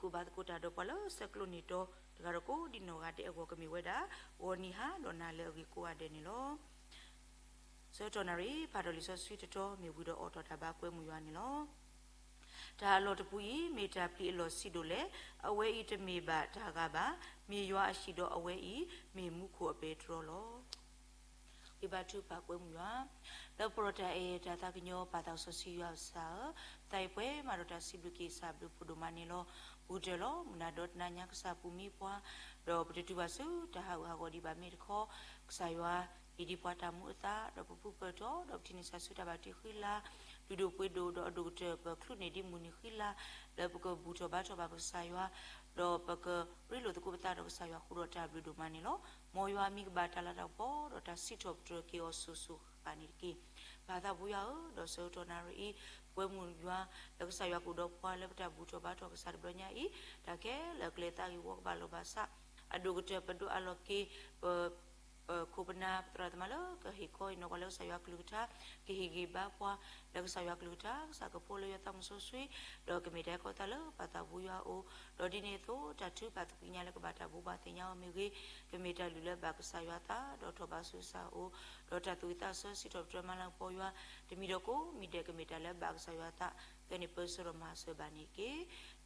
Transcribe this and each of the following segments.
ကိးဘၣ်သကိးတၢ်ဒီးပှၤလၢဆဲးကျိးန့ၢ်တီ တဂၤဒီးကိးဒံနီၢ်ဂၤဒဲးအဂီၢ် ကမ့ၢ်ဝဲဒၣ် ဂီၤနံၤဟါဒီးနၤလၢအဂ့ၤကိးဂၤဒဲးန့ၣ်လီၤ. ဆၢကတီၢ်နၣ်ရံၣ် ဖးထီၣ်လံာ်စီဆှံတတီ မ့ၢ်ဝံၤဒီးအိးထီၣ်တၢ်ဘါကွဲမုာ်ယွၤန့ၣ်လီၤ. တၢ်အလီၢ်တပူၤအံၤ မ့ၢ်တၢ်ပျံၤအလီၢ်ဆံးဒိၣ်လဲၣ်, အဝဲအံၤတမ့ၢ်ဘၣ်တၢ်ဂၤဘၣ်, မ့ၢ်ယွၤအဟံၣ်ဒီးအဝဲအံၤ မ့ၢ်မူခိၣ်အပဲတြီလီၤ. ဃ့ဘါထုကဖၣ်ကွဲမုာ်ယွၤ, လၢပှဲၤဒီးတၢ်အဲၣ်တၢ်သးကညီၤ ပၢ်သးစီဆှံယွၤကစၢ်ဧၢ, ပသးအံၤပှဲၤမးဒီးတၢ်စံးဘျုးက့ၤကစၢ်ဘျုးဖးဒိၣ်မးန့ၣ်လီၤ. ဘူးတၢၢ်လီၤ မုၢ်နၤဒီတနၤညါ ကစၢ်ပူၤမံပှၤ, ဒီးပတတုၤဘၣ်ဆူတၢ်ဟးဂူာ်ဟးဂီၤဒံးဘၣ်မ့ၢ်တခီ, ကစၢ်ယွၤ ဟ့ၣ်ဒံးပှၤတၢ်မူအသး ဒီးပဘူၣ်ပတီၢ် ဒီးပထံၣ်န့ၢ်ဆၢဆူတၢ်ဘၣ်တ့ဃံလၤ လုၢ်ဒိၣ်ပှ့ၤဒိၣ် ဒီးအဒိၣ်ကတၢၢ် ပချုးန့ၢ်ဒံးမုၢ်နံၤဃံလၤ လၢပကဘူၣ်ထီၣ်ဘါထီၣ်ဘၣ်ပကစၢ်ယွၤ, ဒီးပကရ့လိာ်သကိးပသးဒီးကစၢ်ယွၤဃုာ်ဒီးတၢ်ဘျုးဒိၣ်မးန့ၣ်လီၤ. မ်ယွၤမံကဘၣ်တၢ်လၤတၢ်ကပီၤ ဒီးတၢ်စံးထီၣ်ပတြၢၤက့ၤအီၤစိၤစိၤဃၣ်ဃၣ်န့ၣ်တက့ၢ်. ပၢ်သးဘိယွၤဧၢ, ဒီးဆၢကတီၢ်နၣ်ရံၣ်အံၤ ပကွဲမုာ်ယွၤ လၢကစၢ်ယွၤကအိၣ်ဒီးပှၤလၢပတၢ်ဘူၣ်ထီၣ်ဘါထီၣ်ကစၢ်တဘျီညါအံၤ, တၢ်ခဲလၢာ်အကျဲသးဂ့ၤဝီကဘၣ်လီၤဘၣ်စး, အဒိၣ်ကတၢၢ်ပဒိးအးလီၤက့ၤ ပ ပခိၣ်ပနၢ်ပသရၣ်သမါလၢကဟ့ၣ်ခီဟ့ၣ်နီၤပှၤလၢကစၢ်ယွၤကလုၢ်ကထါ, ကဟ့ၣ်ဂံၢ်ဘါပှၤ လၢကစၢ်ယွၤကလုၢ်ကထါ, ကစၢ်ကဖီလၢယွၤသးစီဆှံ, ဒီးကမ့ၢ်တၢ်အဲၣ်ကီသးလၢပၢ်သးဘိယွၤအအိၣ်, ဒီးဒ်န့ၣ်အသိး တၢ်ထုကဖၣ်သကွံာ်ညါလၢကဘၣ်တၢ်ဘိးဘၣ်သ့ၣ်ညါအီၤမ့ၢ်ဂ့ၤ, ကမ့ၢ်တၢ်လုၢ်လၢဘၣ်ကစၢ်ယွၤအသး ဒီးထီၣ်ဘးဆူကစၢ်အအိၣ်, ဒီးတၢ်သူၣ်ဝံၣ်သးဆၢစံးထီၣ်ပတြၢၤမၤလၤကပီၤယွၤ, တမံၤဒီးကိးမံၤဒဲး ကမ့ၢ်တၢ်လၢဘၣ်ကစၢ်ယွၤအသး, ဖဲန့ၣ်ပၢဆှၢဒီးမၤစၢၤဘၣ်န့ၣ်တက့ၢ်.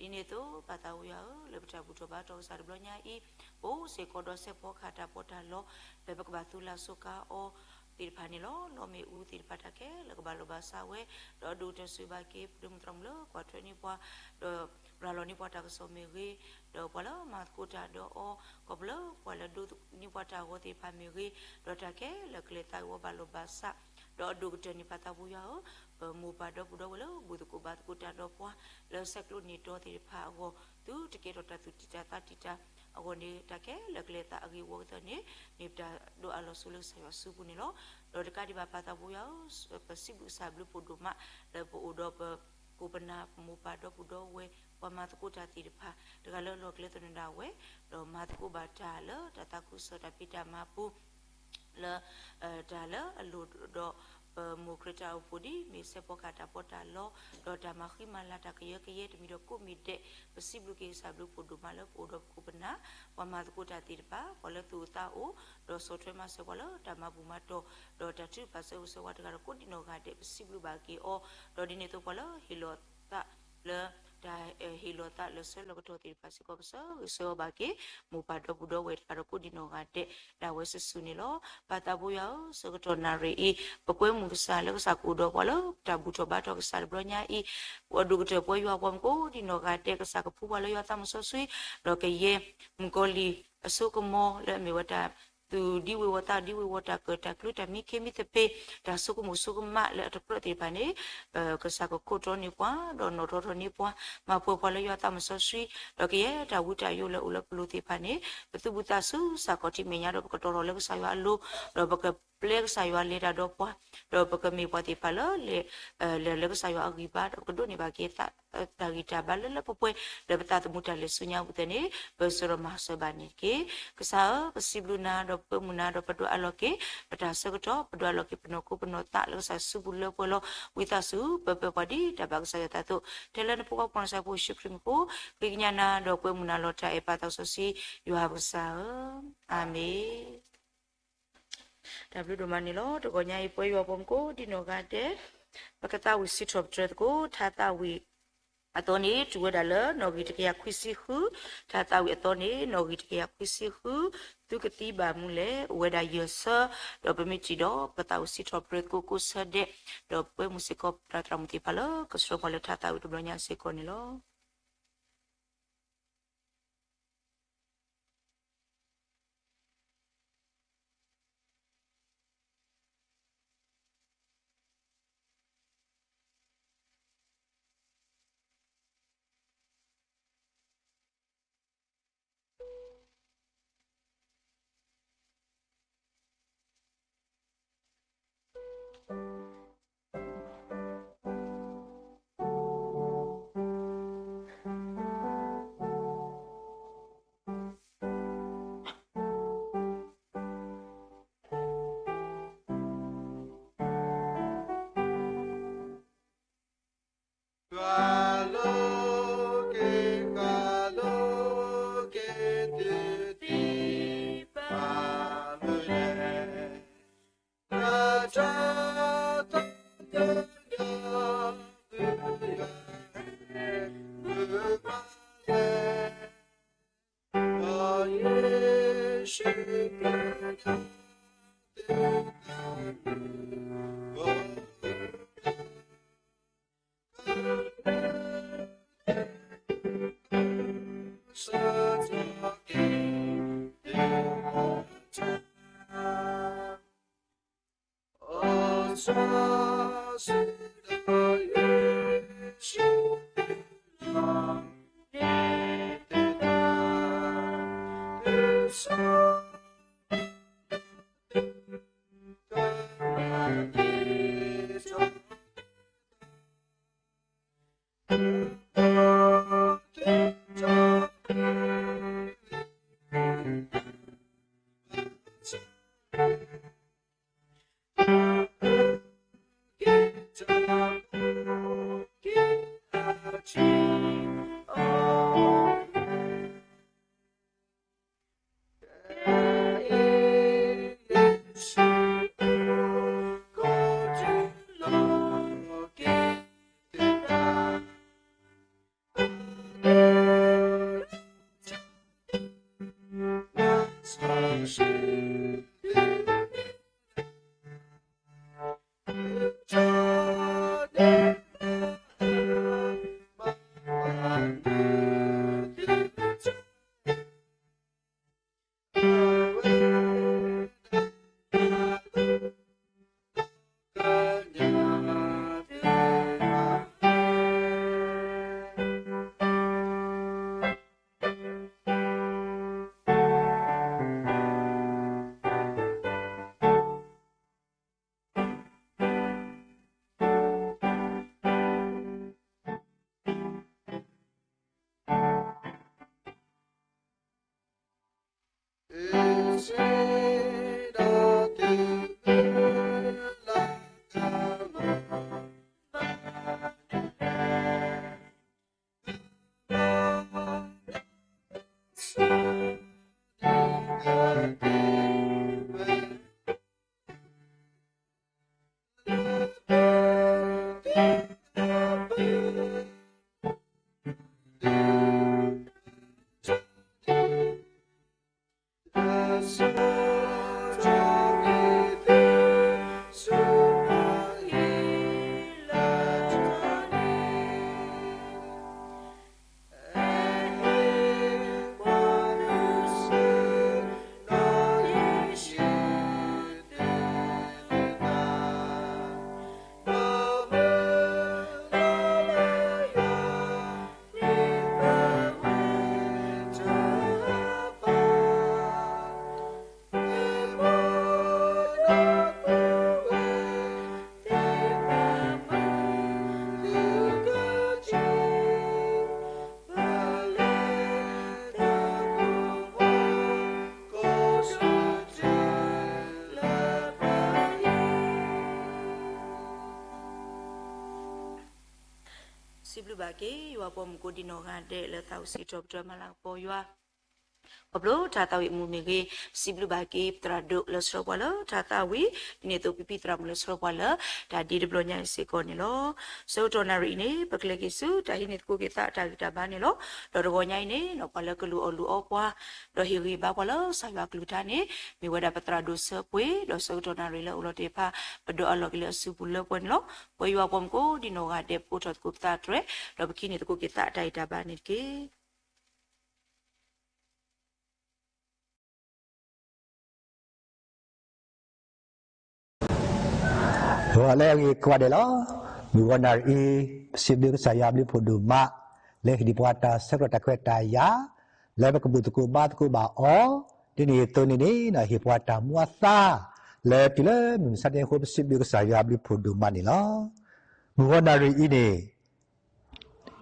ဒ်န့ၣ်အသိး ပၢ်သးဘိယွၤဧၢ, လၢပတၢ်ဘူၣ်ထီၣ်ဘါထီၣ်ကစၢ်တဘျီညါအံၤ, ပအိၣ်စ့ၢ်ကီးဒီးစဲးဖီကဟၣ်တၢ်ပီးတၢ်လီ လၢပကဘၣ်သူၣ်လၢ်စူးကါအီၤသ့ၣ်တဖၣ်န့ၣ်လီၤ. လီမ့ၣ်အူသ့ၣ်တဖၣ်တၢ်ခဲလၢာ်ကဘၣ်လီၤဘၣ်စးဝဲ, ဒီးအဒိၣ်ကတၢၢ်စံးဘၣ်က့ၤ ပဒိၣ်မုၢ်သရၣ်မုၣ်လၢကွၢ်ထွဲန့ၢ်ပှၤ, ဒီးရၤလီၤန့ၢ်ပှၤတၢ်ကစီၣ်မ့ၢ်ဂ့ၤ, ဒီးပှၤလၢမၤသကိးတၢ်ဒီးအီၤ, ခီဖျိပှၤလၢဒိးန့ၢ်ပှၤတၢ်ဂီၤသ့ၣ်တဖၣ်မ့ၢ်ဂ့ၤ, ဒီးတၢ်ခဲလၢာ်ကျဲသးဂ့ၤဝီဘၣ်လီၤဘၣ်စး, ဒီးအဒိၣ်ကတၢၢ်န့ၣ် ပၢ်သးဘိယွၤဧၢ, ပမိၢ်ပၢ်ဒီပုၢ်ဒီဝဲၢ်လၢဘူၣ်သကိးဘါသကိးတၢ်ဒီးပှၤ လၢဆဲးကျိးန့ၢ်တီသ့ၣ်တဖၣ်အဂီၢ်, သုတကဲထီၣ်တၢ်သူၣ်တံၢ်တၢ်သးတံၢ်တၢ်အဂီၢ်န့ၣ် တၢ်ခဲလၢာ်ကျဲသးအဂ့ၤဝီကသ့ၣ်န့ၣ် မ့ၢ်ပတၢ်ဒိးအးလီၤဆူလၢကစၢ်ယွၤစုပူၤန့ၣ်လီၤ. ဒီးတကးဒံးဘၣ်ပၢ်သးဘိယွၤဧၢ, ပစံးဘျုးကစၢ်ဘျုးဖးဒိၣ်မး လၢပအိၣ်ဒီးပခိၣ်ပနၢ် ပမိၢ်ပၢ်ဒီပုၢ်ဒီဝဲၢ် ပှၤမၤသကိးတၢ်သ့ၣ်တဖၣ် တဂၤလၢအလီၢ်ကျဲသနၢၣ်ဒၣ်ဝဲ, ဒီးမၤသကိးဘၣ်တၢ်လၢတၢ်သးခုကစီၣ်တၢ်ဖံးတၢ်မၤပူၤ လၢ တၢ်လၢအလိၣ်ဒီး ပမိၢ်ခရံာ်တၢ်အိၣ်ဖှိၣ်ဒ်မ့ၢ်စဲးဖီကဟၣ်တၢ်ပီးတၢ်လီ, ဒီးတၢ်မၤဃံမၤလၤတၢ်ကယၢကယဲ တမံၤဒီးကိးမံၤဒဲး, ပစံးဘျုးက့ၤကစၢ်ဘျုးဖးဒိၣ်မးလၢပအိၣ်ဒီးပခိၣ်ပနၢ် ပှၤမၤသကိးတၢ်သ့ၣ်တဖၣ် ပှၤလၢသူၣ်အိၣ်သးအိၣ်, ဒီးဆီၣ်ထွဲမၤစၢၤပှၤလၢတၢ်မၤဘူၣ်မၤတီၢ်, ဒီးတၢ်ထုကဖၣ်ဆၢဂ့ၤဆၢဝါတဂၤဒီးကိးဒံနီၢ်ဂၤဒဲး ပစံးဘျုးဘၣ်က့ၤအီၤ, ဒီးဒ်န့ၣ်အသိးပှၤလၢဟ့ၣ်လီၤသး လၢ တၢ်ဟ့ၣ်လီၤသးလၢဆၢလီၤကတီၢ်သ့ၣ်တဖၣ်စ့ၢ်ကီး ပဆၢဂ့ၤဆၢဝါဘၣ်က့ၤ မိၢ်ပၢ်ဒီပုၢ်ဒီဝဲၢ်တဖၣ်ဒီးကိးဒံနီၢ်ဂၤဒဲး ဒၣ်ဝဲစုာ်စုာ်န့ၣ်လီၤ. ပၢ်သးဘိယွၤဧၢ, ဆၢကတီၢ်နၣ်ရံၣ်အံၤ ပကွဲမုာ်ကစၢ်လၢကစၢ်ကအိၣ်ဒီးပှၤလၢတၢ်ဘူၣ်ထီၣ်ဘါထီၣ်ကစၢ်တဘျီညါအံၤ, ပှၤဒိၣ်ကတၢၢ်ပှၤယွၤပှၤမူကိးဒံနီၢ်ဂၤဒဲး ကစၢ်ကဖှူပှၤလၢယွၤသးစီဆှံ, ဒီးကယဲၢ်မုၣ်ကီၤလံၢ်အစိကမီၤလၢအမ့ၢ်ဝဲတၢ် သူၣ်ဒံဝ့ၤဝီၤသးဒံဝ့ၤဝီၤ တၢ်ကၢၣ်တၢ်ကျူတၢ်မံခ့မံသပ့ၤ တၢ်ဆိကမိၣ်ဆိကမးလၢအတကြၢးသ့ၣ်တဖၣ်န့ၣ်, ကစၢ်ကခိးတီန့ၢ်ပှၤ ဒီးနီၣ်ထီၣ်ထီၣ်န့ၢ်ပှၤ မၤပှဲၤပှၤလၢယွၤသးစီဆှံ, ဒီးကယဲၢ်တၢ်ဝံတၢ်ယိးလၢအအိၣ်လၢပလိၤသ့ၣ်တဖၣ်န့ၣ် ပသူၣ်ဘူၣ်သးစူၤစ့ၢ်ကီးထံၣ်မဲာ်ညါဒီးပကတီၤထီၣ်လၢကစၢ်ယွၤအလိၤ, ဒီးပကပျဲကစၢ်ယွၤလဲၤတၢ်ဒီးပှၤ, ဒီးပကမ့ၢ်ပှၤသ့ၣ်တဖၣ်လၢ လဲၤလၢကစၢ်ယွၤအဂံၢ်ဘါ ဒီးပကဒိးန့ၢ်ဘၣ်က့ၤ တၢ်ဂံၢ်တၢ်ဘါလၢလၢပှဲၤပှဲၤ လၢပသးသမူတၢ်လဲၤဆူညါပူၤသ့ၣ်န့ၣ် ပၢဆှၢဒီးမၤစၢၤဘၣ်န့ၣ်တက့ၢ်. ကစၢ်ဧၢ, ပစံးဘျုးနၤ ဒီးပကွဲမုာ်နၤ ဒီးပဒိးအးလီၤက့ၤ ပတၢ်ဆၢကတီၢ် ပဒိးအးလီၤက့ၤ ပနီၢ်ခိပနီၢ်သးလၢကစၢ်စုပူၤလၢပှဲၤလီၤ. ဝံသးစူၤ ပၢပၢပှၤဒ်တၢ်ဘၣ်ကစၢ်ယွၤသးအသိး ထဲလၢနဖိခွါကစၢ်ယ့ၣ်ၡူးခရံာ်မံၤအဃိ ဃ့ကညးနၤ ဒီးကွဲမုာ်နၤလီၤတၢ်အဲၣ်ပၢ်သးစီဆှံ ယွၤပကစၢ်ဧၢ, အၤမ့ၣ်. တၢ်ဘျုးဒိၣ်မးန့ၣ်လီၤ. တဂီၤညါအံၤ ပဝဲယွၤပှၤမူကိးဒံနီၢ်ဂၤဒဲး ပကသးဝံၣ်စံးထီၣ်ပတြၢၤသကိး ထါသးဝံၣ်အသီန့ၣ် တုၤဝဲဒၣ်လၢနီၣ်ဂံၢ်တကယၤခွံဆံဃု, ထါသးဝံၣ်အသီန့ၣ် နီၣ်ဂံၢ်တကယၤခွံဆံဃု, သုကသံဘၣ်မနုၤလဲၣ်, အိၣ်ဝဲဒၣ်ယဲၢ်ဆၢ, ဒီးပမ့ၢ်ထံၣ်ဒီး ပကသးဝံၣ်စံးထီၣ်ပတြၢၤသကိးကိးဆၢဒဲး, ဒီးပဝဲမုၢ်စ့ၢ်ကီး ပသရၣ်မုၣ်သ့ၣ်တဖၣ်လၢကဆှၢပှၤလၢထါသးဝံၣ်တဘျီညါစ့ၢ်ကီးန့ၣ်လီၤ. စံးဘျုးဘၣ်က့ၤ ယွၤပိာ်မုၣ်ကိးဒံနီၢ်ဂၤဒဲးလၢသးအိၣ်စံးထီၣ်ပတြၢၤမၤလၤကပီၤယွၤ ခီဖျိတၢ်သးဝံၣ်အမုာ်မ့ၢ်ဂ့ၤ, ပစံးဘျုးဘၣ်က့ၤ ပသရၣ်ဒိၣ်လၢဆှၢပှၤလၢတၢ်သးဝံၣ်, ဒ်န့ၣ်အသိးပဖံသရၣ်မုၣ်လၢဆှၢပှၤလၢ တၢ်ဒ့တဘျီညါအံၤစ့ၢ်ကီးန့ၣ်လီၤ. ဆၢကတီၢ်နၣ်ရံၣ်အံၤန့ၣ် ပကလဲၤက့ၤဆူတၢ်ဟံးန့ၢ်သကိးက့ၤသးတၢ်ဂံၢ်တၢ်ဘါန့ၣ်လီၤ. ဒီးတဂီၤညါအံၤန့ၣ် ပှၤလၢကလူၤအီၣ်လူၤအီပှၤ, ဒီးဟ့ၣ်ဂံၢ်ဘါပှၤလၢကစၢ်ယွၤကလုၢ်ကထါန့ၣ် မ့ၢ်ဝဲဒၣ်ပသရၣ်ဒိၣ်စၢဖှ့, ဒီးဆၢကတီၢ်နၣ်ရံၣ်လၢအအိၣ်လီၤတ့ၢ်တဖၣ် ပဒိးအလီၢ်က့ၤလၢအစုပူၤလၢပှဲၤန့ၣ်လီၤ. ပဝဲယွၤပိာ်မုၣ်ကိးဒံနီၢ်ဂၤဒဲး ပကိးထီၣ်သကိးပသးတြဲၤ, ဒီးပကဟံးန့ၢ်သကိးက့ၤသးတၢ်ဂံၢ်တၢ်ဘါန့ၣ်တက့ၢ်. ဂီၤလၢအဂ့ၤကိးဂၤဒဲးလီၤ. မုၢ်ဂီၤနၣ်ရံၣ်အံၤ ပစံးဘျုးကစၢ်ယွၤအဘျုးဖှိၣ်ဒိၣ်မး လၢဟ့ၣ်ဒံးပှၤတၢ်ဆၢကတီၢ်တၢ်ခွဲးတၢ်ယာ် လၢပကဘူၣ်သကိးဘါသကိးဘၣ်အီၤ, ဒ်န့ၣ်အသိးန့ၣ်န့ၣ် ဟ့ၣ်ပှၤတၢ်မူအသါ လၢတုၤလၢမုၢ်မဆါတနံၤအဃိ ပစံးဘျုးကစၢ်ယွၤအဘျုးဖှိၣ်ဒိၣ်မးန့ၣ်လီၤ. မုၢ်ဂီၤနၣ်ရံၣ်အံၤန့ၣ်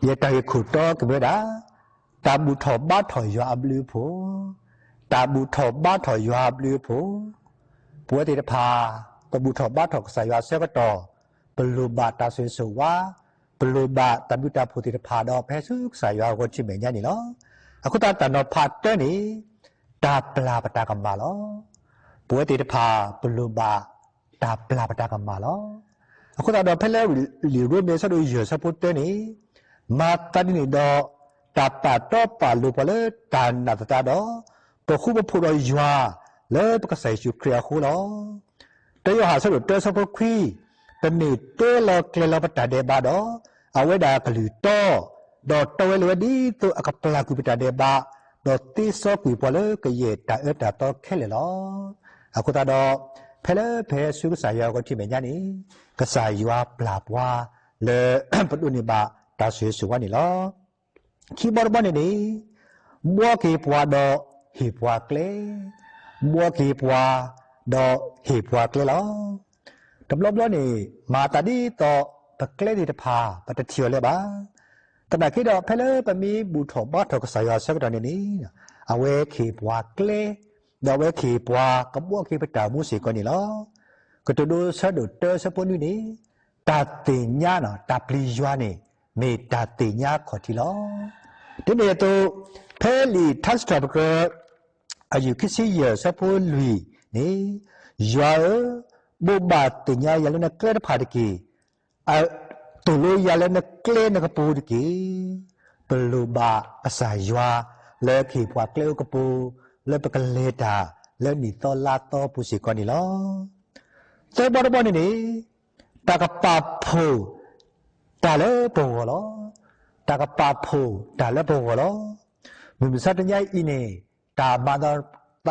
ယတၢ်ဂ့ၢ်ခိၣ်တီကမ့ၢ်ဝဲဒၣ် တၢ်ဘူၣ်ထီၣ်ဘါထီၣ်ယွၤအဘျုးအဖှိၣ်, တၢ်ဘူၣ်ထီၣ်ဘါထီၣ်ယွၤအဘျုးအဖှိၣ်. ပဝဲသ့ၣ်တဖၣ် ပဘူၣ်ထီၣ်ဘါထီၣ်ကစၢ်ယွၤအဆၢကတီၢ် ပလိၣ်ဘၣ်တၢ်ဆိၣ်ဂ့ၤဆိၣ်ဝါ, ပလိၣ်ဘၣ်တၢ်ဘျုးတၢ်ဖှိၣ်သ့ၣ်တဖၣ် ဒီးပဟဲဆူကစၢ်ယွၤအဂီၢ်ဆူမဲာ်ညါန့ၣ်လီၤ. အဃိသတးတၢ်နီၤဖးတၢန့ၣ် တၢ်ပျၢ်ပတၢ်ကမၣ်လီၤ. ပဝဲသ့ၣ်တဖၣ် ပလိၣ်ဘၣ်တၢ်ပျၢ်ပတၢ်ကမၣ်လီၤ. အဃိသတးဒီးဖဲလၢလံာ်ရိမ့ၤအဆၢဒိၣ်ယဲၢ်ဆၢဖိတၢန့ၣ် မၤသးဒ်န့ၣ်ဒီး တၢ်ပာ်တီပာ်လိၤပှၤလၢတၢ်နာ်သတးဒီး ပဃူပဖိးဒီးယွၤ လၢပကစၢ်ယ့ၣ်ၡူးခရံာ်အဃိလီၤ. တၢယိၤဟၣ်အဆၢဒိၣ်တၢအဆၢဖိခွံ, ပမ့ၢ်တဲလီၤကျဲၤလီၤပတၢ်ဒဲးဘးဒီး, အဝဲဒၣ်ကလုၢ်တီ, ဒီးတီဝဲလိာ်ဝဲဒ်သိးအကပျၢ်ကွံာ်ပတၢ်ဒဲးဘး, ဒီးသ့စီကွံာ်ပှၤလၢကယဲၢ်တၢ်အၢတၢ်သီခဲလၢာ်လီၤ. အဃိသတးဒီး, ဖဲလၢပဟဲဆူကစၢ်ယွၤအဂီၢ်ထံမဲာ်ညါန့ၣ်, ကစၢ်ယွၤပျၢ်ပှၤလၢ ပဒိးန့ၢ်ဘၣ်တၢ်ဆိၣ်ဂ့ၤဆိၣ်ဝါန့ၣ်လီၤ. ခံဘီတဘီန့ၣ်န့ၣ်, ဘှီက့ၤပှၤဒီးဟ့ၣ်ပှၤကျဲ, ဘှီက့ၤပှၤဒီးဟ့ၣ်ပှၤကျဲလီၤ. တဘျီဘျီန့ၣ် မၤသးဒ်သိးပကျဲသ့ၣ်တဖၣ် ပတထံၣ်အီၤလၢၤဘၣ်. သနာ်က့ဒီး ဖဲလၢပမ့ၢ်ဘူၣ်ထီၣ်ဘါထီၣ်ကစၢ်ယွၤအဆၢကတီၢ်န့ၣ်န့ၣ်, အဝဲကဟ့ၣ်ပှၤကျဲ, ဒီးအဝဲကဟ့ၣ်ပှၤကဘှီက့ၤပတၢ်အိၣ်မူစ့ၢ်ကီးန့ၣ်လီၤ. ကတိၤဒိအဆၢဒိၣ်တၢအဆၢဖိနွံန့ၣ်, တၢ်သ့ၣ်ညါ, တၢ်ပျံၤယွၤန့ၣ် မ့ၢ်တၢ်သ့ၣ်ညါခီၣ်ထံးလီၤ. ဒ်န့ၣ်အသိး, ဖဲလံာ်ထါစံးထီၣ်ပတြၢၤ အယုၢ်ခံဆံယဲၢ်အဆၢဖိလွံၢ်န့ၣ်, ယွၤဧၢ, ဘိးဘၣ်သ့ၣ်ညါယၤလၢနကျဲတဖၣ်တက့ၢ်. သိၣ်လိယၤလၢနကျဲနကပူၤတက့ၢ်. ပလိၣ်ဘၣ်ကစၢ်ယွၤလၢကဟ့ၣ်ပှၤကျဲအိၣ်ကပူၤ, လၢပကလဲၤတၢ်လၢနံၣ်သီလါသီပူၤစ့ၢ်ကီးန့ၣ်လီၤ. သၢဘီတဘီန့ၣ်န့ၣ်, တၢ်ကပာ်ဖှိၣ်တၢ်လၢပဂီၢ်လီၤ. တၢ်ကပာ်ဖှိၣ်တၢ်လၢပဂီၢ်လီၤ. မုၢ်မဆါတနံၤအံၤန့ၣ်, တၢ်မၤသး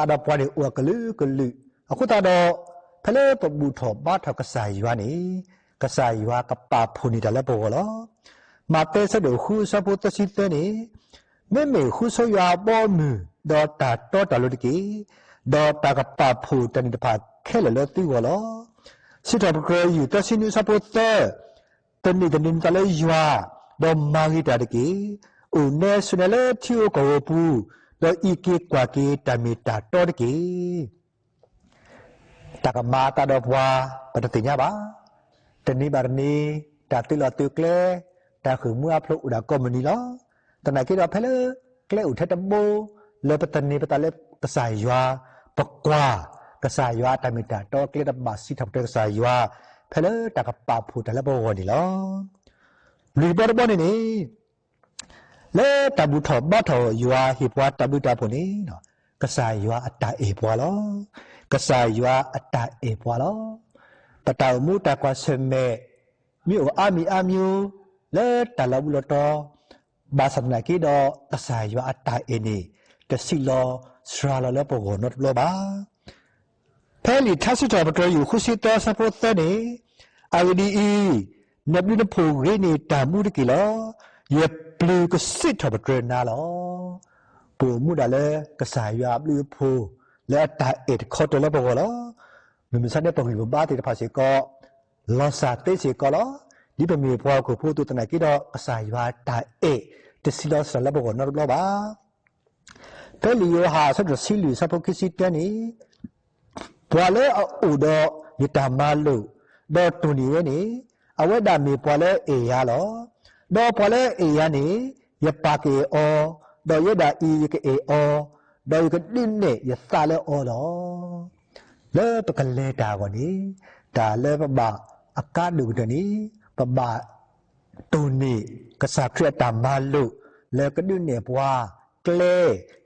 ဒီးပှၤန့ၣ်အိၣ်အကလုာ်ကလုာ်, အဃိသတးဒီး, ဖဲလၢပဘူၣ်ထီၣ်ဘါထီၣ်ကစၢ်ယွၤန့ၣ်, ကစၢ်ယွၤကပာ်ဖှိၣ်န့ၢ်တၢ်လၢပဂီၢ်လီၤ. မးသဲအဆၢဒိၣ်ဃုအဆၢဖိသၢဆံသၢန့ၣ်, မ့မ့ၢ်ဃုဆိယွၤအဘီအမုၢ်, ဒီးတၢ်တီတၢ်လိၤတက့ၢ်. ဒီးတၢ်ကပာ်ဖှိၣ်တၢ်န့ၣ်တဖၣ်ခဲလၢာ်လၢသုဂီၢ်လီၤ. စံးထီၣ်ပတြၢၤယုၢ်သၢဆံနွံအဆၢဖိသၢ, သန့ၤသန့ၤနသးလၢယွၤ, ဒီးမၤဂ့ၤတၢ်တက့ၢ်. အိၣ်နဲဆိးနဲလၢထံဧိၤကီၢ်ဧိၤပူၤ, ဒီးအံးက့ၤကွၢ်က့ၤတၢ်မ့ၢ်တၢ်တီတက့ၢ်. တၢ်ကမၤအသးဒီးပှၤ, ပတသ့ၣ်ညါဘၣ်. တနံၤဘၣ်တနံၤ, တၢ်သုးလီၢ်သုးကျဲ, တၢ်ဃ့ၢ်မှံဟးဖျိးအိၣ်ဒၣ်ကိးမုၢ်နံၤလီၤ. သနာ်က့ဒီး ဖဲလၢကျဲအိၣ်ထဲတဘိ, လၢပသန့ၤပသးလၢကစၢ်ယွၤ, ပကွၢ်ကစၢ်ယွၤအတၢ်မ့ၢ်တၢ်တီ, ကျဲတဘၣ်စံးထီၣ်ပတြၢၤကစၢ်ယွၤ, ဖဲလၢတၢ်ကပာ်ဖှိၣ်တၢ်လၢပဂီၢ်န့ၣ်လီၤ. လွံၢ်ဘီတဘီန့ၣ်န့ၣ်, လၢတၢ်ဘူၣ်ထီၣ်ဘါထီၣ်ယွၤဟ့ၣ်ပှၤတၢ်ဘျုးတၢ်ဖှိၣ်န့ၣ်, ကစၢ်ယွၤအတၢ်အဲၣ်ပှၤလီၤ. ကစၢ်ယွၤအတၢ်အဲၣ်ပှၤလီၤ. ပတၢ်အိၣ်မူတၢ်ကွၢ်ဆၢၣ်မဲာ်, မ့ၢ်အိၣ်အါမံၤအါမံၤ, လၢတၢ်လီၤဘှံးလီၤတီၤ, ဘၣ်ဆၣ်သနာ်က့ဒီး ကစၢ်ယွၤအတၢ်အဲၣ်န့ၣ်, တဆံးလီၤစှၤလီၤလၢပဂီၢ်နီတဘျီဘၣ်. ဖဲလံာ်ထါစံးထီၣ်ပတြၢၤယုၢ်ဃုဆံသၢအဆၢဖိသၢန့ၣ်, အဂ့ၢ်ဒ်အံၤ, နဘျုးနဖှိၣ်ဂ့ၤန့ၢ်တၢ်မူတက့ၢ်လီၤ. ယပျုၤကစံးထီၣ်ပတြၢၤနၤလီၤ. ပအိၣ်မူဒၣ်လၢကစၢ်ယွၤအဘျုးအဖှိၣ်, လၢအတၢ်အဲၣ်တခီတၢၤလၢပဂီၢ်လီၤ. မုၢ်မဆါန့ၣ် ပဂံၢ်ပဘါသ့ၣ်တဖၣ်စ့ၢ်ကီး, လီၤစၢ်သ့စ့ၢ်ကီးလီၤ. ဒ်ပမ့ၢ်ပှၤဟီၣ်ခိၣ်ဖိအသိးသနာ်က့ဒီး ကစၢ်ယွၤအတၢ်အဲၣ်, တဆံးလီၤစှၤလၢပဂီၢ်နီတဘျီဘၣ်. ဖဲလံာ်ယိၤဟၣ်အဆၢဒိၣ်တဆံလွံၢ်အဆၢဖိခံဆံတၢန့ၣ်, ပှၤလၢအအိၣ်ဒီးယတၢ်မၤလိာ်, ဒီးတိၢ်န့ၢ်ဝဲန့ၣ်, အဝဲဒၣ်မ့ၢ်ပှၤလၢအအဲၣ်ယၤလီၤ. ဒီးပှၤလၢအအဲၣ်ယၤန့ၣ်, ယပၢ်ကအဲၣ်အီၤ, ဒီးယဲဒၣ်အံၤယကအဲၣ်အီၤ, ဒီးယကဒုးနဲၣ်ယသးလၢအီၤလီၤ. လၢပကလဲၤတၢ်အဂီၢ်န့ၣ်, တၢ်လၢပဘၣ်အကါဒိၣ်ကတၢၢ်န့ၣ်, ပဘၣ် တိၢ်န့ၢ်ကစၢ်ခရံာ်အတၢ်မၤလိာ်, လၢကဒုးနဲၣ်ပှၤကျဲ,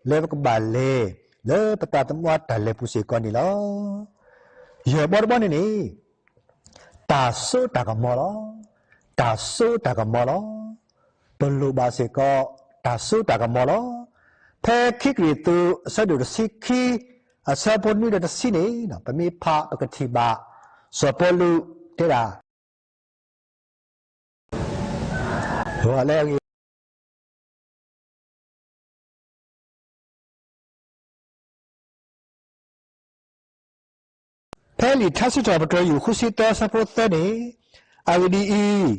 လၢပကဘၣ်လဲၤ, လၢပသးသမူအတၢ်လဲၤပူၤစ့ၢ်ကီးန့ၣ်လီၤ. ယဲၢ်ဘီတဘီန့ၣ်န့ၣ်, တၢ်စိတၢ်ကမီၤလီၤ. တၢ်စိတၢ်ကမီၤလီၤ. ပလိၣ်ဘၣ်စ့ၢ်ကီး, တၢ်စိတၢ်ကမီၤလီၤ. ဖဲခံကရံၣ်သူးအဆၢဒိၣ်တဆံခံ, အဆၢဖိနွံဒီးတဆံန့ၣ်, ပမ့ၢ်ဖးပကထံၣ်ဘၣ်, စီၤပီလူးတဲဒၣ် လၢအဂ့ၢ် ဖဲလံာ်ထါစံးထီၣ်ပတြၢၤယိၣ်ဃုဆံသၢအဆၢဖိသၢန့ၣ်, အဂ့ၢ်ဒ်အံၤ,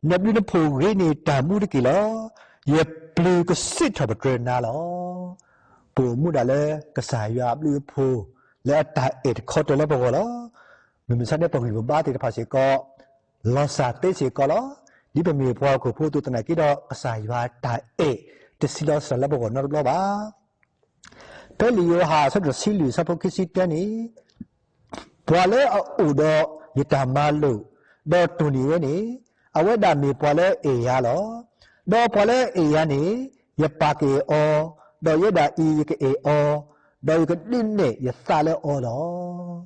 နဘျုးနဖှိၣ်ဂ့ၤန့ၢ်တၢ်မူတက့ၢ်လီၤ. ယပျုၤကစံးထီၣ်ပတြၢၤနၤလီၤ. ပအိၣ်မူဒၣ်လၢကစၢ်ယွၤအဘျုးအဖှိၣ်, လၢအတၢ်အဲၣ်တခီတၢၤလၢပဂီၢ်လီၤ. မုၢ်မဆါန့ၣ် ပဂံၢ်ပဘါသ့ၣ်တဖၣ်စ့ၢ်ကီး, လီၤစၢ်သ့စ့ၢ်ကီးလီၤ. ဒ်ပမ့ၢ်ပှၤဟီၣ်ခိၣ်ဖိအသိးသနာ်က့ဒီး ကစၢ်ယွၤအတၢ်အဲၣ်, တဆံးလီၤစှၤလၢပဂီၢ်နီတဘျီဘၣ်. ဖဲလံာ်ယိၤဟၣ်အဆၢဒိၣ်တဆံလွံၢ်အဆၢဖိခံဆံတၢန့ၣ်, ပှၤလၢအအိၣ်ဒီးယတၢ်မၤလိာ်, ဒီးတိၢ်န့ၢ်ဝဲန့ၣ်, အဝဲဒၣ်မ့ၢ်ပှၤလၢအအဲၣ်ယၤလီၤ. ဒီးပှၤလၢအအဲၣ်ယၤန့ၣ်, ယပၢ်ကအဲၣ်အီၤ, ဒီးယဲဒၣ်အံၤယကအဲၣ်အီၤ, ဒီးယကဒုးနဲၣ်ယသးလၢအီၤလီၤ.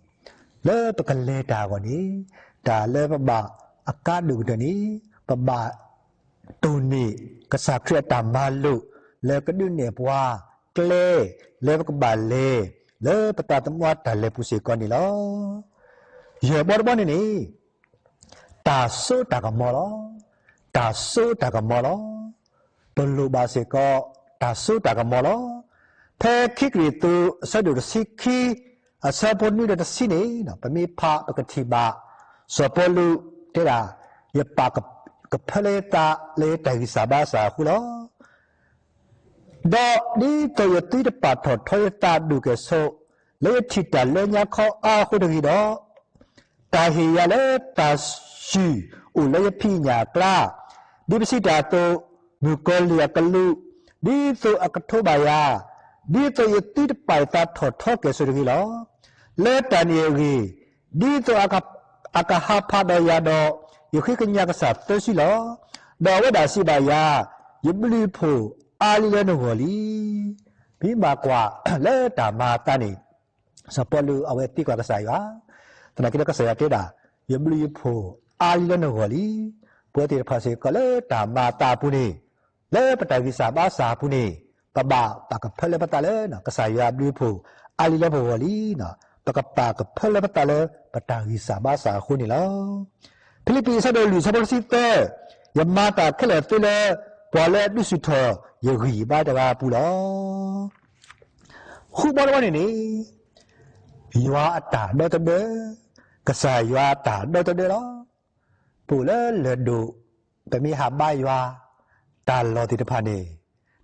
လၢပကလဲၤတၢ်အဂီၢ်န့ၣ်, တၢ်လၢပဘၣ်အကါဒိၣ်ကတၢၢ်န့ၣ်, ပဘၣ်တိၢ်န့ၢ်ကစၢ်ခရံာ်အတၢ်မၤလိာ် လၢကဒုးနဲၣ်ပှၤကျဲ လၢပကဘၣ်လဲၤ လၢပသးသမူအတၢ်လဲၤပူၤစ့ၢ်ကီးန့ၣ်လီၤ. ယဲၢ်ဘီတဘီန့ၣ်န့ၣ် တၢ်စိတၢ်ကမီၤလီၤ. တၢ်စိတၢ်ကမီၤလီၤ. ပလိၣ်ဘၣ်စ့ၢ်ကီး တၢ်စိတၢ်ကမီၤလီၤ. ဖဲခံကရံၣ်သူး အဆၢဒိၣ်တဆံခံ အဆၢဖိနွံဒီးတဆံန့ၣ် ပမ့ၢ်ဖးပကထံၣ်ဘၣ် စီၤပီလူးတဲဒၣ်, ယပာ်ကဖၢလၢယသးလၢတၢ်ဂံၢ်စၢ်ဘါစၢ်အဃိလီၤ. ဒီးဒ်သိးယသုတပာ်ထီၣ်ထီယသးဒိၣ်ကဲၣ်ဆိး လၢယထံၣ်တၢ်လၢညါခီအါအဃိတဂ့ၤဒီး, တၢ်ဟ့ၣ်ယၤလၢတၢ်စူၢ်အိၣ်လၢယဖံးညၣ်အကျါ, ဒ်ပစံးတၢ်အသိး, မုၣ်ကီၤလံၢ်အကလူး, ဒ်သိးအကထိဘၣ်ယၤ, ဒ်သိးယသုတပာ်ယသးထီၣ်ထီကဲၣ်ဆိးတဂ့ၤလီၤ. လၢတၢ်န့ၣ်အဂ့ၢ်, ဒ်သိးအကဟးဖးဒီးယၤဒီး, ယဃ့ကညးကစၢ်သၢစုလီၤ. ဒီးအဝဲဒၣ်စံးဘၣ်ယၤ, ယဘျုးယဖှိၣ်အါလံလၢနဂီၢ်လံ. မ့ၢ်ဘၣ်ကွၢ်လၢတၢ်မၤအသးန့ၣ်, စီၤပီလူးအဝဲသံကွၢ်ကစၢ်ယွၤ, သနာ်က့ဒီးကစၢ်ယွၤတဲဒၣ်, ယဘျုးယဖှိၣ်အါလံလၢနဂီၢ်လံ. ပဝဲသ့ၣ်တဖၣ်စ့ၢ်ကီးလၢတၢ်မၤအသးအပူၤန့ၣ်, လၢပတၢ်ဂံၢ်စၢ်ဘါစၢ်အပူၤန့ၣ်, ပဘၣ်ပာ်ကဖၢလၢပသးလၢ ကစၢ်ယွၤအဘျုးအဖှိၣ်အါလံလၢပဂီၢ်လံ. ပကပာ်ကဖၢလၢပသးလၢပတၢ်ဂံၢ်စၢ်ဘါစၢ်အဃိန့ၣ်လီၤ. ဖံလံးပံး အဆၢဒိၣ်လွံၢ် အဆၢဖိတဆံသၢ, ယမၤတၢ်ခဲလၢာ်သ့လၢ ပှၤလၢအဒုးဆူၣ်ထီၣ်ယဂံၢ်ယဘါတဂၤအပူၤလီၤ. ဃုဘီတဘီန့ၣ်န့ၣ်, ယွၤအတၢ်ဒီသဒၢ, ကစၢ်ယွၤအတၢ်ဒီသဒၢလီၤ. ပအိၣ်လၢလၢၢ်ဒိၣ်, ပမ့ၢ်ဟးဘါယွၤ, တၢ်လီၢ်သ့ၣ်တဖၣ်န့ၣ်,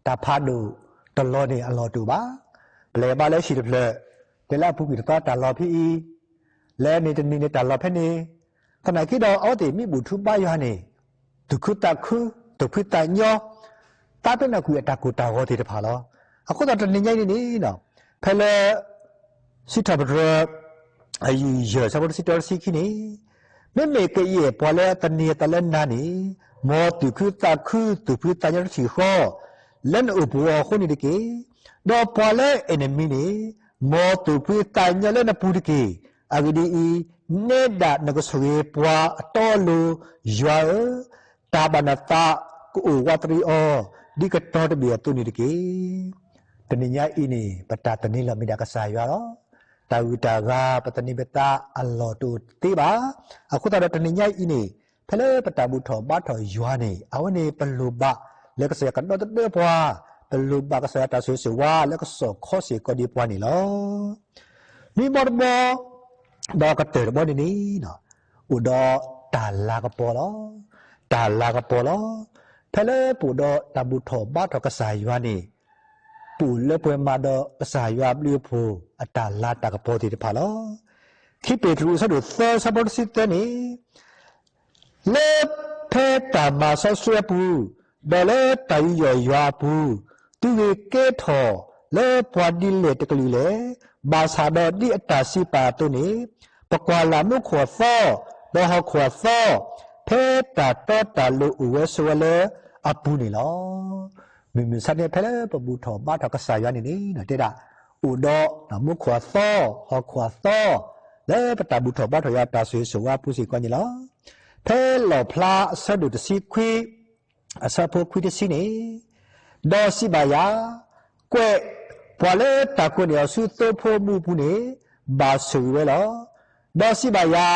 တၢ်ဖးဒိၣ်တလီၢ်န့ၣ်အလီၢ်တအိၣ်ဘၣ်. ပလဲၤဘါလၢဟံၣ်တဖျၢၣ်, တဲလၢအပူၤကွံာ်တသီတၢ်လီၢ်ဖဲအံၤ, လၢန့ၣ်တနံၤန့ၣ်တၢ်လီၢ်ဖဲန့ၣ်, သနာ်က့ဒီးအဝဲသ့ၣ်မ့ၢ်ဘူၣ်ထီၣ်ဘါယွၤန့ၣ်, သူၣ်ခုသးခု, သူၣ်ဖှံသးညီ, သးပ့ၤနီၣ်ကွံာ်အတၢ်ကိၢ်တၢ်ဂီၤသ့ၣ်တဖၣ်လီၤ. အဃိသတးတနံၤညါအံၤန့ၣ်န့ၣ်, ဖဲလၢ စံးထီၣ်ပတြၢၤ အယုၢ်ယဲၢ် အဆၢဖိတဆံတၢ တဆံခံန့ၣ်, မ့မ့ၢ်ကယဲၢ်ပှၤလၢအသန့ၤအသးလၢနၤန့ၣ်, မ်သူၣ်ခုသးခုသူၣ်ဖှံသးညီတထံၣ်ဃီ, လၢနအိၣ်ပူၤအီၤအဃိန့ၣ်တက့ၢ်. ဒီးပှၤလၢအအဲၣ်နမံၤန့ၣ်, မ်သူၣ်ဖှံသးညီလၢနပူၤတက့ၢ်. အဂ့ၢ်ဒ်အံၤ, နဲဒၣ်နကဆိၣ်ဂ့ၤပှၤအတီအလိၤ, ယွၤဧၢ, တၢ်ဘၣ်နသးကအိၣ်ဝးတရံးအီၤ, ဒ်ကတီၤတဘ့ၣ်အသိးန့ၣ်တက့ၢ်. တနံၤညါအံၤန့ၣ် ပတၢ်သန့ၤလီၤမ့ၢ်ဒၣ်ကစၢ်ယွၤလီၤ. တၢ်ဂုၤတၢ်ဂၤ ပသန့ၤပသးအလီၢ်တအိၣ်သ့ဘၣ်. အဃိသတးဒီးတနံၤညါအံၤန့ၣ်, ဖဲလၢပတၢ်ဘူၣ်ထီၣ်ဘါထီၣ်ယွၤန့ၣ်, အဝဲန့ၣ်ပလိၣ်ဘၣ်လၢကစၢ်ယွၤကဒီသဒၢပှၤ, ပလိၣ်ဘၣ်ကစၢ်ယွၤတၢ်ဆိၣ်ဂ့ၤဆိၣ်ဝါလၢကစိာ်ခီစ့ၢ်ကီးဒံးပှၤန့ၣ်လီၤ. နွံဘီတဘီ, ဒီးကတၢၢ်တဘီန့ၣ်န့ၣ်, အိၣ်ဒီးတၢ်လၤကပီၤလီၤ. တၢ်လၤကပီၤလီၤ. ဖဲလၢပအိၣ်ဒီးတၢ်ဘူၣ်ထီၣ်ဘါထီၣ်ကစၢ်ယွၤန့ၣ်, ပအိၣ်လၢပှဲၤမးဒီးကစၢ်ယွၤအဘျုးအဖှိၣ်အတၢ်လၤတၢ်ကပီၤသ့ၣ်တဖၣ်လီၤ. ခံပ့းတရူး အဆၢဒိၣ်သၢ အဆၢဖိတဆံသၢန့ၣ်, လၢဖဲတၢ်မၤစီဆှံအပူၤ, ဒီးလၢတၢ်ယူးယီၣ်ယွၤအပူၤ, သုဂ့ၤကဲထီၣ်လၢပှၤဒ်လဲၣ်တကလုာ်လဲၣ်. ဘၣ်ဆၣ်ဒီးဒ်အတၢ်စံးပာ်အသိးန့ၣ်, ပကွၢ်လၢ်မူခိၣ်အသီ, ဒီးဟီၣ်ခိၣ်အသီ, ဖဲတၢ်တီတၢ်လိၤအိၣ်ဝဲဆိးဝဲလၢအပူၤန့ၣ်လီၤ. မုၢ်မဆါန့ၣ် ဖဲလၢပဘူၣ်ထီၣ်ဘါထီၣ်ကစၢ်ယွၤန့ၣ်န့ၣ်, တဲဒၣ်, အိၣ်ဒီးမူခိၣ်အသီ, ဟီၣ်ခိၣ်အသီ, လၢပတၢ်ဘူၣ်ထီၣ်ဘါထီၣ်ယွၤတၢ်ဆိၣ်ဂ့ၤဆိၣ်ဝါအပူၤစ့ၢ်ကီးန့ၣ်လီၤ. ဖဲလီၣ်ဖျါအဆၢဒိၣ်တဆံခွံ, အဆၢဖိခွံတဆံန့ၣ်, ဒီးစံးဘၣ်ယၤ, ကွဲး, ပှၤလၢတၢ်ကိးန့ၢ်အီၤဆူသိဖိမူအပူၤန့ၣ်, ဘၣ်ဆိၣ်ဂ့ၤဝဲလီၤ. ဒီးစံးဘၣ်ယၤ,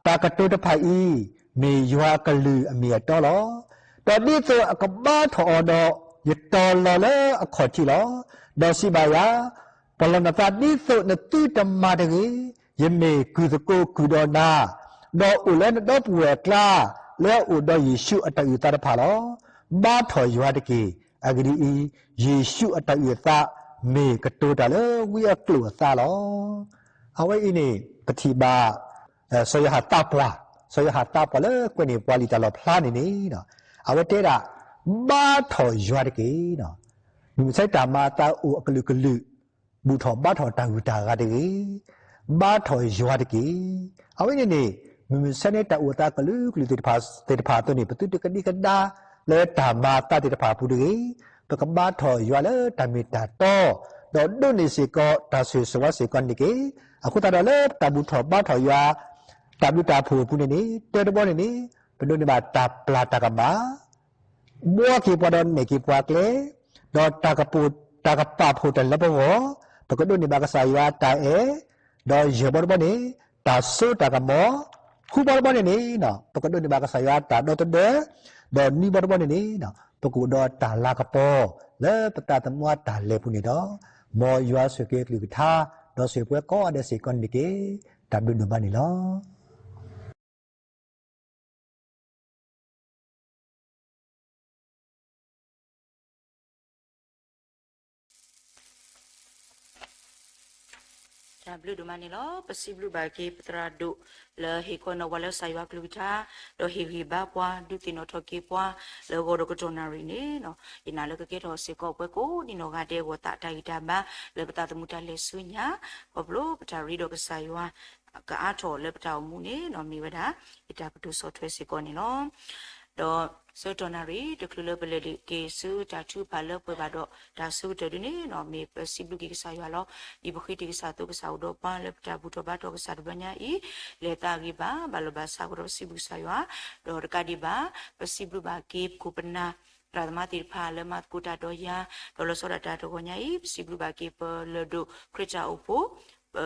တၢ်ကတိၤတဖၣ်အံၤ, မ့ၢ်ယွၤအကလုၢ်အမ့ၢ်အတီလီၤ. ဒီးဒ်သိးအကဘါထီၣ်အီၤဒီး, ယတီၤလီၤလၢအခီၣ်ထံးလီၤ. ဒီးစံးဘၣ်ယၤ, ပလီၢ်နသးဒ်သိးနသုတမၤတဂ့ၤ, ယမ့ၢ်ကုၢ်သကိးကုၢ်ဒီးနၤ, ဒီးအိၣ်လၢနဒီပုၢ်ဝဲၢ်အကျါ, လၢအအိၣ်ဒီးယ့ၣ်ၡူးအတၢ်အုၣ်အသးတဖၣ်လီၤ. ဘါထီၣ်ယွၤတက့ၢ်. အဂ့ၢ်ဒ်အံၤ, ယ့ၣ်ၡူးအတၢ်အုၣ်အသး, မ့ၢ်ကတိၤတၢ်လၢဝံအကျိာ်အသးလီၤ. အဝဲအံၤန့ၣ် ပထံၣ်ဘၣ် စီၤယိၤဟၣ်သးပှၢ်, စီၤယိၤဟၣ်သးပှၢ်လၢကွဲးန့ၢ်ပှၤလံာ်တၢ်လီၣ်ဖျါန့ၣ်န့ၣ်, အဝဲတဲဒၣ်, ဘါထီၣ်ယွၤတက့ၢ်. မုၢ်မဆါတၢ်မၤအသးအိၣ်အကလုာ်ကလုာ်, ဘူၣ်ထီၣ်ဘါထီၣ်တၢ်ဂုၤတၢ်ဂၤတဂ့ၤ, ဘါထီၣ်ယွၤတက့ၢ်. အဝဲန့ၣ်န့ၣ်, မုၢ်မဆါန့ၣ်တၢ်အိၣ်သးကလုာ်ကလုာ်သ့ၣ်တဖၣ်အသိးန့ၣ်, ပသုတကဒံကဒါလၢတၢ်မၤအသးသ့ၣ်တဖၣ်အပူၤတဂ့ၤ. ပကဘါထီၣ်ယွၤလၢတၢ်မ့ၢ်တၢ်တီ, ဒီးဒိးန့ၢ်စ့ၢ်ကီးတၢ်ဆိၣ်ဂ့ၤဆိၣ်ဝါစ့ၢ်ကီးန့ၣ်တက့ၢ်. အဃိသတးဒီးလၢပတၢ်ဘူၣ်ထီၣ်ဘါထီၣ်ယွၤ တၢ်ဘျုးတၢ်ဖှိၣ်အပူၤန့ၣ်န့ၣ် တၢတဘီန့ၣ်န့ၣ် ပဒိးန့ၢ်ဘၣ်တၢ်ပျၢ်တၢ်ကမၣ်, ဘှီက့ၤပှၤဒီးနဲၣ်က့ၤပှၤကျဲ, ဒီးတၢ်ကပာ်ဖှိၣ်တၢ်လၢပဂီၢ်, ပကဒိးန့ၢ်ဘၣ်ကစၢ်ယွၤတၢ်အဲၣ်, ဒီးယဲၢ်ဘီတဘီန့ၣ် တၢ်စိတၢ်ကမီၤ, ဃုဘီတဘီန့ၣ်န့ၣ် ပကဒိးန့ၢ်ဘၣ်ကစၢ်ယွၤတၢ်ဒီသဒၢ, ဒီးနွံဘီတဘီန့ၣ်န့ၣ် ပကအိၣ်ဒီးတၢ်လၤကပီၤ လၢပသးသမူအတၢ်လဲၤပူၤန့ၣ်ဒီး မ်ယွၤဆိၣ်ဂ့ၤက့ၤအကလုၢ်ကထါ, ဒီးဆိၣ်ဂ့ၤပှၤကိးဂၤဒဲးစ့ၢ်ကီးန့ၣ်တက့ၢ်. တၢ်ဘျုးဒိၣ်မးန့ၣ်လီၤ. တၢ်ဘျုးဒိၣ်မးန့ၣ်လီၤ. ပစံးဘျုးဘၣ်က့ၤပသရၣ်ဒိၣ်လၢဟ့ၣ်ခီနီၤပှၤလၢကစၢ်ယွၤကလုၢ်ကထါ, ဒီးဟ့ၣ်ဂံၢ်ဘါပှၤ ဒုးသ့ၣ်နီၣ်ထီၣ်က့ၤပှၤ လၢဂီၤဒီးကတီၢ်နၣ်ရံၣ်န့ၣ်, ယနာ်လၢကကဲထီၣ်စ့ၢ်ကီးပှၤကိးဒံနီၢ်ဂၤဒဲးအဂီၢ် တၢ်ဂံၢ်တၢ်ဘါ လၢပသးသမူတၢ်လဲၤဆူညါ, ခီဖျိပတၢ်ရ့ဒီးကစၢ်ယွၤ ကအါထီၣ်လၢပတၢ်အိၣ်မူန့ၣ် မ့ၢ်ဝဲဒၣ် ယတၢ်ကတိၤဆီၣ်ထွဲစ့ၢ်ကီးန့ၣ်လီၤ. ဒီးဆၢကတီၢ်နၣ်ရံၣ် တချုးလၢပလဲၤဒံးက့ၤဆူတၢ်ထုကဖၣ်လၢပှဲၤဘၣ်ဒီးတၢ်ဆၢကတီၢ်ဒ်န့ၣ် မ့ၢ်ပစံးဘျုးက့ၤကစၢ်ယွၤလီၤ. ဒ်ပဃ့တ့ၢ်ကစၢ်သိးကစၢ်အိၣ်ဒီးပှၤလၢပတၢ်ဘူၣ်ထီၣ်ဘါထီၣ်ကစၢ်တဘျီညါအံၤ လဲၤသးဂ့ၤဘၣ် ဘၣ်လီၤဘၣ်စးအဃိဒီးပစံးဘျုးကစၢ်ယွၤ, ဒီးတကးဒံးဘၣ် ပစံးဘျုးဘၣ်က့ၤပခိၣ်ပနၢ် သရၣ်သမါသ့ၣ်တဖၣ်လၢမၤသကိးတၢ်ဒီးယၤ ဒီးလီၤဆီဒၣ်တၢ်တဂီၤညါအံၤ ပစံးဘျုးဘၣ်က့ၤပလၢၢ်ဒိၣ်ခရံာ်တၢ်အိၣ်ဖှိၣ် ပ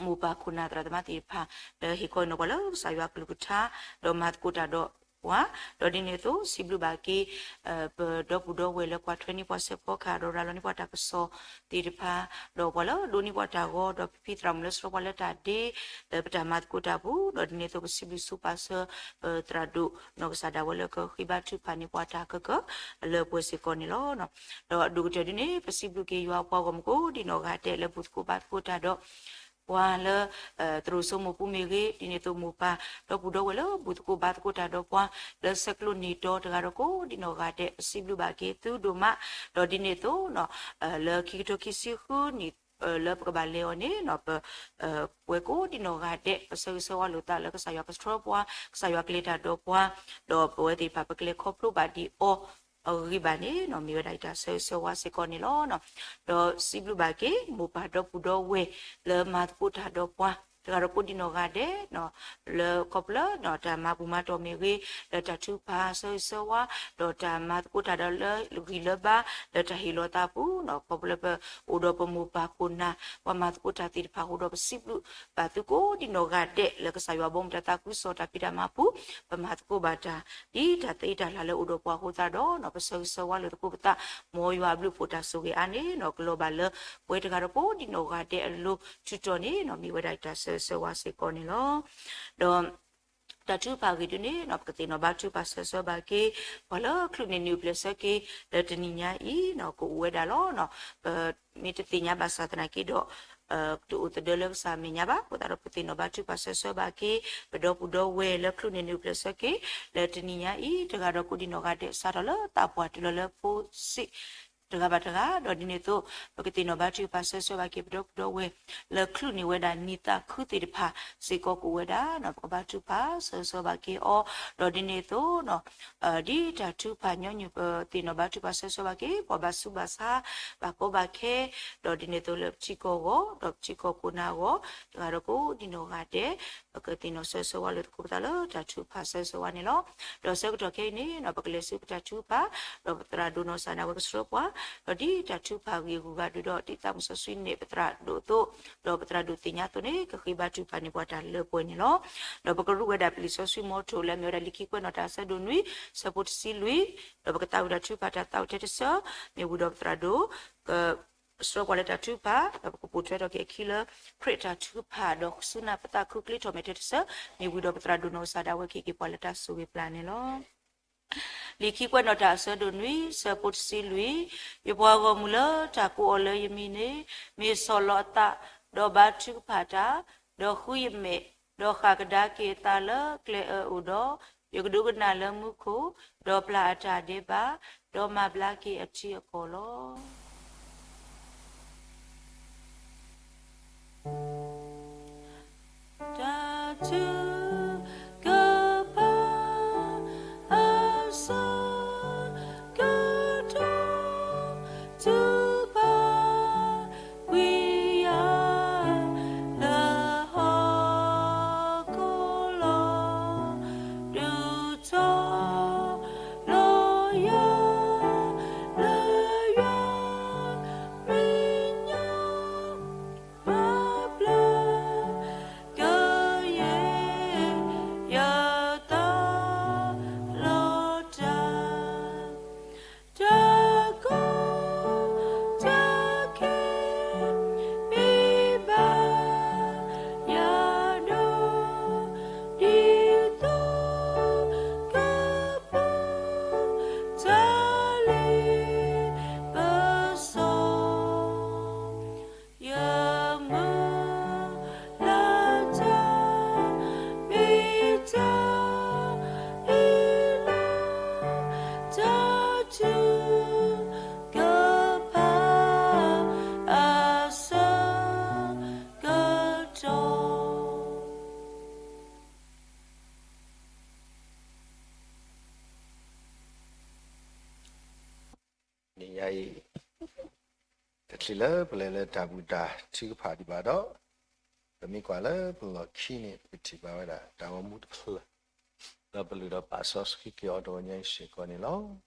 မိၢ်ပၢ်ခိၣ်နၢ်သရၣ်သမါသ့ၣ်တဖၣ် လၢဟ့ၣ်ခီနီၤပှၤလၢကစၢ်ယွၤကလုၢ်ကထါ ဒီးမၤသကိးတၢ်ဒီးပှၤ, ဒီးဒ်န့ၣ်အသိး စံးဘျုးဘၣ်က့ၤ ပဒီပုၢ်ဒီဝဲၢ်လၢကွၢ်ထွဲန့ၢ်ပှၤစဲးဖီကဟၣ် ဒီးရၤလီၤန့ၢ်ပှၤတၢ်ကစီၣ်သ့ၣ်တဖၣ်, ဒီးပှၤလၢဒိးန့ၢ်ပှၤတၢ်ဂီၤ ဒီးဖံဖံသရၣ်မုၣ်လၢဆှၢပှၤလၢတၢ်ဒ့ လၢပတၢ်မၤသကိးတၢ်အပူၤ, ဒီးဒ်န့ၣ်အသိး ပစံးဘျုးဆိပာ်စၢၤ ပသရၣ်ဒိၣ်နီၢ်ကစၢ်ဒၣ်ဝဲလၢကဃ့ဘါထုကဖၣ်န့ၢ်ပှၤတၢ်ကကလၢပှဲၤစ့ၢ်ကီးန့ၣ်လီၤ. ဒီးအဒိၣ်ကတၢၢ်ဒ်န့ၣ် ပစံးဘျုးက့ၤယွၤပှၤဂီၢ်မုၢ်ကိးဒံနီၢ်ဂၤဒဲးလၢဘူၣ်သကိးဘါသကိးတၢ်ဒီး ပှၤလၢ သရိာ်စိမိၢ်ပူၤမ့ၢ်ဂ့ၤ, ဒ်န့ၣ်အသိးမိၢ်ပၢ် ဒီပုၢ်ဒီဝဲၢ်လၢဘူၣ်သကိးဘါသကိးတၢ်ဒီးပှၤ လၢဆဲးကျိးနံၣ်တီတဂၤဒီးကိးဒံနီၢ်ဂၤဒဲး ပစံးဘျုးဘၣ်က့ၤသုဒိၣ်မး, ဒီးဒ်န့ၣ်အသိး လၢခံကထိခံဆံဃုနံၣ် လၢပကဘၣ်လဲၤအီၤန့ၣ် ပ ပဝဲကိးဒံနီၢ်ဂၤဒဲး ပဆၢဂ့ၤဆၢဝါလိာ်သးလၢကစၢ်ယွၤကဆှၢပှၤ, ကစၢ်ယွၤကလဲၤတၢ်ဒီးပှၤ, ဒီးပဝဲသ့ၣ်တဖၣ်ပကလဲၤခီဖျိဘၣ်ဒံးအီၤ အဂ့ၤဘၣ်န့ၣ် မ့ၢ်ဝဲဒၣ်ယတၢ်ဆၢဂ့ၤဆၢဝါစ့ၢ်ကီးန့ၣ်လီၤ. ဒီးစံးဘျုးဘၣ်က့ၤ မိၢ်ပၢ်ဒီပုၢ်ဒီဝဲၢ် လၢမၤသကိးတၢ်ဒီးပှၤ တဂၤဒီးကိးဒံနီၢ်ဂၤဒဲး လၢခီဖျိလၢတၢ်မၤဘူၣ်မၤတီၢ်မ့ၢ်ဂ့ၤ, လၢတၢ်ထုကဖၣ်ဆၢဂ့ၤဆၢဝါ, ဒီးတၢ်မၤသကိးတၢ်ဒီးလၢဂံၢ်လၢဘါ လၢတၢ်ဟ့ၣ်လီၤသးပူၤ, ခီဖျိလၢပအိၣ်ဒီးပမိၢ်ပၢ်ခိၣ်နၢ် ပှၤမၤသကိးတၢ်သ့ၣ်တဖၣ်အဃိဒီး ပစံးဘျုးဘၣ်သုကိးဒံနီၢ်ဂၤဒဲး လၢကစၢ်ယွၤဘီမုၢ်တၢ်သးခုကစီၣ်တၢ်ဖံးတၢ်မၤပူၤ ပမၤသကိးဘၣ်တၢ် ဒ်တၢ်သ့တၢ်လၢ်လၢအိၣ်ဒီးပှၤအဃိသတးဒီး ပဆၢဂ့ၤဆၢဝါလိာ်သကိးပသး မ်ယွၤအဘျုးအဖှိၣ်တၢ်ဆိၣ်ဂ့ၤအါန့ၣ် ကလီၤဘၣ်လၢ ပဝဲတဂၤဒီးကိးဒံနီၢ်ဂၤဒဲးအလိၤ ထုးထီၣ်န့ၣ် မ့ၢ်ဝဲဒၣ်ယတၢ်ဆၢဂ့ၤဆၢဝါစ့ၢ်ကီးန့ၣ်လီၤ. ဒီး တၢ်ထုကဖၣ်အဂ့ၢ်ဒ်န့ၣ် ပကသ့ၣ်နီၣ်ဘါထုကဖၣ်ဆၢဂ့ၤဆၢဝါဘၣ်က့ၤ ပှၤလၢချုးန့ၢ်နံၣ်အုၣ်ပျဲၢ်ဆၢက့ၤ လၢတနံၤညါအံၤ ကအိၣ်ဝဲဒၣ်လီၤ. ပမ့ၢ်တသ့ၣ်ညါဘၣ်ဆၣ်သနာ်က့ဒီး တအိၣ်သဒၢလၢကစၢ်အမဲာ်ညါဘၣ်. အဃိသတးဒီးပကသ့ၣ်နီၣ်ဘါထုကဖၣ်ဆၢဂ့ၤဆၢဝါဘၣ်က့ၤ ပဒီပုၢ်ဒီဝဲၢ်လၢချုးန့ၢ်နံၣ်အုၣ်ပျဲၢ်ဆၢက့ၤ လၢတနံၤညါအံၤ တဂၤဒီးကိးဒံနီၢ်ဂၤဒဲး စးထီၣ်လၢသးပှၢ်တုၤလီၤလၢဖိစံး တဂၤဘၣ်တဂၤ, ဒီးဒ်န့ၣ်အသိး ပကသ့ၣ်နီၣ်ဘါထုကဖၣ်ဆၢဂ့ၤဆၢဝါဘၣ်က့ၤ ပဒီပုၢ်ဒီဝဲၢ် လၢချုးန့ၢ်ဝဲဒၣ်နံၣ်သးခုသ့ၣ်တဖၣ်စ့ၢ်ကီးကအိၣ်ဝဲဒၣ် ပကဘါထုကဖၣ်ဆၢဂ့ၤဆၢဝါဘၣ်က့ၤအီၤ, ဒီးဒ်န့ၣ်အသိး ဒ်တၢ်ထုကဖၣ်ညီနုၢ် ပသ့ၣ်နီၣ်ဘါထုကဖၣ်ဆၢဂ့ၤဆၢဝါဘၣ်က့ၤ ပှၤဘၣ်ဆူးဘၣ်ဆါ ဘၣ်ကီဘၣ်ခဲ, ဒီးဒ်န့ၣ်အသိးလၢပထံကီၢ်အဂီၢ် ဒီးပထံကီၢ်ခိၣ်နၢ်အဂီၢ် တဂၤဒီးကိးဒံနီၢ်ဂၤဒဲး ပကသ့ၣ်နီၣ်ဆၢဂ့ၤဆၢဝါလိာ်သကိးပသးလၢတၢ်ထုကဖၣ်ဆၢဂ့ၤဆၢဝါန့ၣ်လီၤ. ဒီးဆၢကတီၢ်ခဲအံၤန့ၣ် ပကလဲၤဆူပတၢ်ထုကဖၣ်, ဒီးပသရၣ်ဒိၣ်နီၢ်ကစၢ်ဒၣ်ဝဲကဆှၢပှၤ, ဒီးဒ်တၢ်ထုကဖၣ်ဂ့ၢ်ဂုၤဂၤဒုးဒီး ဒ်သးမုၢ်စီဆှံန့ၣ် ပသရၣ်ဒိၣ်အသိး, ဒီးပသရၣ်ဒိၣ်သ့ၣ်ညါအသိးန့ၣ် ကဃ့ဘါထုကဖၣ်န့ၢ်ပှၤတၢ်လၢပှဲၤန့ၣ်လီၤ. ဒီးပကရူၢ်ဝဲဒၣ်ပလံာ်စီဆှံမီထိၣ်လၢအမ့ၢ်ဝဲဒၣ်လံာ်ခံကွဲးနီၣ်တၢ်အဆၢဒိၣ်နွံ ဆၢဖိတဆံလွံၢ်, ဒီးပကသးဝံၣ်တၢ်ထုကဖၣ်တၢ်သးဝံၣ်ထဲတဆၢ, မ့ၢ်ဝံၤဒီးပသရၣ်ဒိၣ် က ဆှၢပှၤလၢတၢ်ထုကဖၣ်, ဒီးပကပိာ်ထွဲထီၣ်က့ၤအခံလၢ ခရံာ်တၢ်ထုကဖၣ် ဒီးစူၢ်နာ်ပသးခုကျ့ထီၣ်မဲာ်ထဲတဆၢ, မ့ၢ်ဝံၤဒီးပသရၣ်ဒိၣ်နီၢ်ကစၢ်ဒၣ်ဝဲကဟ့ၣ်က့ၤပှၤလၢတၢ်ဆိၣ်ဂ့ၤပျၢ်န့ၣ်လီၤ. လံာ်ခံကွဲးနီၣ်တၢ်အဆၢဒိၣ်နွံ ဆၢဖိတဆံလွံၢ်, ယပှၤဂီၢ်မုၢ်လၢတၢ်ကိးအီၤလၢယမံၤန့ၣ် မ့ၢ်ဆီၣ်လီၤအသး, ဒီးဘါထုကဖၣ်တၢ်, ဒီးဃုယမဲာ်, ဒီးဃၣ်ကဒါက့ၤအသးလၢကျဲအၢအိၣ်ဒီး, ယကဒိကနၣ်လၢမူခိၣ်, ဒီးပျၢ်အတၢ်ဒဲးဘး, ဒီးမၤဘျါက့ၤအထံအကီၢ်လီၤ. တၢ်ထုကဖၣ်အဆၢကတီၢ် ထုကဖၣ် တချုးလၢပလဲၤလၢတၢ်ဘူၣ်တၢ်ထုကဖၣ်ဒံးဘၣ်ဒီး, ပမ့ၢ်ကွၢ်လၢပလီၢ်ခံန့ၣ် ပကထံၣ်ဘၣ်ဝဲဒၣ်တၢ်ဂီၤမူတဖျၢၣ်, ဒီးပလုၢ်ဒီးပာ်စီဆှံက့ၤအီၤတဂီၤညါအံၤစ့ၢ်ကီးန့ၣ်လီၤ.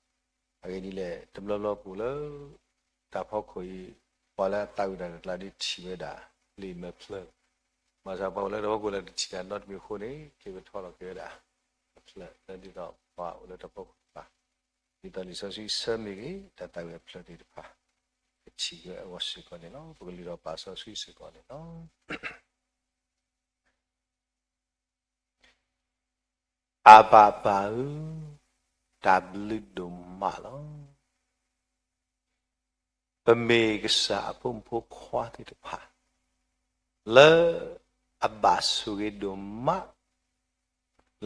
အဂ့ၢ်ဒ်လဲၣ်, တဘျီဘျီပအိၣ်လၢတၢ်ဖီခိၣ်အံၤ, ပှၤလၢအသးဝံၣ်တၢ်တကျါဒုးထံၣ်ဝဲဒၣ် လံာ်မဲာ်ဖျၢၣ်, ဘၣ်ဆၣ်ပှၤအိၣ်လၢတၢ်ဖီခိၣ်လၢတထံၣ်တၢ်နီတမံၤအဃိန့ၣ်, က့ၤပထီၣ်လီၤက့ၤဝဲဒၣ် အဖျၢၣ်လၢဒ်သိးပှၤအိၣ်လၢတၢ်ဖီခိၣ်တဖၣ်, ဒ်သိးလံာ်စီဆှံဆၢမ့ၢ်ဂ့ၤ, တၢ်သးဝံၣ်အဖျၢၣ်သ့ၣ်တဖၣ်, ကထံၣ်ဝဲအဂီၢ်စ့ၢ်ကီးန့ၣ်လီၤ. ပကလုၢ်ဒီးပာ်စီဆှံစ့ၢ်ကီးန့ၣ်လီၤ. အၤဘၣ်ပၢ်ဧၢ, တၢ်ဘျုးဒိၣ်မးလီၤ. ပမ့ၢ်ကစၢ်အဖိမုၣ်ဖိခွါသ့ၣ်တဖၣ် လၢအဘၣ်ဆိၣ်ဂ့ၤဒိၣ်မး,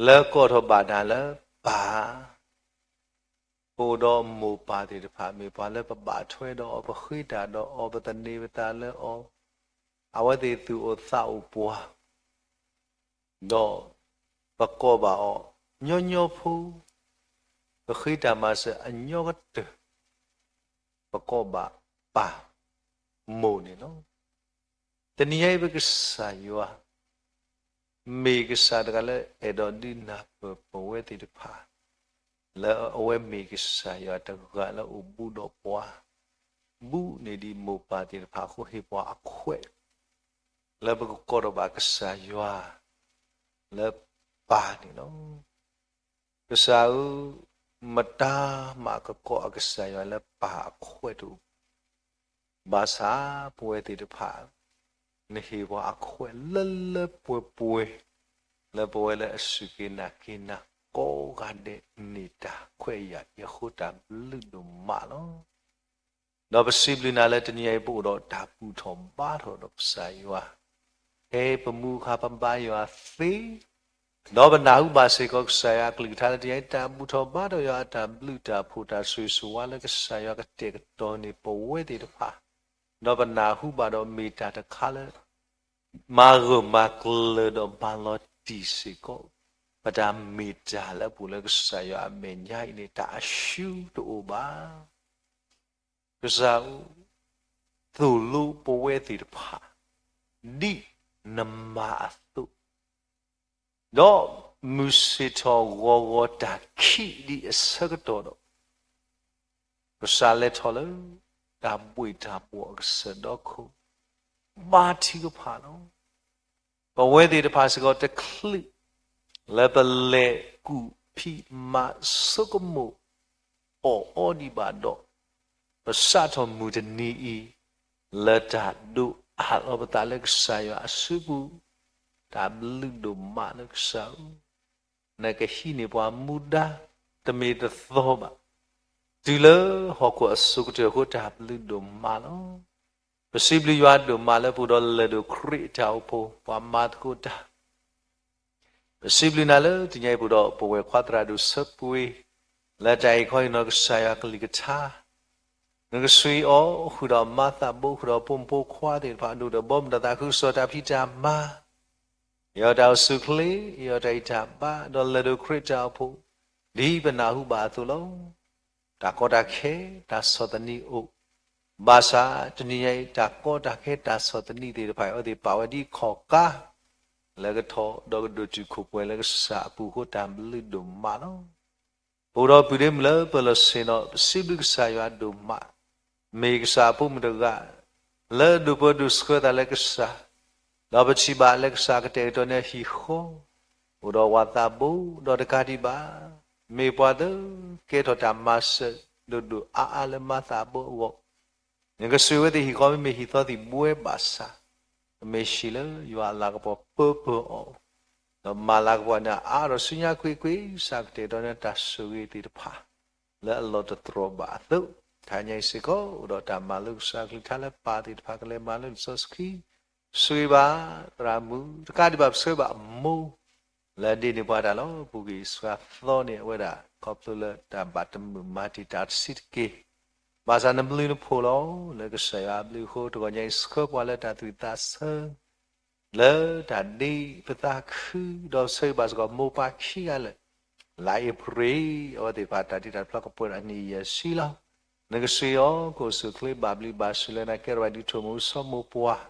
လၢကိးထီၣ်ဘၣ်နၤလၢပၢ်, ပအိၣ်ဒီးမိၢ်ပၢ်သ့ၣ်တဖၣ် မ့ၢ်ပှၤလၢပဘၣ်ထွဲဒီးအီၤ, ပဃ့တၢ်ဒီးအီၤ, ပသန့ၤပသးလၢအီၤ, အဝဲသ့ၣ်သူၣ်အိၣ်သးအိၣ်ပှၤ ဒီးပကိးဘၣ်အီၤ ညီညီဖိ, ပဃ့တၢ်မၤစၢၤအညီကတၢၢ်, ပကိးဘၣ်ပၢ်မိၢ်န့ၣ်လီၤ. တနံၤညါအံၤပကစၢ်ယွၤ မ့ၢ်ကစၢ်တဂၤလၢအဲၣ်ဒိးဒုးနၢ်ပၢၢ်ပဝဲသ့ၣ်တဖၣ်, လၢအဝဲမ့ၢ်ကစၢ်ယွၤတဂၤလၢအိၣ်ဘူးဒီးပှၤ, ဘူးန့ၢ်ဒံးမိၢ်ပၢ်သ့ၣ်တဖၣ်အဃိ ဟ့ၣ်ပှၤအခွဲး လၢပကကိးထီၣ်ဘၣ်ကစၢ်ယွၤ လၢပၢ်န့ၣ်လီၤ. ကစၢ်ဧၢ, မတၤမးကကိးအကစၢ်ယွၤလၢပၢ်အခွဲးတအိၣ်, ဘၣ်ဆၣ်ပဝဲသ့ၣ်တဖၣ် နဟ့ၣ်ပှၤအခွဲးလၢလၢပှဲၤပှဲၤ, လၢပဝဲလၢအစူၢ်က့ၤနာ်က့ၤနၤကိးဂၤဒဲးန့ၣ် တၢ်ခွဲးယာ်အဃိ တၢ်ဘျုးဒိၣ်မးလီၤ. ဒီးပစံးဘျုးနၤလၢတနံၤအံၤ ပအိၣ်ဒီးတၢ်ဘူၣ်ထီၣ်ဘါထီၣ်ဒီးကစၢ်ယွၤ, ဖဲပမူအခါပဘါယွၤသ့, ဒီးပနၢ်ဟူဘၣ်စ့ၢ်ကီးကစၢ်ယွၤအကလုၢ်ကထါလၢတနံၤအံၤ တၢ်ဘူၣ်ထီၣ်ဘါထီၣ်ယွၤအတၢ်ဘျုးတၢ်ဖှိၣ်တၢ်ဆိၣ်ဂ့ၤဆိၣ်ဝါလၢကစၢ်ယွၤကတဲာ်ကတီၤန့ၢ်ပဝဲသ့ၣ်တဖၣ်, ဒီးပနၢ်ဟူဘၣ်ဒီးမ့ၢ်တၢ်တခါလၢ မၤဂၢၢ်မၤကျၢၤဒီးမၤလီၤတံၢ်စ့ၢ်ကီး, ပတၢ်မ့ၢ်တၢ်လၢပအိၣ်လၢကစၢ်ယွၤအမဲာ်ညါအံၤန့ၣ် တၢ်အရှုံးတအိၣ်ဘၣ်. ကစၢ်ဧၢ, သိၣ်လိပဝဲသ့ၣ်တဖၣ် ဒ်နမၤအသိး, ဒီးမုၢ်ဆ့ၣ်ထီၣ်ဂီၤဂီၤတၢ်ခံးဒံးအဆၢကတီၢ်ဒီး, ကစၢ်လဲၤထီၣ်လၢ တၢ်ဘှ့ၣ်တၢ်ဘှီၣ်အကစၢၢ်ဒီခိၣ် ဘါထုကဖၣ်လီၤ. ပဝဲသ့ၣ်တဖၣ်စ့ၢ်ကီးတချုး လၢပလဲၤကူၣ်ဖံးမၤဆိကမိၣ် အီၣ်အီဒံးဘၣ်ဒီး, ပစးထီၣ်မုၢ်တနံၤအံၤ လၢတၢ်ဒိးအးလီၤပသးလၢကစၢ်ယွၤအစုပူၤ, တၢ်ဘျုးဒိၣ်မးလၢကစၢ်ဧၢ, နကဟံးန့ၢ်ပှၤမူဒါ တမ့ၢ်တသီဘၣ်, တုၤလၢဟီၣ်ခိၣ်အစိၤကတၢၢ်အဃိ တၢ်ဘျုးဒိၣ်မးလီၤ. ပစံးဘျုးယွၤဒိၣ်မးလၢပအိၣ်ဒီးလၢၢ်ဒိၣ်ခရံာ်အတၢ်အိၣ်ဖှိၣ် ပှၤမၤသကိးတၢ် ပစံးဘျုးနၤလၢတနံၤအံၤ ပအိၣ်ဒီးပဝဲၢ်ခွါသရၣ်ဒိၣ်ဆၢပှ့ၤ လၢတၢ်အံၤခီအံၤနီၢ်ကစၢ်ယွၤကလုၢ်ကထါ, နကဆှံအီၤဃုာ်ဒီးမၤသးဘိ ဃုာ်ဒီးပိာ်မုၣ်ဖိခွါသ့ၣ်တဖၣ် ဒိၣ်ဒီးဘီမုၢ်ဒီးသးခုကစီၣ်တၢ်ဖံးတၢ်မၤ ယွၤတၢ်အိၣ်ဆူၣ်အိၣ်ချ့, ယွၤတၢ်အံးတၢ်ဘါ, ဒီးလၢၢ်ဒိၣ်ခရံာ်တၢ်အိၣ်ဖှိၣ်, ဒ်ပနၢ်ဟူဘၣ်အသိးလီၤ. တၢ်ကီတၢ်ခဲ, တၢ်ဆီၣ်သနံးအိၣ်, ဘၣ်ဆၣ်တနံၤညါအံၤ တၢ်ကီတၢ်ခဲ တၢ်ဆီၣ်သနံးသ့ၣ်တဖၣ်အံၤ အဝဲသ့ၣ်ပာ်ဝဲဒ်ခီၣ်ကါ လၢကထီၣ်ဒီးကဒိၣ်တုာ်ခိၣ်ပှဲၤလၢကစၢ်အပူၤအဃိ တၢ်ဘျုးဒိၣ်မးလီၤ. ပအိၣ်ဒီးပုၢ်ဒီမုၣ်လၢပၢၤလီၢ်ဆ့ၣ်နီၤ ပစံးဘျုးကစၢ်ယွၤဒိၣ်မး, မ့ၢ်ကစၢ်အဖိမုၣ်တဂၤ လၢဒိးပၢဒိးဆှၢသးလၢကစၢ်, ဒီးပထံၣ်ဘၣ်လၢကစၢ်ကတဲာ်ကတီၤန့ၢ်ဟံၣ်ဃီ, အိၣ်ဒီးဝၤသးဘိ ဒီးတကးဒံးဘၣ် မ့ၢ်ပှၤလၢကဲထီၣ်တၢ်မၤစၢၤဒိၣ်ဒိၣ်အါအါလၢမၤသးဘိအဂီၢ်, နကဆိၣ်ဂ့ၤဝဲသ့ၣ်ဟံၣ်ဃီ မ့မ့ၢ်ဟံၣ်သီသံၣ်ဘှဲဘၣ်ဆၣ်, ကမ့ၢ်ဟံၣ်လၢယွၤအလၤကပီၤပၢပၢအီၤ, ဒီးမၤလၤကပီၤန့ၢ်အါဒီးဆူညါကွ့ၢ်ကွ့ၢ် ကစၢ်ကတဲာ်ကတီၤန့ၢ်တၢ်ဆိၣ်ဂ့ၤသ့ၣ်တဖၣ် လၢအလီၤတတြီၤဘၣ်အသိး, တနံၤညါအံၤစ့ၢ်ကီး အိၣ်ဒီးတၢ်မၤလိကစၢ်ကလုၢ်ကထါလၢပၢ်သ့ၣ်တဖၣ်ကလဲၤမၤလိလံာ်စီဆှံ, ဆိၣ်ဂ့ၤဘၣ်သရၣ်မုၣ် တကးဒံးဘၣ် ပဆိၣ်ဂ့ၤဘၣ်အမိၢ် လၢအဒ့န့ၢ်ပှၤတၢ်လီၤ. ပူၤကွံာ်စှၤသီန့ၣ် အဝဲဒၣ် ခီဖျိလၢတၢ်ဘၣ်တမုာ်မၤတံာ်တာ်တဆံးတက့ၢ်. ဘၣ်ဆၣ်နဘျုးနဖှိၣ်လီၤ. လၢကစၢ်ယွၤအဘျုးအဃိ တဂီၤညါအံၤ ဆှၢပှၤလၢတၢ်သူၣ်ဝံၣ်သးဆၢ လၢတၢ်ဒ့ပသးခု ဒီးပဆိၣ်ဂ့ၤဘၣ်စ့ၢ်ကီး မိၢ်ပၢ်ခံဂၤလၢာ် လါအ့ဖြ့ၣ် အဝဲသ့ၣ်တဖၣ်တၢ်တ့တၢ်ဖျီကပှဲၤဒီးနံၣ်ယဲၢ်ဆံလီၤ. နကဆှံအီၤ ကအိၣ်ဆူၣ်ချ့ ဘၣ်ဘျုးဘၣ်ဆိၣ်လၢနကဲထီၣ်ဘၣ်ဒုးထိၣ်မူ ဆီမိၢ်ပှၢ်,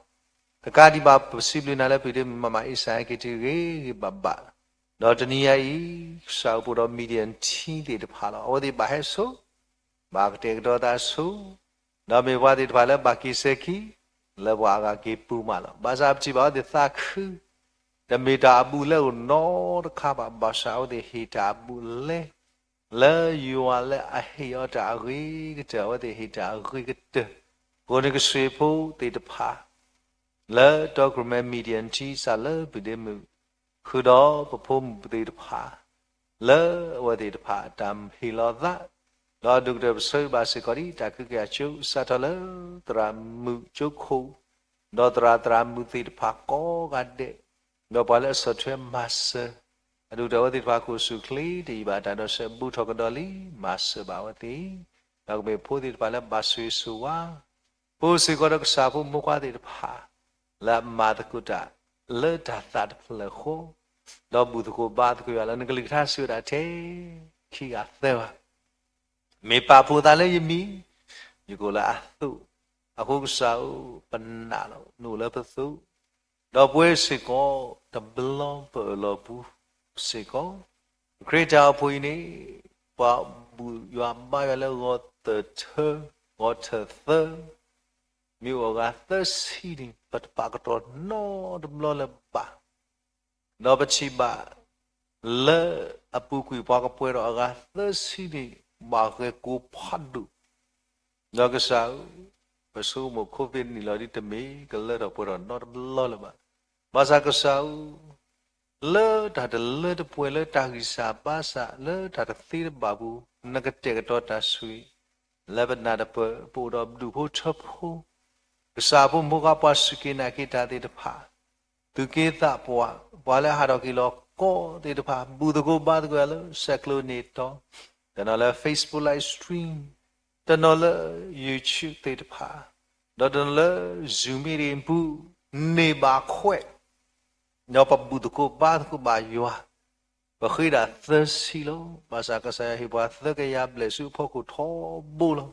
တကးဒံးဘၣ် ပစံးဘျုးနၤလၢပှၤဒ့မုၣ်မးမး အ့စၢ် ဟဲက့ၤတုၤဂ့ၤဂ့ၤဘၣ်ဘၣ်, ဒီးတနံၤညါအံၤ ကစၢ်အိၣ်ဖှိၣ်ဒီး Media team သ့ၣ်တဖၣ်လီၤ. အဝဲသ့ၣ်ဘၣ်ဟဲဆိ ဘၣ်ကတဲာ်ကတီၤသးဆိ, ဒီးမ့ၢ်ပှၤသ့ၣ်တဖၣ်လၢဘၣ်က့ၤစဲၤခံ လၢပှၤအဂၤက့ၤပူၤမးလီၤ. ဘၣ်ဆၣ်ပထံၣ်ဘၣ်အဝဲသ့ၣ်သးခု တမ့ၢ်တၢ်အဘူးအလဲအိၣ်နီတခါဘၣ်, ဘၣ်ဆၣ်အဝဲသ့ၣ်ဟ့ၣ်တၢ်အဘူးအလဲ လၢယွၤလၢအဟ့ၣ်အီၤတၢ်အဂ့ၤကတၢၢ်, အဝဲသ့ၣ်ဟ့ၣ်တၢ်အဂ့ၤကတၢၢ်, အဃိန့ၣ်ကစၢ်ဖိသ့ၣ်တဖၣ် လၢတီကရူၢ်မဲ Media team စးလၢပှၤဒ့မုၣ် ဃုာ်ဒီးပဖိမုၣ်သ့ၣ်တဖၣ် လၢအဝဲသ့ၣ်တဖၣ်အတၢ်ဟ့ၣ်လီၤသး, ဒီးဒိၣ်ကတၢၢ်ပဆၢဂ့ၤဘၣ်စ့ၢ်ကီးဒ်တၢ်ကဟုကယာ်ကၠိ စးထီၣ်လၢသရၣ်မုၣ်ကၠိခိၣ် ဒီးသရၣ်သရၣ်မုၣ်သ့ၣ်တဖၣ်ကိးဂၤဒဲး, ဒီးပှၤလၢအဆီၣ်ထွဲမၤစၢၤ, အဒိၣ်ကတၢၢ်အဝဲသ့ၣ်တဖၣ်ကအိၣ်ဆူၣ်ချ့ တယံာ်ဘၣ်တၢ်ဒီးဆၢ ဘူးထီၣ်ကဒီးလံ, မၤစၢၤဘၣ်အဝဲသ့ၣ်, ဒီးကမ့ၢ်ဖိသ့ၣ်တဖၣ်လၢဘၣ်ဆိၣ်ဂ့ၤဆိၣ်ဝါ ပအိၣ်စ့ၢ်ကီးဒီးကစၢ်ဖိမိၢ်ပှၢ်သ့ၣ်တဖၣ် လၢအမၤသကိးတၢ်လၢတၢ်သးတဖျၢၣ်ဃီ, ဒီးဘူၣ်သကိးဘါသကိးယွၤလၢ နကလုၢ်ကထါစံးဝဲဒၣ်ထဲခံဂၤသၢဂၤ မ့ၢ်ပာ်ဖှိၣ်သးလၢယမံၤ, ယကအိၣ်လၢအသိး, အဃိကစၢ်ဧၢ, ပနာ်လီၤ, နအိၣ်လၢပသိး, ဒီးပဝဲစ့ၢ်ကီး တဘျီပအၢၣ်လီၤပူၤစ့ၢ်ကီး, ခရံာ်တၢ်အိၣ်ဖှိၣ်အံၤန့ၣ် ပှၤဘူၣ်ယွၤဘါယွၤလၢဂီၤသၢထၢ, ဂီၤထၢၣ်သၢ, မ့ၢ်အိၣ်အဂၤသၢဆံန့ၣ် ပတပာ်ကတီၢ်နီတဘျီလၢၤဘၣ် ဒီးပထံၣ်ဘၣ် လၢအပူၤကွံာ်ပှၤကပှဲၤထီၣ်အဂၤသၢဆံန့ၣ် ဘၣ်ဂဲၤကိးဖးဒိၣ်, ဒီးကစၢ်ဧၢ, ပဆိကမိၣ် COVID နံၣ်လီၤဒ်တမ့ၢ်ကလၢထီၣ်ပှဲၤထီၣ်နီတဘျီလၢၤဘၣ်. ဘၣ်ဆၣ်ကစၢ်ဧၢ, လၢတၢ်တလၢတပှဲၤလၢတၢ်ဂံၢ်စၢ်ဘါစၢ် လၢတၢ်တသ့တဘၣ်ပူၤ နကတဲာ်ကတီၤတၢ်ဆိၣ်ဂ့ၤ လၢပနၢ်တပၢၢ် ပအိၣ်ဒီးဒူၣ်ဖိထၢဖိ ကစၢ်ဖိမုၣ်ဖိခွါ ပှၤစူၢ်က့ၤနာ်က့ၤတၢ်သ့ၣ်တဖၣ်, သူၣ်က့သးပှၢ်, ပှၤလၢအဟးထီၣ်က့ၤလီၤကီသ့ၣ်တဖၣ်, ဘူၣ်သကိးဘါသကိးလၢ စဲးကျိးန့ၢ်တီ, တနီၤလၢ Facebook live stream, တနီၤလၢ YouTube သ့ၣ်တဖၣ်, ဒီးတနီၤလၢ Zoom meeting ပူၤ, န့ၢ်ဘၣ်ခွဲး ဒီးပဘူၣ်သကိးဘါသကိးဘၣ်ယွၤ, ပဃ့ဒၣ်သၢဆံလီၤ. ဘၣ်ဆၣ်ကစၢ်ယွၤဟ့ၣ်ပှၤသၢကယၤဘျဲၣ်ဆူအဖီခိၣ်ထီဘိလီၤ.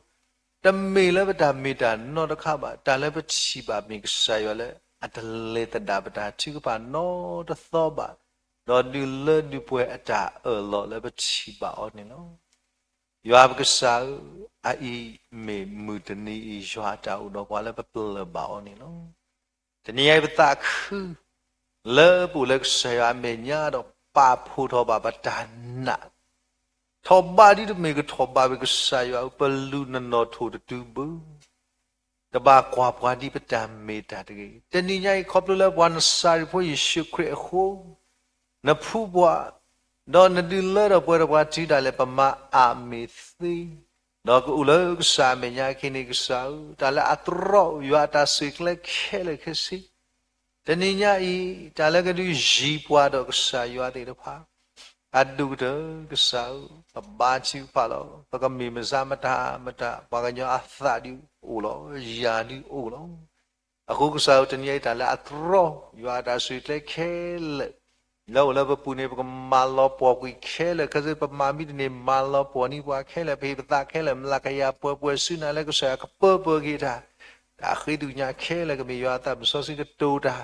တမ့ၢ်လၢပတၢ်မ့ၢ်တၢ်နီတခါဘၣ်, တၢ်လၢပထံၣ်ဘၣ်မ့ၢ်ကစၢ်ယွၤလၢအတလဲၤသဒၣ်ပတၢ်ထုကဖၣ်နီတသီဘၣ်, ဒီးဒုးလၢဒုးပှဲၤအတၢ်အၢၣ်လီၤလၢပထံၣ်ဘၣ်အီၤန့ၣ်လီၤ. ယွၤပကစၢ်ဧၢ, အအံၤမ့ၢ်မုၢ်တနံၤအံၤ ယွၤအတၢ်အိၣ်ဒီးပှၤလၢပပလၢၢ်ဘၣ်အီၤန့ၣ်လီၤ. တနံၤအံၤပသးခု လၢပအိၣ်လၢကစၢ်ယွၤအမဲာ်ညါဒီး ပာ်ဖှိၣ်ထီၣ်ဘၣ်ပတၢ်နာ်, ထီၣ်ဘးဒ်တမ့ၢ်ကထီၣ်ဘးဝဲ ကစၢ်ယွၤဧၢ, ပလူၤနနီၣ်ထိၣ်တတုၤဘၣ် တဘၣ်ကွၢ်ပှၤဒ်ပတၢ်မ့ၢ်တၢ်တဂ့ၤ. တနံၤညါအံၤ ခီဖျိလၢပှၤနစၤရ့းဖိယ့ၣ်ၡူးခရံာ်အဃိ နဖှူပှၤ, ဒီးနဒုးလၢထီၣ်ပှဲၤထီၣ်ပှၤတုၤဒၣ်လဲာ် ပမၤအါမ့ၢ်သ့, ဒီးကအိၣ်လၢကစၢ်အမဲာ်ညါခဲအံၤန့ၣ် ကစၢ်ဧၢ, တၢ်လၢအတြီယွၤအတၢ်စူၢ်ကျဲခဲလၢာ်ခဲဆ့ တနံၤညါအံၤ တၢ်လၢကဒုးယံၤပှၤဒီးကစၢ်ယွၤသ့ၣ်တဖၣ် အဒိၣ်ကတၢၢ်ကစၢ်ဧၢ, ပဘါထုကဖၣ်လီၤ. ပကမ့ၢ်မတၤမတၤမတၤ ပှၤကညီအသးဒုးအိၣ်လီၤ, ယၤဒုးအိၣ်လီၤ. အဃိကစၢ်ဧၢ, တနံၤအံၤတၢ်လၢအတြီယွၤအတၢ်စူၢ်ကျဲခဲလၢာ် လၢအိၣ်လၢပပူၤန့ၣ် ပကမၤလီၤပှီၢ်ကွံာ်ခဲလၢာ်ခဲဆ့, ပမၤမံတန့ၢ် မၤလီၤပှီၢ်န့ၢ်ပှၤခဲလၢာ်, ပဟ့ၣ်ပသးခဲလၢာ် မလၤကယၤပှဲၤပှဲၤဆူနၤလၢကစၢ်ယွၤကပၢပၢက့ၤတၢ်, တၢ်ဃ့ဒုးညါခဲလၢာ်ကမ့ၢ်ယွၤအသးမုၣ်စီဆှံကတိၤတၢ်,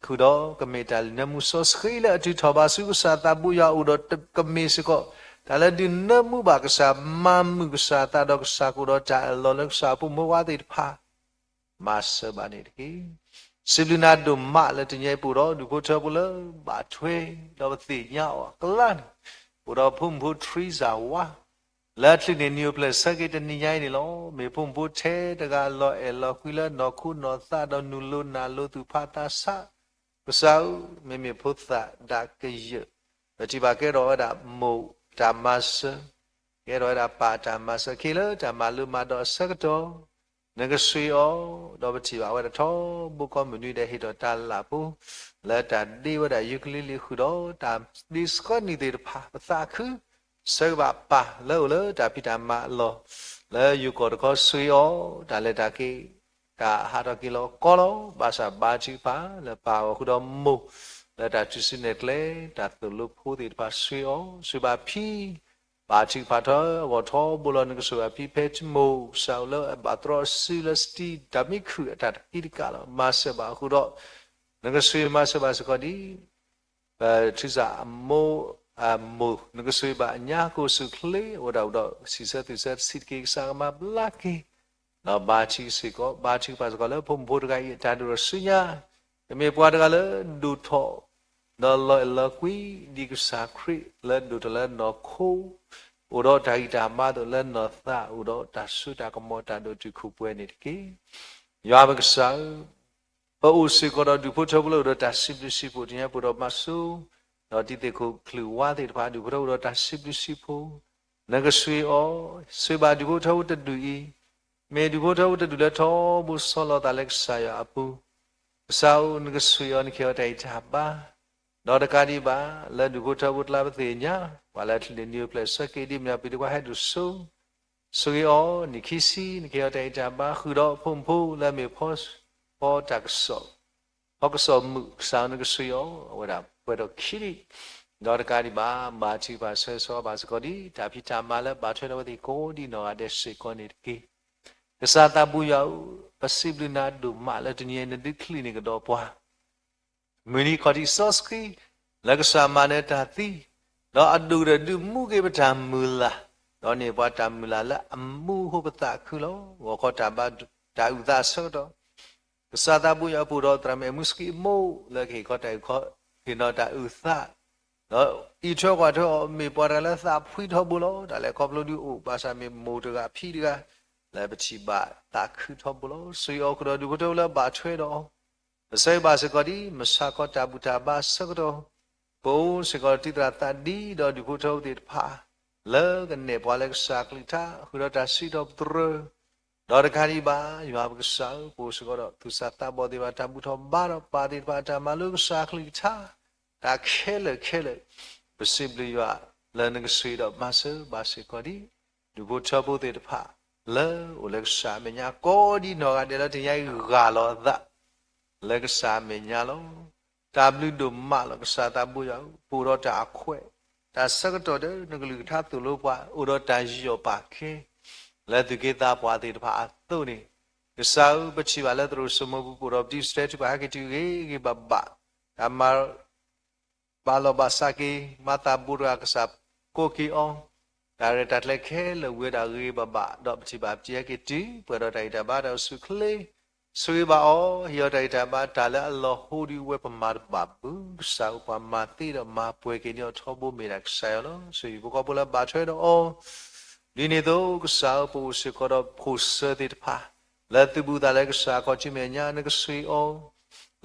ဃုာ်ဒီးကမ့ၢ်တၢ်လၢနၢမူစီဆှံလၢအတုၤထီၣ်ဘးဆူကစၢ်သးဘိယွၤအအိၣ်ဒီးကမ့ၢ်စ့ၢ်ကီး တၢ်လၢဒုးနၢမူဘၣ်ကစၢ် မၤမုာ်ကစၢ်သးဒီးကစၢ်ကအိၣ်ဒီးတၢ်အၢၣ်လီၤလၢကစၢ်ဖိမုၣ်ဖိခွါသ့ၣ်တဖၣ် မၤစၢၤဘၣ်န့ၣ်တက့ၢ်. စံးဘျုးနၤဒိၣ်မးလၢတနံၤအံၤပအိၣ်ဒီးဒူၣ်ဖိထၢဖိလၢဘၣ်ထွဲ ဒီးပသ့ၣ်ညါအီၤအကျါန့ၣ်, ပအိၣ်ဒီးဖိမုၣ်ဖိထရံစၢ်ဝါ လၢအချုးန့ၢ်နံၣ်အိၣ်ဖျဲၣ်ဆၢက့ၤတနံၤညါအံၤန့ၣ်လီၤ. မ့ၢ်ဖိမုၣ်ဖိထဲတဂၤလီၤအဲၣ်လီၤကွံလၢနီၢ်ခိနီၢ်သးဒီးနုာ်လီၤနၤလိာ်သူၣ်ဖးသးဆး, ကစၢ်ဧၢ, မ့မ့ၢ်ဖိသၣ်ဒၣ်ကယၢၢ်, ပထံၣ်ဘၣ်ကဲထီၣ်ဝဲဒၣ်မိၢ်တၢ်မၤစၢၤ, ကဲထီၣ်ဝဲဒၣ်ပၢ်တၢ်မၤစၢၤအခံလၢတၢ်မၤလိမၤဒိးအဆၢကတီၢ် နကဆှံအီၤ, ဒီးပထံၣ်ဘၣ်ဝဲဒၣ်ထီဘိကိးမုၢ်နွံဒီးဟ့ၣ်ထီၣ်တၢ်လၢ်ဖိ လၢတၢ်ဒ့ဝဲဒၣ်ယူကလံလံဃုာ်ဒီး တၢ်ဒ့စှၤနံၣ်သ့ၣ်တဖၣ် ပသးခု ဆၢဂ့ၤဘၣ်ပၢ်လၢအိၣ်လၢတၢ်ဖံးတၢ်မၤအလီၢ် လၢယိၤကီၢ်တခီဆှံအီၤ, တၢ်လဲၤတၢ်က့ၤ တၢ်ဟးထီၣ်က့ၤလီၤကီလီၤ, ဘၣ်ဆၣ်ဘါထုကဖၣ်လၢပၢ်အဂီၢ်ဃုာ်ဒီးမိၢ် လၢတၢ်ထူၣ်စုနဲၣ်ကျဲ တၢ်သိၣ်လိဖိသ့ၣ်တဖၣ်ဆှံအီၤ, ဆှံဘၣ်ဖံး ဘါထုကဖၣ်ထီၣ်အဂီၢ်ထီဘိလီၤ. နကဆိၣ်ဂ့ၤအဖံဖဲတမိၢ် ကစၢ်အိၣ်လၢအဘၣ်တြီအစုလၢစတံ တၢ်မံခုၣ်အတၢ်တကံတကးလီၤ. မၤစၢၤဘၣ်အဃိဒီး နကဆိၣ်ဂ့ၤမၤစၢၤဘၣ်စ့ၢ်ကီးဒ် ပထံစၢ်အမိၢ်အမိၢ် နကဆိၣ်ဂ့ၤဘၣ်အညါ ကအိၣ်ဆူၣ်အိၣ်ချ့ အဝဲဒၣ်အိၣ်ဒီးစံးဆၢသူၣ်ဆၢတဆံးတက့ၢ် ကစၢ်ကမၤဘျါက့ၤ ဒီးဘါထုကစ့ၢ်ကီး ဘါထုကဖၣ်စ့ၢ်ကီးလၢဖိမုၣ်ဖိတဂၤအံၤ အတၢ်ဒိၣ်ထီၣ်ဆူညါ ကမ့ၢ်ပှၤတဂၤလၢဒိၣ်ထီၣ် ဒီးလီၤအဲၣ်လီၤကွံ ဒ်ကစၢ်ခရံာ်လၢဒိၣ်ထီၣ်လၢနီၢ်ခိ အိၣ်ဒီးတၢ်ဂံၢ်တၢ်ဘါအသိး လၢနီၢ်သးအိၣ်ဒီးတၢ်စိတၢ်ကမီၤ တၢ်ဒိၣ်တုာ်ခိၣ်ပှဲၤန့ၣ်တက့ၢ်. ယွၤပကစၢ်ဧၢ, ပအိၣ်စ့ၢ်ကီးဒီးဒူၣ်ဖိထၢဖိလၢအိၣ်ဒီးတၢ်စံးဘျုးစံးဖှိၣ် တနံၤအံၤ ပအိၣ်ဒီးမၤစိ ဒီးတံၤသကိးချုးဝါသ့ၣ်တဖၣ် ဒူၣ်ဖိထၢဖိဒီးတၢ်စံးဘျုးစံးဖှိၣ် နကဆိၣ်ဂ့ၤအီၤ, ဆိၣ်ဂ့ၤဘၣ်ဒူၣ်ဖိထၢဖိတဒူၣ်အံၤ, မ့ၢ်ဒူၣ်ဖိထၢဖိတဒူၣ်လၢထီဘိဆီလီၤသးလၢကစၢ်ယွၤအပူၤ, ကစၢ်ဧၢ, နကဆိၣ်ဂ့ၤအီၤ နကဟ့ၣ်အီၤတၢ်ဂံၢ်တၢ်ဘါ, ဒီးတကးဒံးဘၣ် လၢဒူၣ်ဖိထၢဖိတလါပသ့ၣ်ညါ ပှၤလၢအချုးန့ၢ်နံၤအိၣ်ဖျဲၣ်ဆၢက့ၤ ဒ်မနုၤပှၤတဖၣ်ဟဲဒိၣ်စိ ဆိၣ်ဂ့ၤအီၤ နံၣ်ခံဆံ နကဟ့ၣ်အီၤတၢ်ဂံၢ်တၢ်ဘါ ဃုာ်ဒီးဖိမုၣ်ဖိလၢအမ့ၢ်ဖီ ဖီတၢ်ကစီၣ် ဖီကစီၣ်မုၣ် ကစၢ်ဧၢ နကဆိၣ်ဂ့ၤအီၤ အဝဲဒၣ်ပှဲၤဒီးခံနံၣ်, ဒီးတကးဒံးဘၣ် ဘါထုကဖၣ်ဆၢဂ့ၤဆၢဝါဘၣ်စ့ၢ်ကီးဒ် တၢ်ဖံးတၢ်မၤလၢဘၣ်ထွဲဒီးအဝဲသ့ၣ်ကိးဒ်နီၢ်ဂၤဒဲးစ့ၢ်ကီးန့ၣ်တက့ၢ်. ကစၢ်သးဘိယွၤဧၢ, ပစံးဘျုးနၤဒိၣ်မးလၢတနံၤအံၤ နဒုးချုးန့ၢ်ကဒီးပှၤ မုၢ်နံၤခီၣ်ထံးစီဆှံ လၢကစၢ်မၤနၢၤတၢ်သံ, ဒီးအဒိၣ်ကတၢၢ်ဒုးမူက့ၤပတၢ်မုၢ်လၢ်, ဒီးန့ၢ်ပှၤတၢ်မုၢ်လၢ်လၢအမူအဃိပသးခုလီၤ. ဂီၤခီတၢ်ဘါတၢ်အုၣ်သးအဆၢကတီၢ်, ကစၢ်သးဘိယွၤပအိၣ်ဒီးသရၣ်မုၣ်အဲၣ်မူစကံအမိၢ် လၢကဟ့ၣ်ခီတၢ်အုၣ်ခီ ဟ့ၣ်နီၤတၢ်အုၣ်သး ဒီးအံးထွဲကွၢ်ထွဲအီၤ မ့ၢ်ပှၤတဂၤလၢသးဖှံထီဘိလီၤ. တၢ်လဲၤခီဖျိဒုးအိၣ် ဘၣ်ဆၣ်မ့ၢ်မိၢ်တဂၤဖံတဂၤ လၢပထံၣ်ဘၣ်သးခုထီဘိလီၤ. ဆိၣ်ဂ့ၤအီၤဃုာ်ဒီးဒူၣ်ဖိထၢဖိလၢအဘၣ်ထွဲဒီးအီၤ ပဆၢဂ့ၤဘၣ်စ့ၢ်ကီးဒ် မုၢ်ဆါခီတၢ်ဘူၣ်တၢ်ဘါအဆၢကတီၢ်, ပအိၣ်စ့ၢ်ကီးတံၤသရၣ်သးဒံဒီးဒူၣ်ဖိထၢဖိသ့ၣ်တဖၣ် လၢကနဲၣ်ပှၤလၢကစၢ်အကလုၢ်ကထါ ဃုာ်ဒီးတၢ်စံးထီၣ်ပတြၢၤ, ဒီးတကးဒံးဘၣ် ယွၤပကစၢ်ဧၢ, ပအိၣ်စ့ၢ်ကီးဒီးသူၣ်စၢ်သးဘီၣ်သ့ၣ်တဖၣ် တၢ်ဘူၣ်ထီၣ်ဘါထီၣ် ပၢ်သ့ၣ်တဖၣ်အတၢ်မၤလိကစၢ်အကလုၢ်ကထါ တၢ်ခဲလၢာ်ခဲလၢာ်, ပစံးဘျုးယွၤလၢနကဆိၣ်ဂ့ၤဒီးမၤစၢၤဘၣ်စ့ၢ်ကီးဒ် ဒူၣ်ဖိထၢဖိသ့ၣ်တဖၣ် လၢအိၣ်လၢကစၢ်အမဲာ်ညါ ကိးဒ်နီၢ်ဂၤဒဲးလၢတနံၤအံၤဂၢ်လီၤအသး လၢကစၢ်အမဲာ်ညါလီၤ. တၢ်ဘျုးဒိၣ်မးလီၤ ကစၢ်သးဘိယွၤဧၢ, ပအိၣ်ဒီးတၢ်အခွဲး, တၢ်ဆၢကတီၢ်ဒီး နကလုၢ်ကထါသိၣ်လိပှၤ အိၣ်ဒီးတၢ်ယူးယီၣ်ပာ်ကဲ လၢသူၣ်က့သးပှၢ်သ့ၣ်တဖၣ်အသိးန့ၣ်, ကစၢ်ဧၢ ပထံၣ်ဘၣ်လၢသရိာ်စိမိၤပူၤ ပအိၣ်ဒီးပတံၤစတဲထုပာ်ဟဲက့ၤတုၤဂ့ၤဂ့ၤဘၣ်ဘၣ်, တၢ်မၤ ဘၣ်လီၢ်ဘၣ်စးက့ၤ မၤသးဘိတဂၤ ကစၢ်ကိးက့ၤအီၤ, တၢ်ရဲၣ်တၢ်ကျဲၤခဲလၢာ်ဝံၤဝဲဒၣ်ဂ့ၤဂ့ၤဘၣ်ဘၣ် ဒီးပထံၣ်ဘၣ်ပတံၤဟဲက့ၤတုၤ ပှဲၤဒီးတၢ်ဂံၢ်တၢ်ဘါ တၢ်အိၣ်ဆူၣ်အိၣ်ချ့, ဆိၣ်ဂ့ၤဘၣ်အီၤ ဟ့ၣ်အီၤတၢ်ဂံၢ်တၢ်ဘါ တၢ်လၢအလီၤဟိဒုးဝဲပမၤတဘၣ်ဘၣ်, ကစၢ်ဧၢ ပှၤမၤသ့ဒီးမၤပှဲၤက့ၤန့ၢ်အီၤထီဘိမ့ၢ်ဒၣ်ကစၢ်ယွၤလီၤ. ဆိၣ်ဂ့ၤပှၤကိးဖိလၢဘၣ်ထွဲဒီးအီၤ ဒ်န့ၣ်အသိး ကစၢ်ဧၢ ပအိၣ်စ့ၢ်ကီးဒီးဖိၣ်စၢၤသ့ၣ်တဖၣ် လၢသုးဘူးသးလၢကစၢ်ခီၣ်ထံးမဲာ်ညါ နကဆိၣ်ဂ့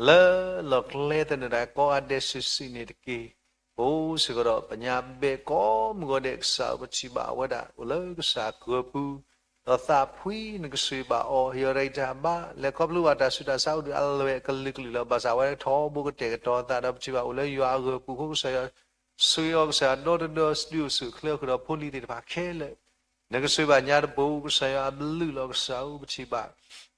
ၤအီၤ လၢလီၢ်ကျဲသနၢၣ်တၢ်ကိးဂၤဒဲးစုာ်စုာ်န့ၣ်တက့ၢ်. ပအိၣ်စ့ၢ်ကီးဒီးပညါဘဲၣ်ကိးမုၢ်ဂီၤဒဲး ကစၢ်ဧၢ ပထံၣ်ဘၣ်အဝဲဒၣ်အိၣ်လၢကစၢ်ဂၢၢ်ပူၤ ဒီးသးဖှံ နကဆိၣ်ဂ့ၤဘၣ်အီၤ ဟ့ၣ်အီၤတၢ်ဂံၢ်တၢ်ဘါ လဲၤခီဖျိဘၣ်တၢ်ဆူးတၢ်ဆါအိၣ်ဒီးအလွဲၢ်အကလုာ်ကလုာ်လီၤ. ဘၣ်ဆၣ်အဝဲထီဘိကတဲာ်ကတီၤအသးဒီး ပထံၣ်ဘၣ်အိၣ်လၢယွၤအဂၢၢ်ပူၤအဃိ ကစၢ်ယွၤ ဆိၣ်ဂ့ၤအီၤ ကစၢ်ယွၤဒီတဒၢ ဒုးအိၣ်ဆူၣ်အိၣ်ချ့အီၤဃုာ်ဒီးဖိလံၤသ့ၣ်တဖၣ်ခဲလၢာ် နကဆိၣ်ဂ့ၤဘၣ်ညါတပူၤ ကစၢ်ယွၤအဘျုးလီၤ. ကစၢ်ဧၢ ပထံၣ်ဘၣ်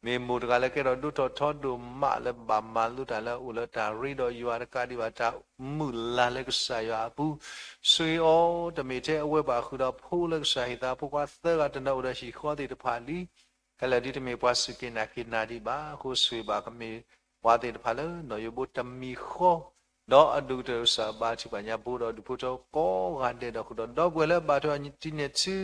မ့ၢ်မိၢ်တဂၤလၢကဲထီၣ်ဒိၣ်ထီၣ်ထီဒိၣ်မးလၢဘၣ်မၤလိတၢ်လၢအအိၣ်လၢတၢ်ရ့ဒီးယွၤ တကးဒံးဘၣ်တၢ်မုၢ်လၢ်လၢကစၢ်ယွၤအပူၤ ဆိၣ်ဂ့ၤအီၤ တမ့ၢ်ထဲအဝဲဘၣ်ဃုာ်ဒီးဖိလၢကစၢ်ဟ့ၣ်သးဖိခွါသၢဂၤ တနီၤအိၣ်ဒီးဟံၣ်ဃီသ့ၣ်တဖၣ်လံ ခဲလၢာ်ဒ်တမ့ၢ်ပှၤစူၢ်က့ၤနာ်က့ၤနၤဒံးဘၣ်အဃိ ဆိၣ်ဂ့ၤဘၣ်ကမ့ၢ်ပှၤသ့ၣ်တဖၣ်လၢနီၢ်ယိဘိတမံၤဃီ ဒီးအဒိၣ်ကတၢၢ်ကစၢ်ဘါထုကဖၣ်ညါပအိၣ်ဒီးဒူၣ်ဖိထၢဖိကိးဂၤဒဲးဒီးဃုာ်ဒီး ဒီပုၢ်ဝဲၢ်လၢဘၣ်ထွဲအီၤတံၤန့ၣ်ဆူ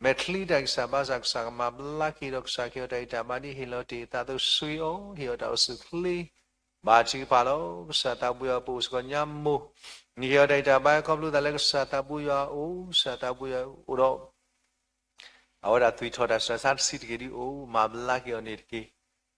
မဲာ်ချံတၢ်ဂံၢ်စၢ်ဘါစၢ် ကစၢ်ကမၤဘျါက့ၤဒီး ကစၢ်ကဟ့ၣ်အီၤတၢ်ဂံၢ်တၢ်ဘါဒ်ဟ့ၣ်လီၤတ့ၢ်အသးအသိး ဆိၣ်ဂ့ၤအီၤ ဟ့ၣ်အီၤတၢ်အိၣ်ဆူၣ်အိၣ်ချ့ ဘါထုကဖၣ်လီၤ. ကစၢ်သးဘိယွၤပအိၣ်စ့ၢ်ကီးညါမိၢ် နကဟ့ၣ်အီၤတၢ်ဂံၢ်တၢ်ဘါခီဖျိသးလၢကစၢ်သးဘိယွၤအအိၣ် ကစၢ်သးဘိယွၤအိၣ်ဒီး အဝဲဒၣ်သွံၣ်ထီၣ်တၢ်ဆူးတၢ်ဆါတဆံးတက့ၢ်ဒ်အိၣ် မၤဘျါက့ၤအီၤန့ၣ်တက့ၢ်.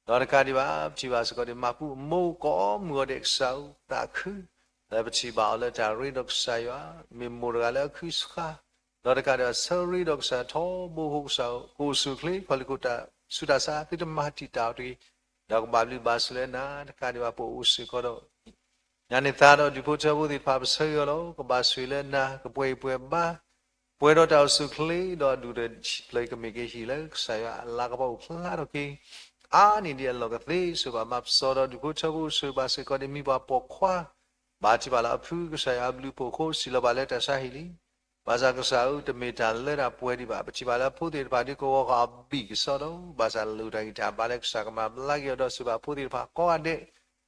ဒီးတကးဒံးဘၣ် ပထံၣ်ဘၣ်စ့ၢ်ကီးဒ်မၤပူအမိၢ်ကိးမုၢ်ဂီၤဒဲး ကစၢ်ဧၢ သးခု လၢပထံၣ်ဘၣ်အီၤလၢတၢ်ရ့ဒီးကစၢ်ယွၤ မ့ၢ်မိၢ်တဂၤလၢအခုဆါ ဒီးတကးဒံးဘၣ် ဆၢရ့ဒီးကစၢ်ထီဘိအဃိ ကစၢ်ဧၢ ကအိၣ်ဆူၣ်အိၣ်ချ့ ခီလ့ၣ်ခိၣ်တၢ်ဆူးတၢ်ဆါ သုတမၤတံာ်တာ်အီၤတဂ့ၤ ဒီးကဘၣ်ဘျုးဘၣ်ဆိၣ်လၢနၤ တကးဒံးဘၣ် ပအိၣ်စ့ၢ်ကီးဒီး ညါန့ၢ်သါဒီးဒူၣ်ဖိထၢဖိသ့ၣ်တဖၣ် ပဆၢဂ့ၤအီၤလီၤ. ကဘၣ်ဆိၣ်ဂ့ၤလၢနၤ ကပှဲၤအံၤပှဲၤဘါ ပှဲၤဒီးတၢ်အိၣ်ဆူၣ်အိၣ်ချ့ ဒီးအဒူၣ်တဖျၢၣ်အံၤ ကမ့ၢ်က့ၤဟံၣ်လၢကစၢ်ယွၤအလၤကပီၤအိၣ်ဖျါထီၣ်က့ၤ အါန့ၢ်ဒံးအလီၢ်ကသ့ ဆိၣ်ဂ့ၤဘၣ်မၤပစီဒီးဒူၣ်ဖိထၢဖိ ဆိၣ်ဂ့ၤဘၣ်စ့ၢ်ကီးဒ်မံၤပှၢ်ပိာ်ခွါ ဘါထုကဖၣ်လၢအဖု ကစၢ်ယွၤအဘျုးအဖှိၣ်အဃိ စံးလီၤဘၣ်လၢတၢ်ဆါဟံၣ်လံ ဘၣ်ဆၣ်ကစၢ်ဧၢ တမ့ၢ်တၢ်လၢတၢ်ပှဲၤဒံးဘၣ်. ပထံၣ်ဘၣ်လၢဖိသ့ၣ်တဖၣ်ဒုးကဝီၤဃာ်အီၤဘံၣ်ကစီဒီ, ဘၣ်ဆၣ်လိၣ်တၢ်ဂံၢ်တၢ်ဘါလၢကစၢ်ကမၤဘျါက့ၤအီၤဒီးဆိၣ်ဂ့ၤဘၣ်ဖိသ့ၣ်တဖၣ်ကိးဂၤဒဲး,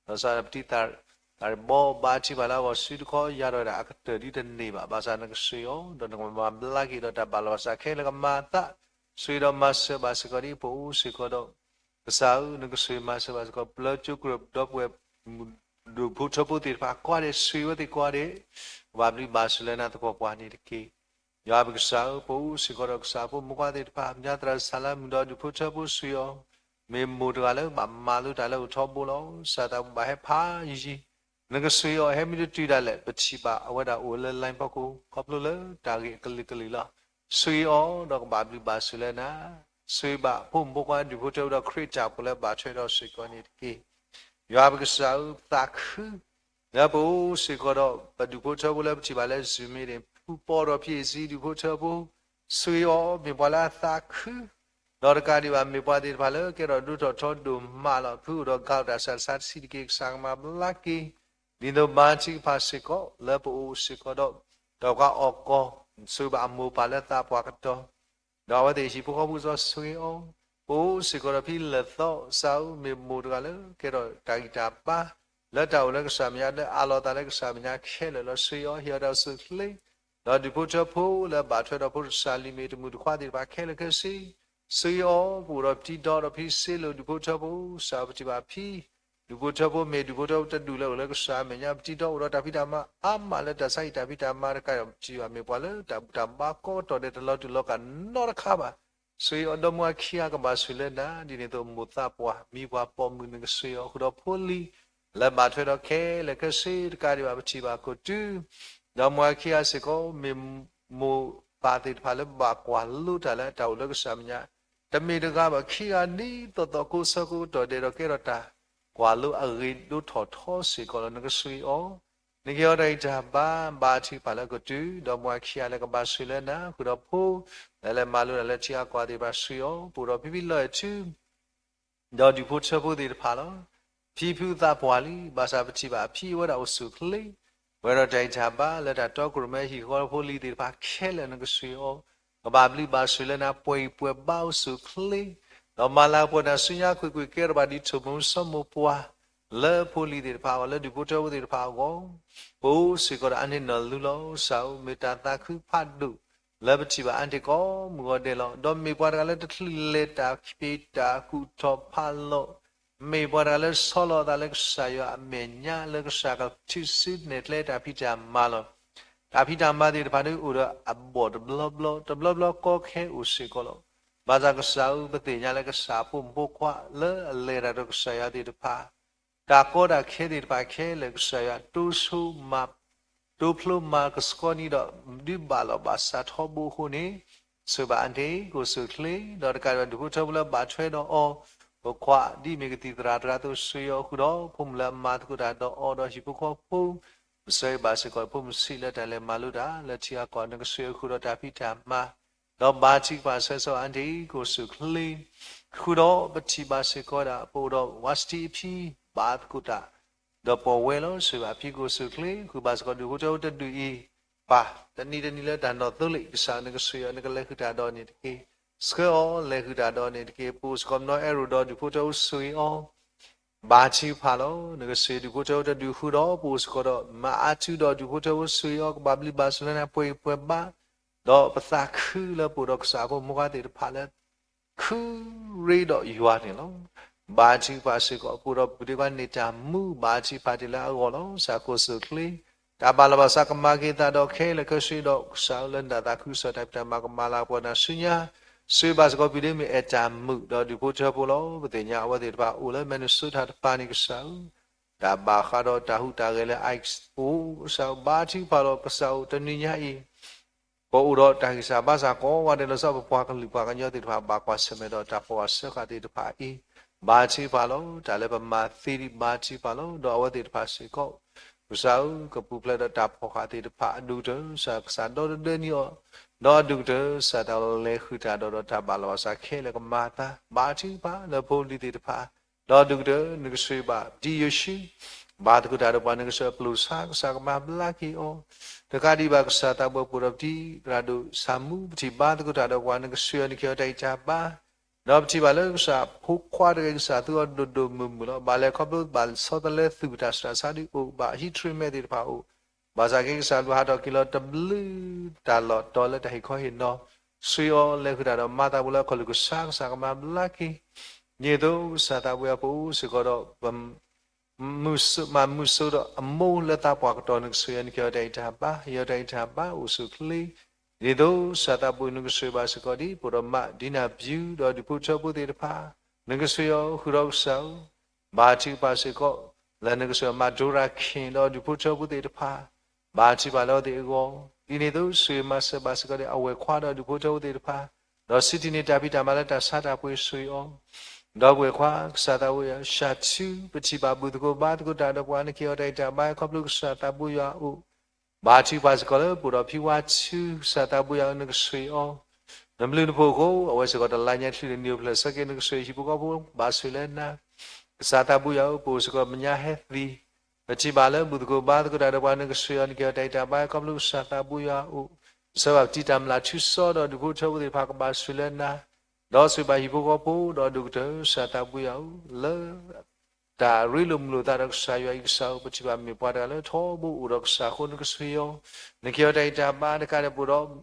ဒီးစးပတံၤသးရ့ၣ်ဘီ ဘါထုကဖၣ်လၢအဂီၢ် စုတခီယၤဒီးဝဲဒၣ်အကတၢၢ်ဒ်တန့ၢ်ဘၣ်. ဘၣ်ဆၣ်နကဆိၣ်ဂ့ၤအီၤ ဒီးနကမၤဘျါက့ၤဒီးတၢ်ဘၣ်လီၤဘၣ်စးခဲလၢာ်ကမၤအသး, ဆိၣ်ဂ့ၤဒီးမၤစၢၤဘၣ်စ့ၢ်ကီးဒ်ပအိၣ်စ့ၢ်ကီးဒီး ကစၢ်ဧၢ နကဆိၣ်ဂ့ၤမၤစၢၤဘၣ်စ့ၢ်ကီး ပျၢၤကၠိကရၢၢ်ဒီပုၢ်ဝဲၢ် ဒူၣ်ဖိထၢဖိသ့ၣ်တဖၣ်ကိးဂၤဒဲး, ဆိၣ်ဂ့ၤဝဲသ့ၣ်ကိးဂၤဒဲး, ကဘၣ်ဘျုးဘၣ်ဆိၣ်လၢနၤသပှၢ်ပှၢ်န့ၣ်တက့ၢ်. ယွၤပကစၢ်ဧၢ, ပအိၣ်စ့ၢ်ကီးဒီးကစၢ်ဖိမုၣ်ခွါသ့ၣ်တဖၣ် မညါသရၣ်စၢ်လၢမုၢ်ဒီးဒူၣ်ဖိထၢဖိ ဆိၣ်ဂ့ၤအီၤ, မ့ၢ်မိၢ်တဂၤလၢဘၣ်မၤလိတၢ်လၢအိၣ်ထီဘိလီၤ. စးတၢ်ဘၣ်ဟဲဖးယံၤ, နကဆိၣ်ဂ့ၤအီၤ ဟဲမ့ၢ်တတုၤဒၣ်လဲာ် ပထံၣ်ဘၣ်အဝဲဒၣ်အိၣ်လၢ line ဖီခိၣ် ခီဖျိလၢတၢ်ဂ့ၢ်အကလုာ်ကလုာ်လီၤ. ဆိၣ်ဂ့ၤအီၤဒီးကဘၣ်ဘျုးဘၣ်ဆိၣ်လၢနၤ, ဆိၣ်ဂ့ၤဘၣ်ဖိမုၣ်ဖိခွါဒူၣ်ဖိထၢဖိဒီးခရံာ်တၢ်ဖိလၢဘၣ်ထွဲဒီးစ့ၢ်ကီးန့ၣ်တက့ၢ်. ယွၤပကစၢ်ဧၢ, ပသးခု လၢပအိၣ်စ့ၢ်ကီးဒီးပဒူၣ်ဖိထၢဖိလၢပထံၣ်ဘၣ်လၢ Zoom meeting ဖုပီဒီးဖံအ့ၣ်စံဒူၣ်ဖိထၢဖိ, ဆိၣ်ဂ့ၤအီၤ မ့ၢ်ပှၤလၢအသးခု, ဒီးတကးဒံးဘၣ် မ့ၢ်ပှၤသ့ၣ်တဖၣ်လၢကဲထီၣ်ဒိၣ်ထီၣ်ထီဒိၣ်မးလီၤ. ဖုအိၣ်ဒီးဂၤအိၣ်တၢ်ဆါတဆါတဆံးတက့ၢ်. ကစၢ်ကမၤဘျါက့ၤ ဒ်သိးဘါထုကဖၣ်စ့ၢ်ကီး လၢပအိၣ်စ့ၢ်ကီးဒီး ဒီးပှၤအီၣ်ကီၢ် ဆိၣ်ဂ့ၤဘၣ်အမိၢ်ပၢ်လၢသးပှၢ်ကတီၢ် ဒီးအဝဲသ့ၣ်ဟံၣ်ဖိဃီဖိကစီဒီ ဆိၣ်ဂ့ၤအီၤ, ပအိၣ်စ့ၢ်ကီးဒီးဖံလၢာ်သီ ကစၢ်ဧၢ မ့ၢ်မိၢ်တဂၤလၢကဲထီၣ်တၢ်ဂံၢ်တၢ်ဘါ လၢတၢ်အိၣ်လၢကစၢ်မဲာ်ညါ လၢအးလီၤသးလၢကစၢ်မဲာ်ညါခဲလၢာ်လီၤ. ဆိၣ်ဂ့ၤအီၤ ဟ့ၣ်အီၤတၢ်အိၣ်ဆူၣ်အိၣ်ချ့, ဒီးဒူၣ်ဖိထၢဖိလၢဘၣ်ထွဲဒီးဖိတစၢ်လံၤမ့ၢ်တမုၢ်တခွါသ့ၣ်တဖၣ်ခဲလၢာ်ခဲဆ့ ဆိၣ်ဂ့ၤအီၤ, ပအိၣ်ဒီးပတံၤဒီးဒီးဖံစ့လိာ်ဒူၣ်ဖိထၢဖိ ကစၢ်ပထံၣ်ဘၣ်ဖံ ဒူၣ်ဖိထၢဖိမ့ၢ်ဒူၣ်ဖိထၢဖိတဒူၣ်လၢအိၣ်လၢကစၢ်မဲာ်ညါ ပတံၤဒီးအိၣ်ဒီးတၢ်ဖံးတၢ်မၤအါမးလၢတၢ်ဆါဟံၣ်တၢ်ဖံးတၢ်မၤတကးဒီး ပထံၣ်ဘၣ်မ့ၢ်ပှၤလၢတၢ်ဘူၣ်တၢ်ဘါကိးကတီၢ်ဒဲးတလီၤတူာ်လီၤကာ်နီတခါဘၣ်. ဆိၣ်ဂ့ၤအီၤ ဒီမါခံဂၤကဘၣ်ဆိၣ်လၢနၤ ဒ်န့ၣ်အသိးမိၢ်သးပှၢ် မံၤပှၤပိာ်မုၣ်နကဆိၣ်ဂ့ၤအီၤဃုာ်ဒီးဖိလံၤ လၢဘၣ်ထွဲဒီးခဲလၢာ်ခဲဆ့တကးဒံးဘၣ် ပထံၣ်ဘၣ်ခိၣ်တုၤ ဒီမါခံဂၤစ့ၢ်ကီး မ့ၢ်မိၢ်ပၢ်သ့ၣ်တဖၣ်လၢဘၣ်ကွၢ်လိတၢ်လၢတၢ်အိၣ်လၢကစၢ်မဲာ်ညါ တမ့ၢ်တဂၤဘၣ် ခံဂၤဒ်သိးသိးကိးဆၢကိးကတီၢ်ဒဲးဒီးကဲထီၣ်တၢ် ကွၢ်လိအဂ့ၤဒိၣ်ထီၣ်ထီစ့ၢ်ကီးလီၤ. နကဆိၣ်ဂ့ၤအီၤ နကဟ့ၣ်အီၤတၢ်ဂံၢ်တၢ်ဘါ ဘါထုကဖၣ်လၢကတုၤ ဒီမါခံဂၤလၢကဘၣ်ဆိၣ်လၢနၤ ဃုာ်ဒီးဖိ လၢလဲၤမၤလိတၢ်လၢထံဂၤကီၢ်ဂၤသ့ၣ်တဖၣ် ဆိၣ်ဂ့ၤအီၤ ပအိၣ်ဒီးဖံဖံလီၤအဲၣ်ထူ ဒီးဒူၣ်ဖိထၢဖိသ့ၣ်တဖၣ်လီၤ. ဖံဖုသးပှၢ်လံ ဘၣ်ဆၣ်ပထံၣ်ဘၣ်အဖံအဝဲဒၣ်အိၣ်ဆူၣ်အိၣ်ချ့ ဝဲဒီးတၢ်ဂံၢ်တၢ်ဘါလၢတၢ်တီခိၣ်ရိၣ်မဲဟံၣ်ဃီဖိလံၤသ့ၣ်တဖၣ်ခဲလၢာ် နကဆိၣ်ဂ့ၤအီၤ ကဘၣ်ဘျုးဘၣ်ဆိၣ်လၢနၤ ပှဲၤဂံၢ်ပှဲၤဘါအိၣ်ဆူၣ်အိၣ်ချ့ ဒီးမၤလၤကပီၤနၤဆူညါကွ့ၢ်ကွ့ၢ်ကဲထီၣ်ဘၣ်ဒ်ဆိမိၣ်မိၣ်စီမိၣ်ပှၢ် လၢဖိလံၤသ့ၣ်တဖၣ်အဂီၢ် လၢဒူၣ်ဖိထၢဖိသ့ၣ်တဖၣ်အဂီၢ် ပအိၣ်စ့ၢ်ကီးဒီးအါန့ၢ်နီၢ်လူလီၤ. ကစၢ်ဧၢ မ့ၢ်တၢ်သးခုဖးဒိၣ် လၢပထံၣ်ဘၣ်အါန့ၢ်ကိးမုၢ်ဂီၤဒဲးလီၤ. ဒီးမ့ၢ်ပှၤတဂၤလၢတချုးလဲၤတၢ်ဖံးတၢ်ကူၣ်ထီၣ်ဖးလီၢ် မ့ၢ်ပှၤတဂၤလၢဆီလီၤအသးလၢကစၢ်ယွၤအမဲာ်ညါ လၢကစၢ်ကထုးစုနဲၣ်ကျဲတၢ်ဖံးတၢ်မၤလီၤ. တၢ်ဖံးတၢ်မၤသ့ၣ်တဖၣ်ဒုး အိၣ်ဒီးအဘီၣ်တဘျီဘျီ တဘျီဘျီကီခဲအိၣ်စ့ၢ်ကီးလီၤ. ဘၣ်ဆၣ်ကစၢ်ဧၢ ပသ့ၣ်ညါလၢကစၢ်အဖိမုၣ်ဖိခွါ လၢအလဲၤတၢ်ဒီးကစၢ်ယွၤသ့ၣ်တဖၣ် တၢ်ကီတၢ်ခဲသ့ၣ်တဖၣ်ခဲလၢာ် ကစၢ်ယွၤတိဆိမၤ တိဖျိမၤကဆှီနံၤဒီး ဒုးဘၣ်လီၤဘၣ်စးထီဘိအဃိန့ၣ် ဆိၣ်ဂ့ၤဘၣ်အါန့ၢ်ကိၣ်ဆိၣ်အိၣ်ချ့ ဒီးတကးဒံးဘၣ်ဒူၣ်ဖိထၢဖိလၢဘၣ်ထွဲဒီးအီၤ ပိာ်ခွါ ဒ်အမ့ၢ်ကသံၣ်သရၣ်တဂၤအသိး ဆိၣ်ဂ့ၤအီၤဃုာ်ဒီး ဖိမုၣ်လၢအမၤသကိးတၢ်ဒီးအီၤဒီးဟံၣ်ဖိဃီဖိ ပဆၢဂ့ၤဘၣ်စ့ၢ်ကီး ဖိမုၣ်ဆံးလၢတၢ်လဲၤမၤလိတၢ် လၢထံဂၤကီၢ်ဂၤ နကဆိၣ်ဂ့ၤအီၤဃုာ်ဒီးတၢ်ဖံးတၢ်မၤ ဒီးဘါထုကဖၣ်ဆၢဂ့ၤဆၢဝါအါန့ၢ်ကိၣ်ဆိၣ်အိၣ်ချ့ ဃုာ်ဒီးပထံၣ်ဘၣ်စ့ၢ်ကီးဝဲဒၣ် ပအိၣ်ဒီးဝါစတံအဖံ ဘၣ်သကိးတၢ် ဒီးပီၢ်ဝဲလီၤ ဆိၣ်ဂ့ၤဘၣ်ဖံကိၣ်ဆိၣ်အိၣ်ချ့ ဃုာ်ဘၣ်စ့ၢ်ကီးဒူၣ်ဖိထၢဖိတဒူၣ်အံၤ ပၢ် တနံၤတနံၤလၢတၢ်နီၢ်သိလ့ၣ် ကစၢ်နကဆိၣ်ဂ့ၤအီၤ နကလဲၤဃုာ်တၢ်ဒီးန့ၣ်တက့ၢ်. ဆှၢအီၤလဲၤဃုာ်တၢ်ဒီးန့ၣ်တက့ၢ်. ပအိၣ်စ့ၢ်ကီးနီၢ်အဲၣ်ရိၣ်ဒီးဒူၣ်ဖိထၢဖိဆိၣ်ဂ့ၤအီၤ ဘါထုကဖၣ်လီၤ. နကဆိၣ်ဂ့ၤဒူၣ်ဖိထၢဖိတဒူၣ်ဃုာ်ဒီး ပအိၣ်စ့ၢ်ကီးဒီး မၤအါထုဒီးဒူၣ်ဖိထၢဖိဆိၣ်ဂ့ၤအီၤ ကဘၣ်ဘျုးဘၣ်ဆိၣ်လၢနၤပှဲၤဂံၢ်ပှဲၤဘါ ဒီးပသးခုလၢပအိၣ်ဒီးကစၢ်ဖိမုၣ်ဖိခွါသ့ၣ်တဖၣ်လၢ ဃုရ့ဒီးယွၤန့ၣ်လီၤ. ဘါထုကဖၣ်စ့ၢ်ကီး ပအိၣ်ဒီးပဒ့ကွၢ်န့ၢ်တၢ်မူ ဘါထုကဖၣ်တ့ၢ်လၢအဂီၢ်လီၤ. ကစၢ်ကိၣ်ဆိၣ်အိၣ်ချ့ တၢ်ဘၣ်လီၤဘၣ်စးကမၤက့ၤသးဒီးခဲလၢာ်ခဲဆ့ဒီး ကစၢ်လၢနတၢ်သးခုကစီၣ်တၢ်ဖံးတၢ်မၤကမၤလၤကပီၤနၤဆူညါ ဆိၣ်ဂ့ၤဘၣ်စ့ၢ်ကီးပဒ့မ့ၢ်အဲၣ်တၢ်မုာ်ဒီးဒူၣ်ဖိထၢဖိလီၤ. ပသ့ၣ်ညါအဝဲသ့ၣ်တဖၣ်အိၣ်လၢ Minnesota တပၤန့ၣ် ကစၢ်ဧၢ တၢ်ဘၣ်ဃးဒီးတၢ်ဟူးတၢ်ဂဲၤလၢ အိၣ် ကစၢ်ဧၢ ဘါထုကဖၣ်လီၤ. ကစၢ်ဧၢ တနံၤညါအံၤ ပအိၣ်ဒီးတၢ်ဂံၢ်စၢ်ဘါစၢ်ကိးဂၤဒဲးလီၤဆီ ပပှၤကလုာ်ပှၤကညီသ့ၣ်တဖၣ် ဘၣ်ကွၢ်ဆၢၣ်မဲာ်ဒီးတၢ်ဖီၣ်ဃာ်ဆၢဃာ်သ့ၣ်တဖၣ်အံၤ ဘါထုကဖၣ်လီၤ. တၢ်လၢပမၤသ့ဒံးဘါထုကဖၣ်လီၤ. ဒီးအဝဲသ့ၣ်တဖၣ်စ့ၢ်ကီး ကစၢ်ဧၢ ကပူၤဖျဲးဒီးတၢ်ဖီၣ်ဃာ်သ့ၣ်တဖၣ် အဒိၣ်ကတၢၢ် ကစၢ်ကစၢ်ဒီတဒၢနံၤအီၤ ဒီးအဒိၣ်ကတၢၢ် ကစၢ်တၢ်လဲၤဃုာ်တၢ်ဒီး ဒီးတၢ်ဘၣ်လီၤဘၣ်စးခဲလၢာ်ကမၤအသး ဘါထုကဖၣ်လၢဖိလံၤသ့ၣ်တဖၣ် ဒီးအဒိၣ်ကတၢၢ် နကဆိၣ်ဂ့ၤဘၣ် ဒ်ယိၤၡူ ဘါသကိးတၢ်ဒီးပှၤ နကစၢ်အပျိာ်ဆါ ကစၢ်ကမၤဘျါက့ၤအီၤ, တကးဒံးဘၣ်ကစၢ်သးဘိယွၤ ပအိၣ်ဒီးပတံၤသရၣ်ဒိၣ်ဆၣ်မူ ပထံၣ်ဘါသကိးတၢ်ဒီးပှၤ နကစၢ်ယွၤ နကဟ့ၣ်အီၤတၢ်ဂံၢ်တၢ်ဘါ, ဒီးပထံၣ်ဘၣ်လၢကစၢ်ဖိခွါတဂၤ ကစၢ်သူအီၤဒိၣ်ဒိၣ်မုၢ်မုၢ်လီၤ. ဘၣ်လဲၤခီဖျိဘၣ်ဆီတလဲသူၣ် ပတၢ်ဆူးတၢ်ဆါဒုးအိၣ် ဘၣ်ဟံးထရံးမဲာ်သ့ၣ်တဖၣ်အိၣ်, ဘၣ်ဆၣ်က့ ကစၢ်ဘျုးဟးထီၣ်က့ၤလီၤတဘျုးတၢ်လီၢ်တီၤလၢတၢ်ဟ့ၣ်ခီဟ့ၣ်နီၤ, ဆှံအီၤလဲၤဃုာ်တၢ်ဒီးမၤသးဘိလၢအခီၣ်လိာ်ကစၢ် ကစၢ်ကမၤဘျါက့ၤ, ဒ်န့ၣ်အသိး ကစၢ်သးဘိယွၤ ပအိၣ်စ့ၢ်ကီးဒီး မၤမုာ်စိဒီးအမိၢ်လၢသးပှၢ်ကတီၢ် နကစၢ်ယွၤ နကဟ့ၣ်အီၤတၢ်ဂံၢ်တၢ်ဘါ, ဟ့ၣ်အီၤတၢ်ဂံၢ်တၢ်ဘါအိၣ်ဆူၣ်အိၣ်ချ့, ဒ်န့ၣ်အသိး ကစၢ်သးဘိယွၤ နကစၢ်ဘၣ်စ့ၢ်ကီးဒ် ပအိၣ်ဒီးမါဒံနၢ်ပျူၤ ဒီးဒူၣ်ဖိထၢဖိသ့ၣ်တဖၣ်, နကစၢ်ယွၤ ဃုာ်ဒီးကစၢ်ဧၢ, ဘါထုကဖၣ်စ့ၢ်ကီး လၢနကစၢ်မၤဒိရၤခ့ၣ် ဒီးဒူၣ်ဖိထၢဖိသ့ၣ်တဖၣ် ဘါထုကဖၣ်လၢအဝဲသ့ၣ်အဂီၢ်, ဒ်န့ၣ်အသိး ဆှံမၤစၢၤဘၣ်စ့ၢ်ကီးဒ် အဝဲၢ်ခွါဒီးဒူၣ်ဖိထၢဖိသ့ၣ်တဖၣ်, ဒီးစံးတံၢ်န့ၢ်တၢ်ဖံးတၢ်မၤလၢတၢ်ဆါတၢ်ပှ့ၤဆှံအီၤ, ဒီပုၢ်ဝဲၢ်ခွါ ကစၢ်သးဘိယွၤ ရှၤထူ ပထံၣ်ဘၣ်ဘူၣ်သကိးဘါသကိးတၢ်ဒီးပှၤ နကဟ့ၣ်အီၤတၢ်ဂံၢ်တၢ်ဘါ ခီဖျိကစၢ်သးဘိယွၤအအိၣ်, ဘါထုကဖၣ်စ့ၢ်ကီးလၢပအိၣ်ဒီးဖံဝါထူ ကစၢ်သးဘိယွၤ နကစၢ်အီၤ နဘျုးနဖှိၣ်အဃိ အဝဲစ့ၢ်ကီးတလါညါချုးန့ၣ် နံၣ်အိၣ်ဖျဲၣ်ဆၢက့ၤ နကစၢ်ဟံၣ်ဖိဃီဖိ ဘၣ်ဆိၣ်လၢနၤ, ကစၢ်သးဘိယွၤဧၢ, ပအိၣ်စ့ၢ်ကီးမဲာ်ညါဟဲသံ, ပထံၣ်ဘၣ်လၢဘူၣ်သကိးဘါသကိးတၢ်ဒီးပှၤ နကစၢ်ယွၤ နကဟ့ၣ်အီၤတၢ်ဂံၢ်တၢ်ဘါ ခီဖျိကစၢ်သးဘိယွၤအအိၣ်, ဆှၢဘၣ်ပတံၤတၢ်မျၢ်ထူစီဒီးဒူၣ်ဖိထၢဖိသ့ၣ်တဖၣ် ကဘၣ်ဆိၣ်လၢနၤ, ဒီးဆိၣ်ဘၣ်ဟံၣ်ဖိဃီဖိ ဒီးဒိၣ်ကတၢၢ် ကစၢ်သးဘိယွၤဧၢ, လၢ တၢ်ရ့လိာ်မုာ်လိာ်သးဒီးကစၢ်ယွၤအံၤ ကစၢ်ဧၢ, ပထံၣ်ဘၣ်မ့ၢ်ပှၤတဂၤလၢထီဘိအိၣ်ဒီးကစၢ်အဃိ နကစၢ်အီၤ, နကဟ့ၣ်အီၤတၢ်ဂံၢ်တၢ်ဘါ တကးဒံး ပအိၣ်ဒီး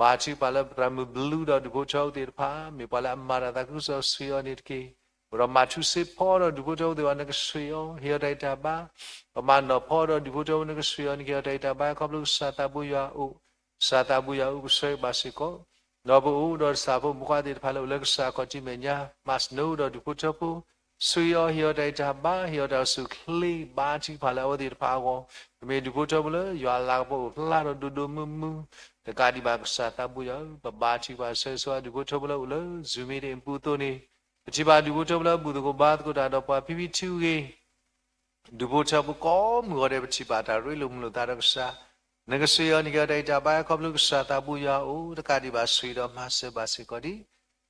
ဘါထုကဖၣ်လၢပသရၣ်မုၣ်ဘျူး ဒီးဒူၣ်ဖိထၢဖိသ့ၣ်တဖၣ် မ့ၢ်ပှၤလၢအမၤတၢ်သးခုကစီၣ် စှံအီၤန့ၣ်တက့ၢ်. ပအိၣ်ဒီးမၤထူစ့ဖီဒီးဒူၣ်ဖိထၢဖိသ့ၣ်တဖၣ် နကစၢ်အီၤ ဟ့ၣ်အီၤတၢ်ဂံၢ်တၢ်ဘါ, ပမၤနီၢ်ဖီဒီးဒူၣ်ဖိထၢဖိ နကစၢ်အီၤ နကဟ့ၣ်အီၤတၢ်ဂံၢ်တၢ်ဘါ ခီဖျိကစၢ်သးဘိယွၤအအိၣ်, ကစၢ်သးဘိယွၤအအိၣ် ပဆှၢဘၣ်စ့ၢ်ကီး ဒီးပအိၣ်ဒီးတၢ်ဆါဖိမုၣ်ခွါသ့ၣ်တဖၣ်လၢအိၣ်လၢကစၢ်ခီၣ်ထံးမဲာ်ညါ မၤစနိဒီးဒူၣ်ဖိထၢဖိ, စှံအီၤ ဟ့ၣ်အီၤတၢ်ဂံၢ်တၢ်ဘါ ဟ့ၣ်အီၤတၢ်အိၣ်ဆူၣ်အိၣ်ချ့ ဘါထုကဖၣ်လၢအဝဲသ့ၣ်တဖၣ်အဂီၢ်, ကမ့ၢ်ဒူၣ်ဖိထၢဖိလၢယွၤအလၤကပီၤအိၣ်ဖျါဒီးဒိၣ်ဒိၣ်မုၢ်မုၢ်, တကးဒံးဘၣ်ကစၢ်သးဘိယွၤဧၢ, ပဘါထုကဖၣ်ဆၢဂ့ၤဆၢဝါဒူၣ်ဖိထၢဖိလၢအိၣ်လၢ Zoom meeting အပူၤအသိးန့ၣ်, ပထံၣ်ဘၣ်ဒူၣ်ဖိထၢဖိလၢဘူၣ်သကိးဘါသကိးတၢ်ဒီးပှၤဖံဖံထုဂ့ၤ ဒူၣ်ဖိထၢဖိကိးမုၢ်ဂီၤဒဲး ပထံၣ်ဘၣ်တၢ်ရ့လိာ်မုာ်လိာ်သးဒီးကစၢ်, နကစၢ်အီၤ နကဟ့ၣ်အီၤတၢ်ဂံၢ်တၢ်ဘါ ခီဖျိကစၢ်သးဘိယွၤအအိၣ် တကးဒံးဘၣ် စှံဒီးမၤစၢၤဘၣ်စ့ၢ်ကီးဒ်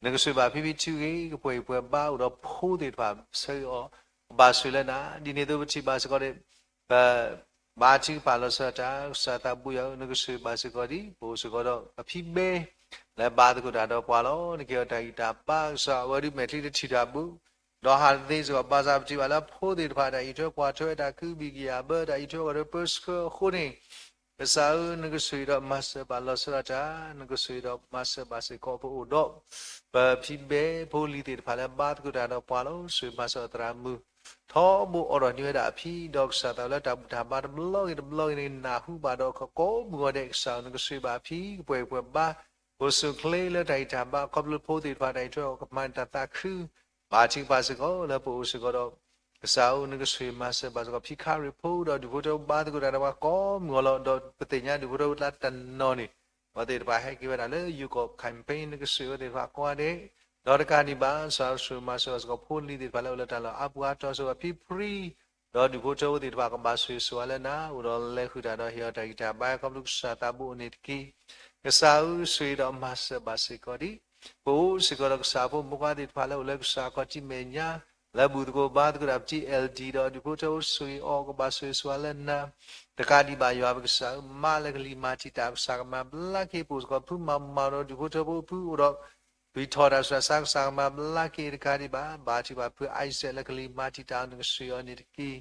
နကစၢ်ဘၣ်ဖံဖံထုဂ့ၤ ကပှဲၤအံၤပှဲၤဘါအိၣ်ဒီးဖိသ့ၣ်တဖၣ် ဆၢဂ့ၤအီၤ ကဘၣ်ဆိၣ်လၢနၤ, ဒ်န့ၣ်အသိး ပထံၣ်ဘၣ်စ့ၢ်ကီးဒ် ပ ဘါထုကဖၣ်လီၤဆီဒၣ်တၢ် ကစၢ်သးဘိယွၤဧၢ, နကစၢ်ဘၣ်စ့ၢ်ကီးဒ် ပအိၣ်စ့ၢ်ကီးဒီးပဖံဘဲ လၢဘါသကိးတၢ်ဒီးပှၤလီၤ. နကဟ့ၣ်အီၤတၢ်ဂံၢ်တၢ်ဘါ ကစၢ်ဧၢ, အဝဲဒ်မဲာ်ချံတထံၣ်တၢ်ဘၣ် ဒီးဟးတသ့စ့ၢ်ကီး ဘၣ်ဆၣ်ပထံၣ်ဘၣ်လၢဖိသ့ၣ်တဖၣ် တၢ်အံးထွဲကွၢ်ထွဲ တၢ်ခုဘံၣ်ကယၤဘၢ တၢ်အံးထွဲကွၢ်ထွဲပၢဆှၢအဃိန့ၣ်, ကစၢ်ဧၢ, နကစၢ်ဒီးမၤစၢၤဘၣ်လီၤဆီဒၣ်တၢ်, နကစၢ်ဒီးမၤစၢၤဘၣ်စ့ၢ်ကီး ပအိၣ်ဒီး ပဖံဘဲဖိလံၤသ့ၣ်တဖၣ်လၢဘါသကိးတၢ်ဒီးပှၤလီၤ. စှံမၤစၢၤသရၣ်မုၣ် ထီဘိအိၣ်ဒီးန့ၢ်ဝဲဒၣ်အဖံ, ဒီးကစၢ်သးလၢတၢ်ဘူၣ်တၢ်ဘါတဘျီဂ့ၤတဘျီဂ့ၤန့ၣ် နၢ်ဟူဘၣ်ဒီး ကကိးမုၢ်ဂီၤဒဲး ကစၢ်ဧၢ, နကစၢ်ဘၣ်ဖံ ကပှဲၤအံၤပှဲၤဘါ အိၣ်ဆူၣ်အိၣ်ချ့လၢတၢ်ဂံၢ်တၢ်ဘါ ခီဖျိဖိသ့ၣ်တဖၣ် တၢ်အံးထွဲကမၤန့ၢ်တၢ်သးခု ဘါထုကဖၣ်စ့ၢ်ကီးလၢပအိၣ်စ့ၢ်ကီးဒီး ကစၢ်ဧၢ, နကစၢ်မၤစၢၤဘၣ်စ့ၢ်ကီး ဖံခါရံၣ်ဖိဒီးဒူၣ်ဖိထၢဖိဘါသကိးတၢ်ဒီးပှၤကိးမုၢ်ဂီၤလီၤ. ဒီးပသ့ၣ်ညါဒူၣ်ဖိထၢဖိလၢတနီၤန့ၣ် အဝဲသ့ၣ်တဖၣ်ဟဲက့ၤဝဲဒၣ်လၢ ယိၤကီၢ် campaign နကစၢ်ဝဲသ့ၣ်တဖၣ်ကိးဂၤဒဲး, ဒီးတကးဒံးဘၣ် ကစၢ်ဧၢ, စှံမၤစၢၤဘၣ်စ့ၢ်ကီးဖိလံၤသ့ၣ်တဖၣ်လၢအိၣ်လၢတၢ်လီၢ်အါပူၤအါတီၤ စ့ၢ်ကီးဖံဖြံ ဒီးဒူၣ်ဖိထၢဖိသ့ၣ်တဖၣ် ကဘၣ်ဆိၣ်ဂ့ၤဆိၣ်ဝါလၢနၤ, အိၣ်ဒီးလဲၤဃုာ်တၢ်ဒီးဟ့ၣ်အီၤတၢ်ဂံၢ်တၢ်ဘါ ခီဖျိကစၢ်သးဘိအိၣ်န့ၣ်တက့ၢ်. ကစၢ်ဧၢ, စှံဒီးမၤစၢၤဘၣ်စ့ၢ်ကီးဒ် ပအိၣ်စ့ၢ်ကီးဒီးကစၢ်ဖိမုၣ်ခွါသ့ၣ်တဖၣ်လၢအိၣ်လၢကစၢ်ခီၣ်ထံးမဲာ်ညါ လၢဘူၣ်သကိးဘါသကိးတၢ် ပတံၤ L D ဒီးဒူၣ်ဖိထၢဖိ ဆိၣ်ဂ့ၤအီၤ ကဘၣ်ဆိၣ်ဂ့ၤဆိၣ်ဝါလၢနၤ, တကးဒံးဘၣ်ယွၤပကစၢ်ဧၢ, မါလၢကလံၤမၤတံာ်တာ် ကစၢ်ကမၤဘျါက့ၤ ပအိၣ်စ့ၢ်ကီးဖုမၤမၤဒီးဒူၣ်ဖိထၢဖိဖုအိၣ်ဒီး ပှၤထီၣ်တၢ်ဆူးတၢ်ဆါ ကစၢ်ကမၤဘျါက့ၤ တကးဒံးဘၣ် ဘါထုကဖၣ်ဖု Isaac လၢကလံၤမၤတံာ်တာ် နကစၢ်အီၤန့ၣ်တက့ၢ်.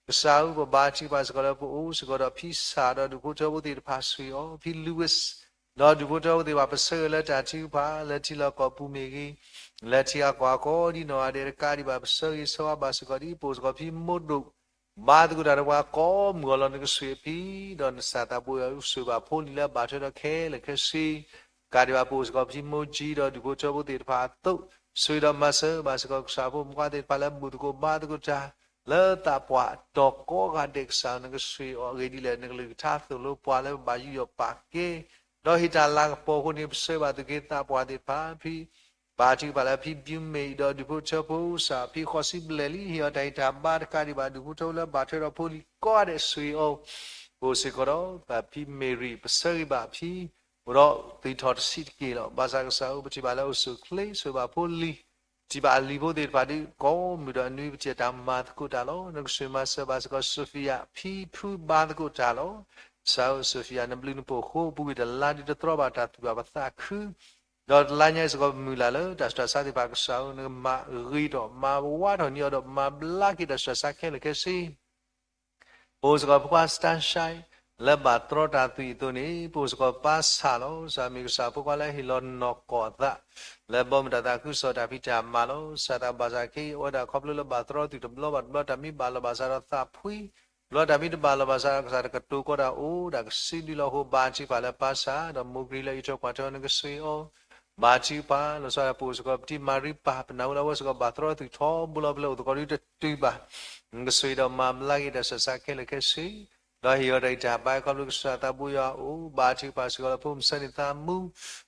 ကစၢ်ဧၢ, ပဘါထုကဖၣ်စ့ၢ်ကီးလၢပအိၣ်စ့ၢ်ကီးဒီးဖံစၢ်ဒီးဒူၣ်ဖိထၢဖိသ့ၣ်တဖၣ် ဆိၣ်ဂ့ၤအီၤ, ဖံ Louis ဒီးဒူၣ်ဖိထၢဖိသ့ၣ်တဖၣ် ပဆၢဂ့ၤလၢတၢ်ထုကဖၣ် လၢထံလီၢ်ကီၢ်ပူၤမ့ၢ်ဂ့ၤ, လၢထံဂၤကီၢ်ဂၤကိးဒ်နီၢ်ဂၤဒဲး တကးဒံးဘၣ် ပဆၢဂ့ၤဆၢဝါဘၣ်စ့ၢ်ကီးဒ် ပအိၣ်စ့ၢ်ကီးဖံမိၢ်ဒိၣ် ဘါသကိးတၢ်ဒီးပှၤကိးမုၢ်ဂီၤလီၤ. နကစၢ်အံၤဖံ ဒီးနကစၢ်သးဘိယွၤ ဆိၣ်ဂ့ၤဘၣ်ဖိလံၤလၢဘၣ်ထွဲဒီးခဲလၢာ်ခဲဆ့ တကးဒံးဘၣ် ပအိၣ်စ့ၢ်ကီးဖံမိၢ်ကၠံဒီးဒူၣ်ဖိထၢဖိသ့ၣ်တဖၣ်အသိး ဆိၣ်ဂ့ၤဒီးမၤစၢၤဘၣ်စ့ၢ်ကီး ကစၢ်ဖိမုၣ်ခွါသ့ၣ်တဖၣ်လၢဘူၣ်သကိးဘါသကိးတၢ် လၢသးပှၢ်တီၤကိးဂၤဒဲး ကစၢ်ဧၢ, နကစၢ်အံၤအဂ့ၢ်ဒ်လဲၣ် နကလုၢ်ကထါသိၣ်လိပှၤလၢပဘၣ်ယူးယီၣ်ပာ်ကဲ ဒီးဟ့ၣ်တၢ်လၤကပီၤအဃိန့ၣ် ပဆၢဘၣ်သုးက့သးပှၢ်သ့ၣ်တဖၣ် ဖံ ဘါထုကဖၣ်လၢဖံဘျုးမ့ၢ်ဒီးဒူၣ်ဖိထၢဖိ စးဖံဃီးဆံဘျဲၣ်လံ ဟ့ၣ်အီၤတၢ်ဂံၢ်တၢ်ဘါ တကးဒံးဘၣ် ဒူၣ်ဖိထၢဖိလၢဘၣ်ထွဲဒီးဖိလံၤကိးဂၤဒဲး ဆိၣ်ဂ့ၤအီၤ ပအိၣ်စ့ၢ်ကီးဒီး ပဖံမ့ၤရံၤ ပဆၢဂ့ၤဘၣ်ဖံ အိၣ်ဒီးသံထီၣ်တဆံးတက့ၢ်လီၤ. ဘၣ်ဆၣ်ကစၢ်ဧၢ, ပထံၣ်ဘၣ်လၢအိၣ်ဆူၣ်အိၣ်ချ့ ဆိၣ်ဂ့ၤဘၣ်ဖိလံၤ ထံၣ်ဘၣ်အလံၤဖိသ့ၣ်တဖၣ်ဒီး ကိးမုၢ်ဒီးအနွံပထံၣ်အတၢ်မၤသကိးတၢ်လီၤ. နကစၢ်မၤစၢၤဘၣ်စ့ၢ်ကီး Sophia ဖံဖုဘါသကိးတၢ်လီၤ. ကစၢ်ဧၢ Sophia နဘျုးနဖှိၣ်အဃိ ပူၤကွံာ်တလါဒုးတတြီဘၣ်တၢ်သူၣ်ဘၣ်ပသးခု ဒီးတလါညါစ့ၢ်ကီးပမုၢ်လၢ်လၢတၢ်ဆူးတၢ်ဆါသ့ၣ်တဖၣ် ကစၢ်ဧၢ နကမၤဂ့ၤထီၣ်မၤဝါထီၣ်န့ၢ်အီၤဒီးမၤဘျါက့ၤတၢ်ဆူးတၢ်ဆါခဲလၢာ်ခဲဆ့ ပအိၣ်စ့ၢ်ကီးဖိခွါ Sunshine လၢဘၣ်တြီတၢ်သွံၣ်အသိးန့ၣ် ပအိၣ်စ့ၢ်ကီးပၢ်ဆၣ်လီၤ. ကစၢ်မ့ၢ်ကစၢ်ဖိခွါလၢဟ့ၣ်လီၤနီၢ်ကီၢ်အသး လၢဘီမုၢ်တၢ်သးခုကစီၣ်တၢ်ဖံးတၢ်မၤလီၤ. ကစၢ်သးဘၣ်ဆၣ်ခဲအံၤ အဝဲဒၣ်ခီဖျိလၢဘၣ်တြီသွံၣ်တဘျီဘၣ်တဘျီ တၢ်မ့ၢ်ဘၣ်လီၤဘၣ်စးဒီးသးဖှံ တဘျီတၢ်မ့ၢ်တဘၣ်လီၤဘၣ်စးဒီး ကစၢ်တကတိၤကီတၢ်အိၣ်ဒၣ်ကစုဒုလီၤအဃိ ဘါထုကဖၣ်လၢပၢ်ဆၣ် ဒီးမိၢ်ကရံၣ်လၢအံးထွဲကွၢ်ထွဲအီၤ နကစၢ်ဧၢ ဘါထုကဖၣ် လီၤဆီဒၣ်တၢ် ပအိၣ်စ့ၢ်ကီးပတံၤမၤရံပၢ် ပနၢ်ဟူလၢအဝဲစ့ၢ်ကီးဘၣ်တြီသွံၣ်ထီဘိလီၤ ဖဲလၢအိၣ်သကိးဒုတတုၤဘၣ် နကစၢ်ဒီးမၤဘျါက့ၤတၢ်ဆူးတၢ်ဆါခဲလၢာ်ခဲဆ့ ဒီးဟ့ၣ်အီၤတၢ်ဂံၢ်တၢ်ဘါ ခီဖျိကစၢ်သးဘိယွၤအအိၣ် ဘါထုကဖၣ်စ့ၢ်ကီးလၢဖိမုၣ်ဆၢန့ၣ်သးမူ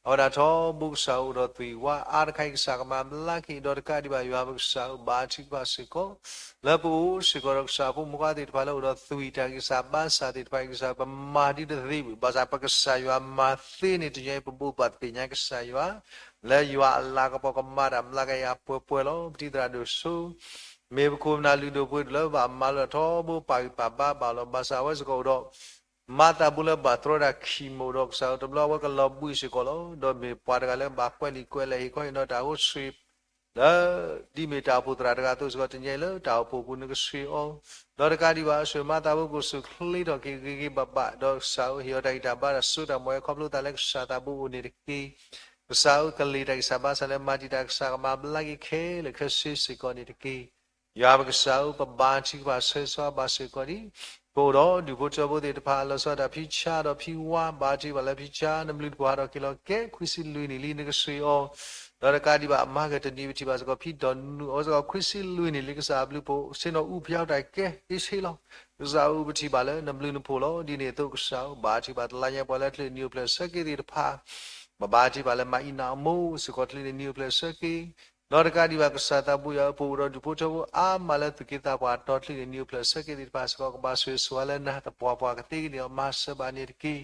အဝဲဒၣ်ထီဘိကစၢ်အိၣ်ဒီးသွံၣ်ဝါအါတခါအံၤ ကစၢ်ကမၤဘျါက့ၤ ဒီးတကးဒံးဘၣ်ယွၤပကစၢ်ဧၢ ဘါထုကဖၣ်စ့ၢ်ကီး လၢပအိၣ်စ့ၢ်ကီးဒီးကစၢ်ဖိမုၣ်ခွါသ့ၣ်တဖၣ်လၢအိၣ်ဒီးသွံၣ်တၢ်ဂံၢ်စၢ်ဘါစၢ်သ့ၣ်တဖၣ်အံၤ ကစၢ်ပမၤဒ်တသ့ဘၣ် ဘၣ်ဆၣ်ပကစၢ်ယွၤမၤသ့န့ၣ် တညီအံၤပဘိးဘၣ်သ့ၣ်ညါကစၢ်ယွၤ လၢယွၤအလၤကပီၤကမၤတၢ်ဘျါက့ၤယၤပှဲၤပှဲၤလီၤ. ပတံၤသရၣ်ဒိၣ်စိ မ့ၢ်ပခိၣ်ပနၢ်လုၢ်ဒိၣ်ပှ့ၤဒိၣ်လၢဘၣ်မၤလိတၢ်ထီဘိပာ်ဂံၢ်ပာ်ဘါဘၣ်လီၤ. ဘၣ်ဆၣ်အဝဲစ့ၢ်ကီးအိၣ်ဒီး မါသးဘိလၢဘၣ်တြီတၢ်ခံမိၢ်ဒီးကစၢ်ဧၢ တဘျီအဝဲကလီၤဘှံးစ့ၢ်ကီးလီၤ. ဒီးမ့ၢ်ပှၤတဂၤလၢဘၣ်ကွဲးလံာ်ကွဲးလဲၢ် ဟ့ၣ်ခီဟ့ၣ်နီၤတၢ်အိၣ်ဆှံ လၢ ဒ်မ့ၢ်တၢ်အိၣ်ဖှိၣ်သရၣ်တဂၤအသိးစ့ၢ်ကီး တညီအံၤလၢတၢ်အိၣ်ဖှိၣ်ပူၤ နကဆှၢအီၤ ဒီးတကးဒံးဘၣ် အဆှၢမါသးဘိကအိၣ်ဆူၣ်ချ့ထီၣ်က့ၤဂ့ၤဂ့ၤဘၣ်ဘၣ် ဒီးကစၢ်ဧၢ ဟ့ၣ်အီၤတၢ်ဂံၢ်တၢ်ဘါ တၢ်စိတၢ်ကမီၤအံၤ ခီဖျိသးလၢကစၢ်သးဘိအိၣ်န့ၣ်တက့ၢ်. ကစၢ်ဧၢ ကလ့ၢ်တၢ်ဂံၢ်စၢ်ဘါစၢ်လၢမၤတံာ်တာ် ကစၢ်ကမၤဘျါက့ၤခဲလၢာ်ခဲဆ့စ့ၢ်ကီးန့ၣ်တက့ၢ်. ယွၤပကစၢ်ဧၢ ပဘါထုကဖၣ်ဆၢဂ့ၤဆၢဝါဘၣ်စ့ၢ်ကီးဒံး ပအိၣ်ဒီးဒူၣ်ဖိထၢဖိသ့ၣ်တဖၣ် လီၤဆီဒၣ်တၢ်ဖံဆါဒီးဖံဝါ ဘါထုကဖၣ်လၢဖံဆါ နဘျုးနဖှိၣ်ဟးထီၣ်က့ၤလီၤ ကဲခွံဆံလွံၢ်နံၣ်လံ နကဆှၢအီၤ ဒီးတကးဒံးဘၣ် အမါကတနံၤပထံၣ်ဘၣ်စ့ၢ်ကီး ဖံဒီးနူ အဝဲစ့ၢ်ကီးခွံဆံလွံၢ်နံၣ်လံ ကစၢ်အဘျုးဖှိၣ် ဆ့ၣ်နီၤအူဖၠါတၢ်ကဲ အ့ဆ့လီၤ. ကစၢ်ဧၢ ပထံၣ်ဘၣ်လၢနဘျုးနဖှိၣ်လီၤ. ဒ်န့ၣ်အသိးကစၢ်ဧၢ ဘါထုကဖၣ်တလါညါပှၤလၢချ့နံၤအိၣ်ဖျဲၣ်ဆၢက့ၤသ့ၣ်တဖၣ် ပဘါထုကဖၣ်လၢမၤအံးနးအမိၢ်စ့ၢ်ကီး ချ့နံၤအိၣ်ဖျဲၣ်ဆၢက့ၤ ဒီးတကးဒံးဘၣ် ကစၢ်သးဘိယွၤဧၢ ပအိၣ်ဒီးဒူၣ်ဖိထၢဖိအါမးလၢသူၣ်က့သးပှၢ်တီၤ ချ့နံၤအိၣ်ဖျဲၣ်ဆၢက့ၤသ့ၣ်တဖၣ်စ့ၢ်ကီး ကဘၣ်ဆိၣ်ဂ့ၤဆိၣ်ဝါလၢနၤ သပှၢ်ပှၢ်ကသ့ကန့ၢ်အီၤ မၤစၢၤဘၣ်န့ၣ်တက့ၢ်.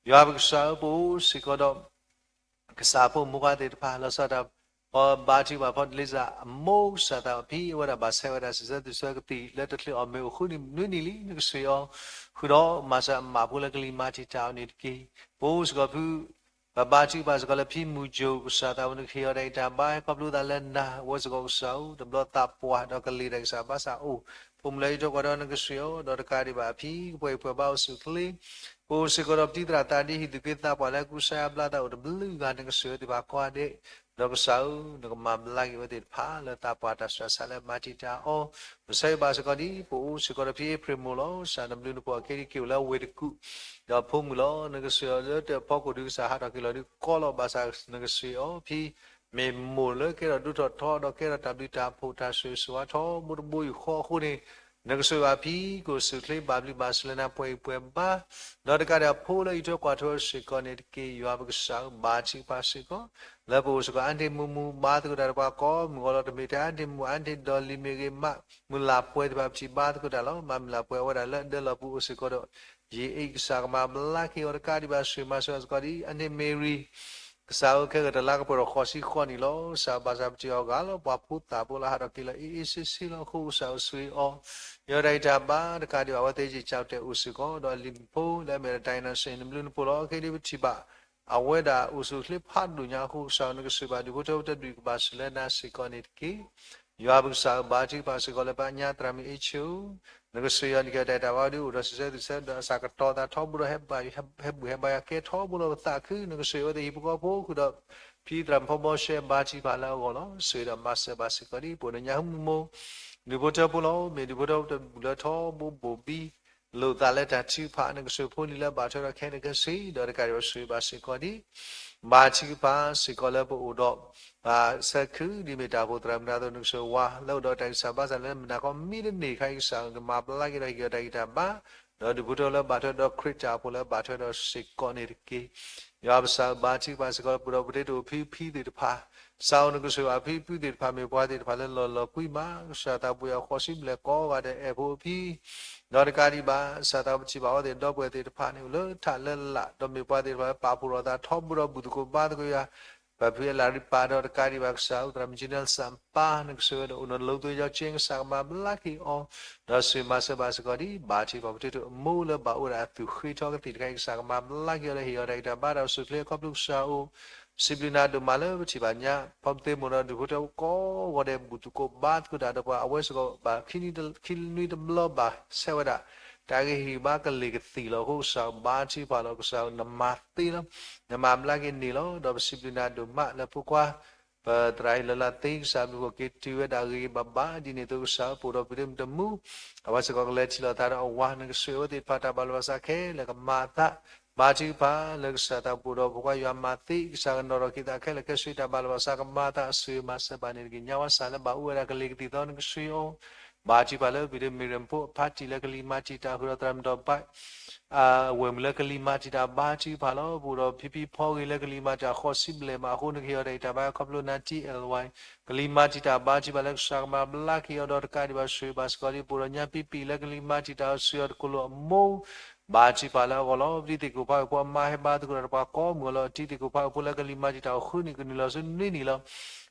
ယွၤပကစၢ်ဧၢ ပအိၣ်စ့ၢ်ကီးဒီး ကစၢ်ဖိမုၣ်ခွါသ့ၣ်တဖၣ် လီၤဆီဒၣ်တၢ် ပဘါထုကဖၣ်ဖီတလ့စၢ်အမိၢ် ကစၢ်သးဘိဖံ အဝဲဒၣ်ဘၣ်ဆဲးဝဲဒၣ် စံးဆၢသူၣ်ဆၢကသံၣ်လၢတချုးအီၣ်မ့ၤအိၣ်ဃုနံၣ်နွံနံၣ်လံ နကဆှၢအီၤ ဃုာ်ဒီးမၤစၢၤအမးဖိလၢကလံၤမၤတံာ်တာ်အီၤန့ၣ်တက့ၢ်. ပအိၣ်စ့ၢ်ကီးဖု ပဘါထုကဖၣ်စ့ၢ်ကီးလၢဖံမုၢ်ကၠိ ကစၢ်သးဘိ နကဟ့ၣ်အီၤတၢ်ဂံၢ်တၢ်ဘါ ခီဖျိသးလၢနၤ အဝဲစ့ၢ်ကီးကစၢ်ဧၢ တဘျီသးပှၢ်ဒီးကလ့ၢ်တၢ်ဂံၢ်စၢ်ဘါစၢ်အိၣ် ဖိမုၣ်လၢအံးထွဲကွၢ်ထွဲအီၤ နကဆှၢအီၤ ဒီးတကးဒံးဘၣ်အဖံ ကပှဲၤအံၤပှဲၤဘါအိၣ်ဆူၣ်ချ့ ပအိၣ်စ့ၢ်ကီးဒီးပတံၤသရၣ်သးဒ့ ဟံၣ်သူၣ်က့သးပှၢ်လၢကူစါယါဘျါသးအိၣ်တဘျုးဂၤ နကဆှၢသ့ၣ်တဖၣ်ကိးဂၤဒဲး ဒီးကစၢ်ဧၢ နကမၤဘျါက့ၤဝဲသ့ၣ်တဖၣ် လၢသးပှၢ်တၢ်ဆူးတၢ်ဆါလၢမၤတံာ်တာ်အီၤ ပဆၢဂ့ၤဘၣ်စ့ၢ်ကီးဒ် ပအိၣ်စ့ၢ်ကီးဒီးဖံအ့ဖြ့ၣ်မိၢ်လီၤ. ကစၢ်နဘျုးနဖှိၣ်အက့ဒ်က့ၤအိၣ်လၢဝ့ၢ်တကူၣ် ဒီးဖိမုၣ်လီၤ. နကဆှၢအီၤလၢတၢ်ဖီခိၣ်ဒုးကစၢ်ဟးထီၣ်က့ၤလီၤဒုးကီလီၤ ဘၣ်ဆၣ်နကဆှၢအီၤဖံ မ့ၢ်မိၢ်လၢကဲထီၣ်ဒိၣ်ထီၣ်ထီဒီးကဲထီၣ်တၢ်ဘျုးတၢ်ဖှိၣ်တၢ်ဆိၣ်ဂ့ၤဆိၣ်ဝါထီဘိတဘိယူၢ်ဃီအဃိန့ၣ် နကဆှၢဘၣ်ဖံ ကအိၣ်ဆူၣ်ချ့ဘၣ်ဘျုးဘၣ်ဆိၣ်လၢနၤ ပှဲၤအံၤပှဲၤဘါ ဒီးတကးဒံးဖိလၢအံးထွဲကွၢ်ထွဲအီၤစ့ၢ်ကီးန့ၣ်တက့ၢ်. ယွၤပကစၢ်ဧၢ ဘါထုကဖၣ်စ့ၢ်ကီး လၢပအိၣ်စ့ၢ်ကီး အါန့ၢ်မုာ်မုာ် ဘါသကိးတၢ်တပှၤကိးမုၢ်ဂီၤလီၤ တမ့ၢ်ထဲအါန့ၢ်မုာ်အါန့ၢ်ဒီးလံၤမ့ၢ်ဂ့ၤ မးမုၢ်လၢ်ပှဲၤသ့ၣ်တဖၣ် ပထံၣ်ဘါသကိးတၢ်လီၤ. မၤမုၢ်လၢ်ပှဲၤအဝဲဒၣ်လၢအဒၢလီၤပူၤအိၣ်စ့ၢ်ကီးဒီး ယံာ်အံၤ ကစၢ်ကမၤဘျါက့ၤအီၤတကးဒံးဘၣ် ဆိၣ်ဂ့ၤမၤစၢၤစ့ၢ်ကီးဒ် အါန့ၢ်မ့ၢ်ရံ ကစၢ်ဧၢ ခဲကတလါကပှဲၤဒီးဃိးဆံဃိးနံၣ်လီၤ. ကစၢ်ဘၣ်ဆၣ်ပထံၣ်အီၤဂၤလီၤ ပှၤဖိသၣ်ဖိလၢဟးထီၣ်က့ၤလီၤ အ့ၣ်အ့ၣ်ဆ့ဆ့လီၤ. အဃိကစၢ်ဧၢ ဆိၣ်ဂ့ၤအီၤ ယီၤတၢ်အံၤတၢ်ဘါတကးဒံးဘၣ် အဝဲသ့ၣ်ယံာ်ကၠီတဲာ်အိၣ်စ့ၢ်ကီး ဒီးအလံၤဖိလၢအမ့ၢ်ဒၣ် ဒိၣ်နၣ်စ့ၣ် နဘျုးနဖှိၣ်လီၤ. အခဲဒ်ပထံၣ်ဘၣ် အဝဲဒၣ်အိၣ်ဆူၣ်ချ့ဖးဒိၣ်ညါအဃိ ကစၢ်ဧၢ နကဆှၢဘၣ်ဒူၣ်ဖိထၢဖိ တၢ်ဒုၣ်ကဘၣ်ဆိၣ်လၢနၤစ့ၢ်ကီးန့ၣ်တက့ၢ်. ယွၤပကစၢ်ဧၢ ဘါထုကဖၣ်စ့ၢ်ကီးလၢပှၤကညီသရၣ်မုၣ်အ့ၣ်ဆ့ဧၢ, နကဆှၢယီၤနက့ၤတၢ်တၢ်ဘါဒုးအိၣ်ဒီးစံးဆၢသူၣ်ဆၢဒီးအစးကတီၤသးထီဘိဒီး ဟဲဘၣ်ဟဲဘူၣ်ဟဲဘါယွၤ ကဲထီဘိလီၤပသးခု, နကဆှၢအဝဲသ့ၣ်ဟံၣ်ဖိဃီဖိဃုာ်ဒီး ဖံသရၣ်မုၣ်ဖီဘီရှဲ ဘါထုကဖၣ်လၢအဂီၢ်လီၤ. ဆိၣ်ဂ့ၤဒီးမၤစၢၤဘၣ်စ့ၢ်ကီးဒ် ပအိၣ်ဒီးညၣ်ဟူမူမူ ဒူၣ်ဖိထၢဖိလီၤ. မ့ၢ်ဒူၣ်ဖိထၢဖိတဘူၣ်လၢထီဘိဘိၣ်ဘံ လိာ်သးလၢတၢ်ထုကဖၣ် နကဆှၢဖိလံၤလၢဘၣ်ထွဲဒီးခဲလၢာ်ခဲဆ့ ဒီးတကးဒံးဘၣ်ဆိၣ်ဂ့ၤဘၣ်စ့ၢ်ကီးဒ် ဘါထုကဖၣ်စ့ၢ်ကီးလၢပအိၣ်ဒီး ဆၢခုဒ်မ့ၢ်တၢ်အိၣ်ဖှိၣ်သရၣ်မုၣ်တၢ်သိး နကဆှၢဝါလၢအိၣ်ဒီးတၢ်ဂံၢ်စၢ်ဘါစၢ်လၢမုၢ်နၤခီမံတန့ၢ်ခါအံၤ ကစၢ်ကမၤဘျါက့ၤဒီးဟ့ၣ်က့ၤအီၤတၢ်ဂံၢ်တၢ်ဘါ ဒီးဒူၣ်ဖိထၢဖိလၢဘၣ်ထွဲဒီးခရံာ်တၢ်အိၣ်ဖှိၣ်လၢဘၣ်ထွဲဒီးစ့ၢ်ကီးန့ၣ်တက့ၢ်. ယွၤပကစၢ်ဧၢ ဘါထုကဖၣ်စ့ၢ်ကီးလၢပဒီပုၢ်ဝဲၢ်သ့ၣ်တဖၣ် ကစၢ်ဧၢ နကဆှၢဘၣ်ဖံဖုသ့ၣ်တဖၣ် မ့ၢ်ပှၤသ့ၣ်တဖၣ်လၢလီၤလီၤကွံမး ကစၢ်သးပှၢ်ဃိးဆံဘျဲၣ်ကိးဂၤဒဲး အဲၣ်ဖိအဖံ ဒီးတကးဒံးဘၣ် ကစၢ်သးပထံၣ်ဘၣ်အဝဲသ့ၣ်ဒီပုၢ်ဝဲၢ်သ့ၣ်တဖၣ်န့ၣ် အိၣ်လၢထးလၢလာ် ဒီးမ့ၢ်ပှၤသ့ၣ်တဖၣ်လၢပာ်ဖှိၣ်ထီၣ်သးထီဘိဒီးဘူၣ်သကိးဘါသကိးယွၤ ပဖုအဲၣ်လၤရံပၤဒီးတကးဒံးဘၣ်ကစၢ်ဧၢ သရၣ်မုၣ်ကၠ့နၢလ်စၣ်ပၤ နကဆိၣ်ဂ့ၤဝဲဒီးအိၣ်နီၤလိသယီက့ ကစၢ်ကမၤဘျါက့ၤအီၤ, ဒီးဆိၣ်ဂ့ၤမၤစၢၤဘၣ်စ့ၢ်ကီးဒ် ဘါထုကဖၣ်ပကတၢၢ်တအိၣ်နီၤလိသယီက့ ကစၢ်ကမၤဘျါက့ၤအီၤ ဒီးဟ့ၣ်အီၤတၢ်ဂံၢ်တၢ်ဘါတၢ်အိၣ်ဆူၣ်အိၣ်ချ့အခီဖျိကစၢ်ဧၢ ပစံးဘျုးနၤဒိၣ်မးလၢပထံၣ်ဘၣ်ညါ ဖီမသ့မိၢ်ဒီးဒူၣ်ဖိထၢဖိကိးဂၤဒဲး ဘူၣ်သကိးဘါသကိးတၢ်ဒီးပှၤ အဝဲစ့ၢ်ကီးဘၣ်ခံနွံတဘျီဘၣ်ဆဲးဝဲဒၣ် တၢ်ဂ့ၢ်ဟ့ၣ်ဂံၢ်ဘါကလ့ၢ်ကသံၣ်လီၤအဃိ ကစၢ်ဧၢ ဘါထုကဖၣ်လီၤ ကစၢ်ဧၢ နမၤသ့လီၤ နမၤဘျါက့ၤန့ၣ်လီၤ. ဒီးပစံးဘျုးနၤဒိၣ်မးလၢဖိခွါ ပသရၣ်ဟ့ၣ်လီၤလၢသ့ ကစၢ်ဘျုးဖှိၣ်က့ၤတုၤဝဲဒၣ်ဂ့ၤဂ့ၤဘၣ်ဘၣ် ဒ်န့ၣ်အသိးကစၢ်ဧၢ ပအိၣ်ဒီးပဒ့မုၣ်တမူ အဝဲစ့ၢ်ကီးကလဲၤထံၣ်လိာ်သးဒီးအဝၤ နကဆိၣ်ဂ့ၤအဝဲသ့ၣ်တဖၣ် တၢ်ဘၣ်လိာ်ဘၣ်စးခဲလၢာ်ကမၤအသး ဘါထုကဖၣ်လၢကစၢ်သးပှၢ်ဒီးဖိခွါယွၤမၤသ့ ကစၢ်ကနီၤထီၣ်က့ၤသးခဲလၢာ် ကဲဆိၣ်ဂ့ၤတၢ်ဘၣ်လိာ်ဘၣ်စးကမၤအသး ဆိၣ်ဂ့ၤမၤစၢၤဘၣ်န့ၣ်တက့ၢ်. ညါဝဲစၢ်လၢဘၣ်အူဝဲဒၣ်ကလ့ၢ်ကသံၣ်သီ နကဆိၣ်ဂ့ၤအီၤ ဘါထုကဖၣ်လၢပဒ့မုၣ်ရ့ၣ်ဖိအဖါတံၢ်လၢကလံၤမၤတံာ်တာ်ဃုာ်ဒီးသရၣ်မုၣ်ဒီးဘၣ် အဝဲၢ်မုၣ်လၢကလံၤမၤတံာ်တာ် ဘါထုကဖၣ်လီၤ. ပအိၣ်ဒီးဖံဖံဖီဂ့ၤလၢကလံၤမၤတံာ်တာ်ဃီစံဘျဲၣ်မးအဃိ နကဟ့ၣ်အီၤတၢ်ဂံၢ်တၢ်ဘါခီဖျိနၤ ထံအဲၣ်ဝဲ ကလံၤမၤတံာ်တာ် ဘါထုကဖၣ်လၢကစၢ်ကမၤဘျါက့ၤအီၤဒီးတကးဒံးဘၣ်ဆိၣ်ဂ့ၤဘၣ်စ့ၢ်ကီးဒ် ပအိၣ်ဒီးညါပံပံၣ်လၢကလံၤမၤတံာ်တာ်အီၤ ဆူအီၤတကိလိာ်အမိၢ် ဘါထုကဖၣ်လၢအဂီၢ်လီၤ. ပတံၤသ့ၣ်ကိၣ်ဖးအုၣ်ဖိအမါဟဲဘါသကိးဒီးပှၤကိးမုၢ်အီၤလီၤ. အတံၤသ့ၣ်ကိၣ်ဖးအုၣ်ဖိလၢကလံၤမၤတံာ်တာ်အီၤဃုနံၣ်ကနုာ်လီၤဆူနွံနံၣ်လီၤ.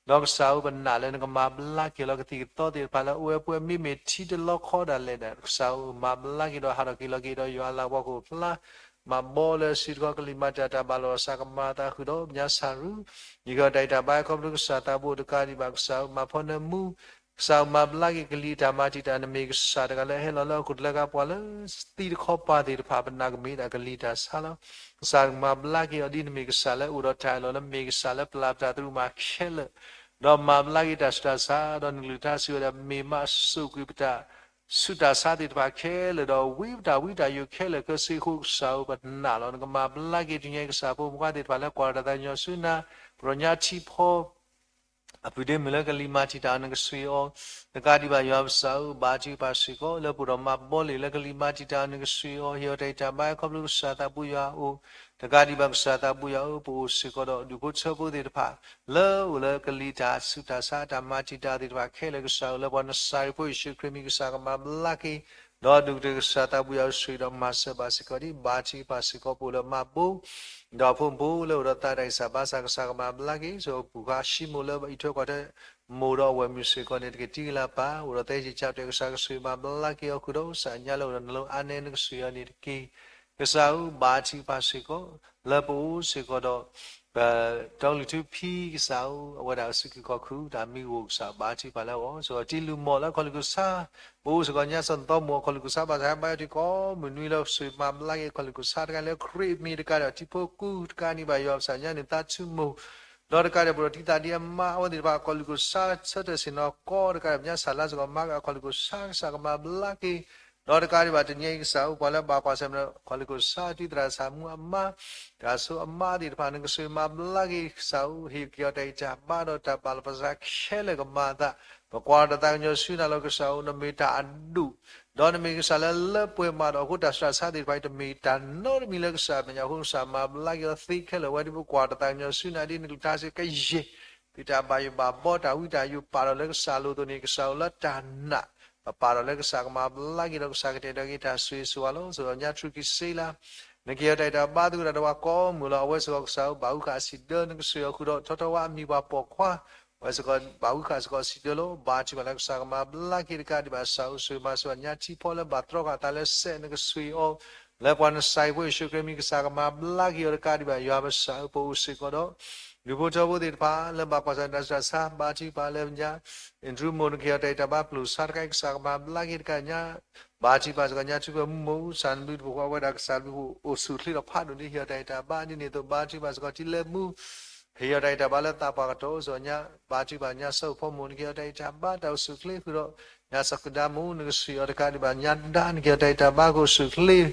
ဒီးကစၢ်ဧၢ ပနာ်လၢနကမၤဘျါက့ၤလီၤ ကသံၣ်ကသီသ့ၣ်တဖၣ်လၢအအိၣ်ဝဲပှဲၤမ့မ့ၢ်ထံတလီခီဒၣ်လဲာ်ဒီး ကစၢ်ဧၢ မၤဘျါက့ၤဒီးဟးထီၣ်က့ၤလီၤက့ၤဒီးယွၤအလၤကပီၤခိၣ်ဖျါ မၤဘီလၢအစုတခီ ကလံၤမၤတံာ်တာ်တၢ်ဘၣ်လိာ်ဘၣ်စးကမၤအသးဃုာ်ဒီး ပညါစၢ်ရူ ယကဟ့ၣ်အီၤတၢ်ဂံၢ်တၢ်ဘါခီဖျိကစၢ်သးဘိတကးဒံးဘၣ် ကစၢ်ဧၢ မၤဖီနၢမူ ကစၢ်ဧၢ မၤဘျါက့ၤကလံၤအတၢ်မၤတံာ်တာ် နမ့ၢ်ကစၢ်တဂၤလၢအဟဲလီၤလၢဟီၣ်ခိၣ်တလၢကါ ပှၤလၢသံတခီပၤသ့ၣ်တဖၣ် ပနာ်ကမ့ၢ်ဒၣ်ကလံၤတၢ်ဆါလီၤ. ကစၢ်ဧၢ မၤဘျါက့ၤအီၤဒ်နမ့ၢ်ကစၢ်လၢအိၣ်ဒီးတၢ်အၢၣ်လီၤ လၢမ့ၢ်ကစၢ်လၢပျၢ်ပတၢ်သရူးမၤခဲလၢာ် ဒီးမၤဘျါက့ၤတၢ်ဆူးတၢ်ဆါ ဒီးနကလုၢ်ကထါစံးဝဲဒၣ် မ့ၢ်မးစိာ်ကွံာ်ပတၢ်ဆူးတၢ်ဆါသ့ၣ်တဖၣ်ခဲလၢာ် ဒီးဝံပတၢ်ဝံတၢ်ယိာ်ခဲလၢာ်ခဲဆ့အဃိ ကစၢ်ဧၢ ပနာ်လီၤ နကမၤဘျါက့ၤတနံၤအံၤ ကစၢ်ဖိမုၣ်ခွါသ့ၣ်တဖၣ်လၢကွၢ်တၢ်သးကညီၤဆူနၤ ပဒီးညါထံဖီ အပုၢ်ဒ့မုၣ်လၢကလံၤမၤတံာ်တာ်အီၤ နကဆိၣ်ဂ့ၤအီၤ, တကးဒံးဘၣ်ယွၤပစၢ်ဧၢ ဘါထုကဖၣ်စ့ၢ်ကီး လၢပအိၣ်ဒီးမၤဘီလ့ၣ်လၢကလံၤမၤတံာ်တာ်အီၤ နကဆိၣ်ဂ့ၤအီၤ ဟ့ၣ်အီၤတၢ်ဂံၢ်တၢ်ဘါခီဖျိကစၢ်သးဘိယွၤအအိၣ်, တကးဒံးဘၣ်ကစၢ်သးဘိယွၤအအိၣ် ပအိၣ်စ့ၢ်ကီးဒီးဒူၣ်ဖိထၢဖိသ့ၣ်တဖၣ် လၢအအိၣ်လၢကလံၤတၢ်ဆူးတၢ်ဆါတၢ်မၤတံာ်တာ်သ့ၣ်တဖၣ်ခဲလၢာ် ကစၢ်ဧၢ လၢပှၤနစၤရ့းဖိယ့ၣ်ၡူးခရံာ်မံၤ ကစၢ်ကမၤဘျါက့ၤ ဒီးဒူၣ်ကတၢၢ်ကစၢ်သးဘိယွၤအအိၣ် ဆိၣ်ဂ့ၤဒီးမၤစၢၤဘၣ်စ့ၢ်ကီးဒ် ဘါထုကဖၣ်စ့ၢ်ကီး ပအိၣ်လၢမၤဘိ ဒီးဖိမုၣ်ဖိလၢအိၣ်ဒီးသးတၢ်ဂံၢ်စၢ်ဘါစၢ် ကစၢ်ကမၤဘျါက့ၤ ဆိၣ်ဂ့ၤပူၤဃါ ဟံးမိၢ်လၢအံးထွဲကွၢ်ထွဲ မိၢ်ဒီးအဝဲၢ်မုၣ်စ့ၢ်ကီးန့ၣ်တက့ၢ် တံၤကလၤပၤ အိၣ်ဒီးသဲက့ၤကၢ်တဲာ် ကစၢ်ကဆိၣ်ဂ့ၤမၤဘျါက့ၤအီၤဃုာ်ဒီး စးညါလၢအိၣ်ဒီးနလိအါနဲနကဆိၣ်ဂ့ၤအီၤန့ၣ်တက့ၢ်. ကစၢ်ဧၢ ဘါထုကဖၣ်စ့ၢ်ကီး လၢပအိၣ်စ့ၢ်ကီးဒီး ပတီကလုာ်ထူဖံ ကစၢ်ဧၢ အဝဲဒၣ်အစုကံၢ်ခီၣ်ခူၣ် တၢ်မံၤဂိၢ် ကစၢ်ဘါထုကဖၣ်လၢအဂီၢ် စ့ၢ်ကီးတံၤလုၢ်မီၢ်လၢအခီၣ်လုၢ်ကစၢ် ပအိၣ်စ့ၢ်ကီးညါ စီၤနသီမိၢ်အခီၣ်လုၢ်ကစၢ် ဘၣ်ဆၣ်ဟဲဘါယွၤထံကိးမုၢ်နွံလၢ ဆိၣ်ဂ့ၤမၤဘျါက့ၤအခီၣ်လုၢ်ကစၢ်တခါလၢခရံာ်အမံၤတကးဒီး ထံဖိကူတကးန့ၣ်ဘၣ်ယွၤပစၢ်ညါန့ၣ် သးဆူၣ်မိၢ် ဒီးတကးဒီးပဒီးတံၤသကိးဒ်အမါ အဝဲသ့ၣ်တဖၣ်အခီၣ်လုၢ်ကစၢ် ဆၢထၢၣ်ဆ့ၣ်နီၤကီးတကးဒီး ပညါစၢ်လါစ့ၢ်ကီးမါကအခီၣ်လုၢ်ကစၢ် ကစၢ်ကမၤဘျါက့ၤ ဒီးတကးဒံးဘၣ်တနံၤအံၤ ကစၢ်ဧၢ ပှၤလၢဘၣ်ကွၢ်ဆၢၣ်မဲာ်ဒီးအခီၣ်လုၢ်ကစၢ် တုၤသရၣ်စၢ်မူအမါ တၢ်စိအမါသ့ၣ်တဖၣ် နကဆိၣ်ဂ့ၤမၤဘျါက့ၤ ကစၢ်ဧၢ ဟ့ၣ်က့ၤအီၤတၢ်ဂံၢ်တၢ်ဘါဒီးတၢ်ဘၣ်လိာ်ပသးခဲလၢာ်ကမၤအသး ပကွၢ်တၢ်သးကညီၤဆူနၤလီၤ ကစၢ်ဧၢ နမ့ၢ်တၢ်အဒိၣ် ဒီးနမ့ၢ်ကစၢ်လၢလၢပှဲၤမးဒီးအဃိ တၢ်ဆူးတၢ်ဆါသ့ၣ်တဖၣ်အံၤ တမ့ၢ်တၢ်နီတမံၤလၢကစၢ်အမဲာ်ညါအဃိ ကစၢ်မၤဘျါက့ၤအီၤသ့ခဲလၢာ် အဝဲဒၣ်ပကွၢ်တၢ်သးကညီၤဆူနၤဒ်နကလုၢ်ကထါစ့ၢ်ကီး ကယဲၢ် သုတၢ်ဘၣ်ယိၣ်ဘၣ်ဘီတၢ်ဝံတၢ်ယိာ်ပာ်ဒီးလၢကစၢ်အလိၤအသိးန့ၣ် ကစၢ်ဧၢ လၢတၢ်နာ် ပပာ်ဒီးလၢကစၢ်ကမၤဘျါက့ၤဒီး ကစၢ်ကတဲာ်ကတီၤက့ၤတၢ်ဆိၣ်ဂ့ၤဆိၣ်ဝါလီၤ. စ့ၢ်ကီးညါထူၣ်ကံၢ်စ့လး နကဟ့ၣ်အီၤတၢ်ဂံၢ်တၢ်ဘါသကိးတၢ်ဒီးပှၤကိးမုၢ်လီၤ. အဝဲစ့ၢ်ကီးကစၢ်ဧၢ ဘၣ်အုၣ်ဃာ်အစံးဒၢ နကဆိၣ်ဂ့ၤအီၤဃုာ်ဒီး ထီထီဝါအမံၤပှၤပိာ်ခွါ အဝဲစ့ၢ်ကီးဘၣ်အုၣ်ဃာ်စ့ၢ်ကီးအစံးဒၢလီၤ. ဘါထုကဖၣ်လၢကစၢ်ကမၤဘျါက့ၤတကးဒံးဘၣ် ကစၢ်ဧၢ ဆိၣ်ဂ့ၤမၤစၢၤဘၣ်ညါထံဖီလၢဘၣ်တြီဃာ်အသးလၢစဲး နကဆိၣ်ဂ့ၤအီၤ လၢပှၤနစၤရ့းဖိယ့ၣ်ၡူးခရံာ်မံၤ ကစၢ်ကမၤဘျါက့ၤအီၤတကးဒံးဘၣ် ယွၤပစၢ်ဧၢ ပအိၣ်စ့ၢ်ကီးဒီး ဒူၣ်ဖိထၢဖိသ့ၣ်တဖၣ် လၢဘၣ်ကွၢ်ဆၢၣ်မဲာ်တၢ်ဆူးတၢ်ဆါ ဘါထုကဖၣ်လၢပညါ အ့ၣ်ဒရူမိၢ် နကဟ့ၣ်အီၤတၢ်ဂံၢ်တၢ်ဘါပျိာ်ဆါတခါအံၤ ကစၢ်ကမၤဘျါက့ၤတကးညါ ဘါထုကဖၣ်စ့ၢ်ကီးညါ ထူဖိမုၣ်မိၢ် စၢ်နဘျုးတပူၤဃီဝဲဒၣ် ကစၢ်ဘျုးအိၣ်ဆူၣ်အိၣ်ချ့ဒီးဖးဒိၣ်လံ ဟ့ၣ်အီၤတၢ်ဂံၢ်တၢ်ဘါ ဒ်န့ၣ်အသိး ဘါထုကဖၣ်စ့ၢ်ကီး ထံလၢမူ ဟ့ၣ်အီၤတၢ်ဂံၢ်တၢ်ဘါလၢသးပှၢ်ကတီၢ် စ့ၢ်ကီးညါ ဘါထုကဖၣ်ညါ စၢဖိမုၣ် နကဟ့ၣ်အီၤတၢ်ဂံၢ်တၢ်ဘါ တၢ်အိၣ်ဆူၣ်အိၣ်ချ့ဃုာ်ဒီး ညါစၢ်ဃုာ်ဒါမိၢ် နကဆိၣ်ဂ့ၤအီၤတကးဒံးဘၣ် ညါဒါ နကဟ့ၣ်အီၤတၢ်ဂံၢ်တၢ်ဘါကအိၣ်ဆူၣ်အိၣ်ချ့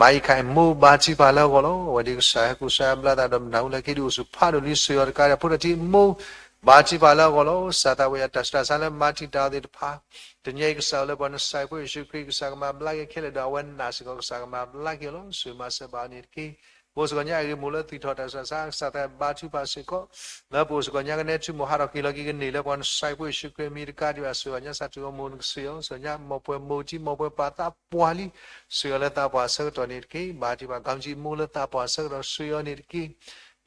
မၤအံၤခါအံၤမိၢ် ဘါထုကဖၣ်လၢအဂီၢ်လီၤ. အဝဲဒၣ်ကစၢ်ဟဲကူစါဟဲဘျါသးဒီးမတၤဟူလၢခံဒုးအိၣ်ဆူၣ်ဖးဒိၣ်လံ ဆိၣ်ဂ့ၤအီၤတကးဒံး ဖိထီၣ်ထံမိၢ် ဘါထုကဖၣ်လၢအဂီၢ်လီၤ. စၢ်သးဝဲယၤတၢ်ဆူးတၢ်ဆါလၢမၤတံာ်တာ်အီၤသ့ၣ်တဖၣ် တနံၤအံၤကစၢ်ဧၢ လၢပှၤနစၤရ့းဖိယ့ၣ်ၡူးခရံာ် ကစၢ်ကမၤဘျါက့ၤခဲလၢာ်ဒီး အဝဲနာ်စ့ၢ်ကီးကစၢ်ကမၤဘျါက့ၤအီၤလီၤ. ဆိၣ်ဂ့ၤမၤစၢၤဘၣ်အီၤန့ၣ်တက့ၢ်. ပအိၣ်စ့ၢ်ကီးညါအဂ့ၢ်မိၢ်လၢသွံၣ်ထီၣ်တၢ်ဆူးတၢ်ဆါ ကစၢ်သးဘါထုကဖၣ်စ့ၢ်ကီး လၢပအိၣ်စ့ၢ်ကီးညါကနဲထူမိၢ်ဟးထီၣ်က့ၤလီၤက့ၤကန့ၢ်လၢပှၤနစၤရ့းဖိယ့ၣ်ၡူးခရံာ်မံၤတကးဒံးဘၣ် ဆိၣ်ဂ့ၤအီၤညါစၢ်ထူအီၤမိၢ် နကဆိၣ်ဂ့ၤအီၤ ဆိၣ်ဂ့ၤညါ မ်ပှဲၤမိၢ်ထံ မ်ပှဲၤပၢ်သးပှၢ်လံ ဆိၣ်ဂ့ၤအီၤလၢသးပှၢ်အဆၢကတီၢ်န့ၣ်တက့ၢ်. ဘါထုကဖၣ် ကီမၠံမိၢ်လၢသးပှၢ်အဆၢကတီၢ် ဆိၣ်ဂ့ၤအီၤန့ၣ်တက့ၢ်.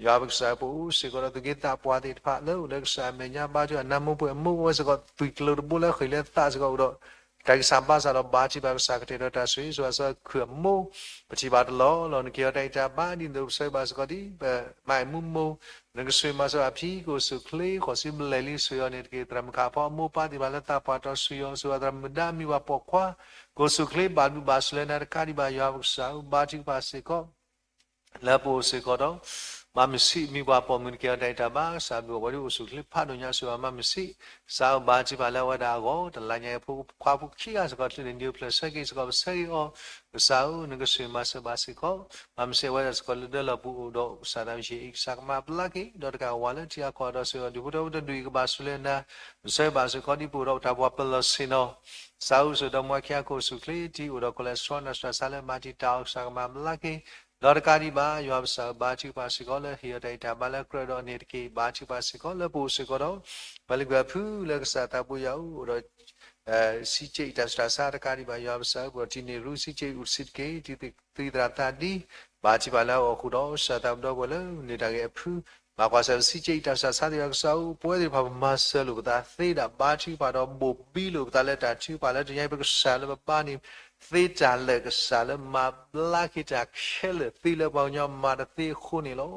ယွၤပကစၢ်ပအိၣ်စ့ၢ်ကီးဒီး သူၣ်က့သးပှၢ်သ့ၣ်တဖၣ်လၢအိၣ်လၢကစၢ်အမဲာ်ညါ ဘါထုကဖၣ် နၢမူပှဲၤအမိၢ်ဝဲစ့ၢ်ကီး သွံၣ်ကျိၤတဘိလၢဃ့ၢ်လၢသးစ့ၢ်ကီးအိၣ်ဒီး တၢ်ဂံၢ်စၢ်ဘါစၢ်ဒီး ဘါထုကဖၣ်ကစၢ်ကတဲာ်ဒီးတၢ်ဆိၣ်ဂ့ၤ ဆိၣ်ဂ့ၤဘၣ်စ့ၢ်ကီးခုၣ်အမိၢ် ပထံၣ်ဘၣ်တလီၢ်လီၤ နကဟ့ၣ်အီၤတၢ်ဂံၢ်တၢ်ဘါ ဒ်သိးပဆၢဂ့ၤဘၣ်စ့ၢ်ကီးဒ် ပမၤအံၤမူမိၢ် နကဆိၣ်ဂ့ၤမၤစၢၤဘၣ်ဖံ ကအိၣ်ဆူၣ်အိၣ်ချ့ ဃီၤဆံဘျဲၣ်လံ ဆိၣ်ဂ့ၤအီၤန့ၣ်တက့ၢ် သရၣ်မုၣ်ခါဖီအမိၢ်ပၢ်သ့ၣ်တဖၣ်လၢသးပှၢ်တီၤ ဆိၣ်ဂ့ၤအီၤ ဆိၣ်ဂ့ၤသရၣ်မုၣ်ဒါမံၤပှၤပိာ်ခွါ ကအိၣ်ဆူၣ်အိၣ်ချ့ ဘၣ်ဘျုးဘၣ်ဆိၣ်လၢနၤတကးဒံးဘၣ် ယွၤပကစၢ်ဧၢ ဘါထုကဖၣ်စ့ၢ်ကီး လၢပအိၣ်စ့ၢ်ကီးဒီး မၤမုၢ်ဆ့ၣ် မံၤပှၤပိာ်မုၣ် နကဟ့ၣ်အီၤတၢ်ဂံၢ်တၢ်ဘါ ကစၢ်ဘျုးအဝဲဒၣ်အိၣ်ဆူၣ်အိၣ်ချ့ဖးဒိၣ်ညါ ဆိၣ်ဂ့ၤမၤမုၢ်ဆ့ၣ် ကစၢ်ဧၢ ဘါထုကဖၣ်လၢအဝဲဒၣ်အဂီၢ် တလါညါအံၤ ဖိခွါဖိခံဂၤစ့ၢ်ကီး ချုးန့ၣ် နံၤအိၣ်ဖျဲၣ်ဆၢက့ၤစ့ၢ်ကီး ပဆၢဂ့ၤအီၤ ကစၢ်ဧၢ နကဆိၣ်ဂ့ၤမၤစၢၤဘၣ်စ့ၢ်ကီး မၤမုၢ်ဆ့ၣ်အဝဲဒၣ်စ့ၢ်ကီးလၢဒၢလီၢ်ပူၤအိၣ်ဒီး ကစၢ်သးမုၢ်ဆ့ၣ်အံၤ ကစၢ်ကမၤဘျါက့ၤ ဒီးတကးဝၤလၢထံအကီၢ်ဒီး ဆိၣ်ဂ့ၤအီၤ ဒူၣ်ဖိထၢဖိတဒူၣ်အံၤ ကဘၣ်ဆိၣ်လၢနၤ ပဆၢဂ့ၤဘၣ်စ့ၢ်ကီး ဒ်ပအိၣ်ဒီးပတၢ်ပှၤပလီၢ်ဆ့ၣ်နီၤ ကစၢ်ဧၢ ဆိၣ်ဂ့ၤဒီးမွဲခံဂၤခိၣ်ဆူၣ်အိၣ်ချ့ ထံအိၣ်ဒီး cholesterol နၢ်စှၤစၢ်လၢမၤတံာ်တာ်အီၤ ကစၢ်ကမၤဘျါက့ၤ ဒီးတကးဒံးဘၣ် ယွၤပကစၢ်ဧၢ ဘါထုကဖၣ်စ့ၢ်ကီးလၢဟ့ၣ်အီၤတၢ်ဂံၢ်တၢ်ဘါလၢကြၢးဒီးန့ၣ်တက့ၢ် ဘါထုကဖၣ်စ့ၢ်ကီးလၢပအိၣ်စ့ၢ်ကီးဒီး ပှၤလၢကွံာ်အဖုလၢကစၢ်သးဘိယွၤအအိၣ်ဒီး စံးက့အံၤတၢ်ဆူးတၢ်ဆါတကးဒံးဘၣ် ယွၤပကစၢ်ဧၢ ပှၤတံၤန့ၢ်ရူ စံးက့အံၤအိၣ်တဆံးတက့ၢ် တံၤသကိးသရၣ်သးဒ် ဘါထုကဖၣ်လၢအဂီၢ်ဃုာ်ဒီး ကစၢ်သးပဒီပုၢ်ဝဲၢ်လၢန့ၢ်တၢ်ဂ့ၢ်အဖု ဘၣ်ကွၢ်ဆၢၣ် ပစံးက့အံၤတၢ်ဆူးတၢ်ဆါသ့ၣ်တဖၣ် ကစၢ်ဧၢ ပဝဲသ့ၣ်တဖၣ်ပမၤစၢၤလိာ်ပသးသ့ဒၣ် ဘါထုကဖၣ်ဒီးဘိၣ်ဘံလိာ်ပသးလၢတၢ်ထုကဖၣ်လၢတနံၤအံၤ ပကစၢ်လၢပဘါန့ၣ် သ့တၢ်လၢာ် ကစၢ်လၢမၤဘျါက့ၤတၢ်ခဲလၢာ်သ့လၢပှၤကညီမၤတသ့အဃိန့ၣ်လီၤ.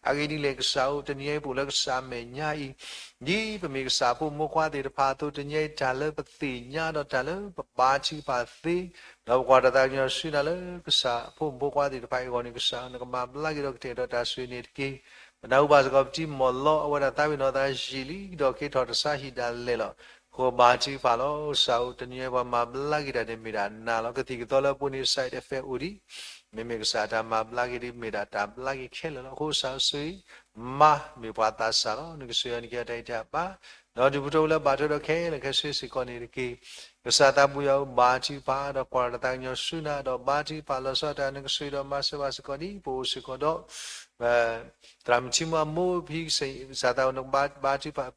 အဂ့ၢ်ဒ်လဲၣ် ကစၢ်ဧၢ တနံၤအံၤပအိၣ်လၢကစၢ်အမဲာ်ညါအံၤ ဒ်ပမ့ၢ်ကစၢ်အဖိမုၣ်ဖိခွါသ့ၣ်တဖၣ်အသိး တနံၤအံၤတၢ်လၢပသ့ၣ်ညါဒီးတၢ်လၢပဘါထုကဖၣ်သ့ ဒီးပကွၢ်တၢ်သးကညီၤဆူနၤလၢကစၢ်အဖိမုၣ်ဖိခွါသ့ၣ်တဖၣ်အံၤအဂီၢ်န့ၣ် ကစၢ်ဧၢ နကမၤဘျါက့ၤဒီးကတဲာ်ဒီးတၢ်ဆိၣ်ဂ့ၤန့ၣ်တက့ၢ်. ပနၢ်ဟူဘၣ်စ့ၢ်ကီးပတံၤမီၢ်လီ အဝဲဒၣ်သးပ့ၤနီၣ်သးယံာ်လံဒီးက့ၤထီၣ်တဆါဟံၣ်ဒၣ်လဲာ်လီၤ. အဃိဘါထုကဖၣ်လီၤ. ကစၢ်ဧၢ တနံၤအံၤပှၤမၤဘျါက့ၤတၢ်န့ၣ်မ့ၢ်ဒၣ်နၤလီၤ. ကသံၣ်ကသီလၢအပူၤန့ၣ် side effect အိၣ်ဒံး မ့မ့ၢ်ကစၢ်တၢ်မၤဘျါက့ၤဒ်မ့ၢ်ဒၣ်တၢ်ဘျါက့ၤခဲလၢာ်လီၤ. အဃိကစၢ်ဧၢ ဆိၣ်ဂ့ၤ မါမ့ၢ်ပှၤသးစၢ်လီၤ. နကဆိၣ်ဂ့ၤအီၤ နကဟ့ၣ်အီၤတၢ်ဂံၢ်တၢ်ဘါ ဒီးဒူၣ်ဖိထၢဖိလၢဘၣ်ထွဲဒီးခဲလၢာ်ခဲဆ့စ့ၢ်ကီးန့ၣ်တက့ၢ်. ကစၢ်သးဘိယွၤဧၢ ဘါထုကဖၣ် ဒီးကွၢ်တၢ်သးကညီၤဆူနၤ ဒီးဘါထုကဖၣ်လီၤဆီတၢ် နကဆိၣ်ဂ့ၤဒီးမၤစၢၤဘၣ်စ့ၢ်ကီးဒ် ပအိၣ်စ့ၢ်ကီးဒီး သရၣ်မုၣ်ထံမူအမိၢ်ဖံကစၢ် ကစၢ်သးဘိ နကဘါထုကဖၣ်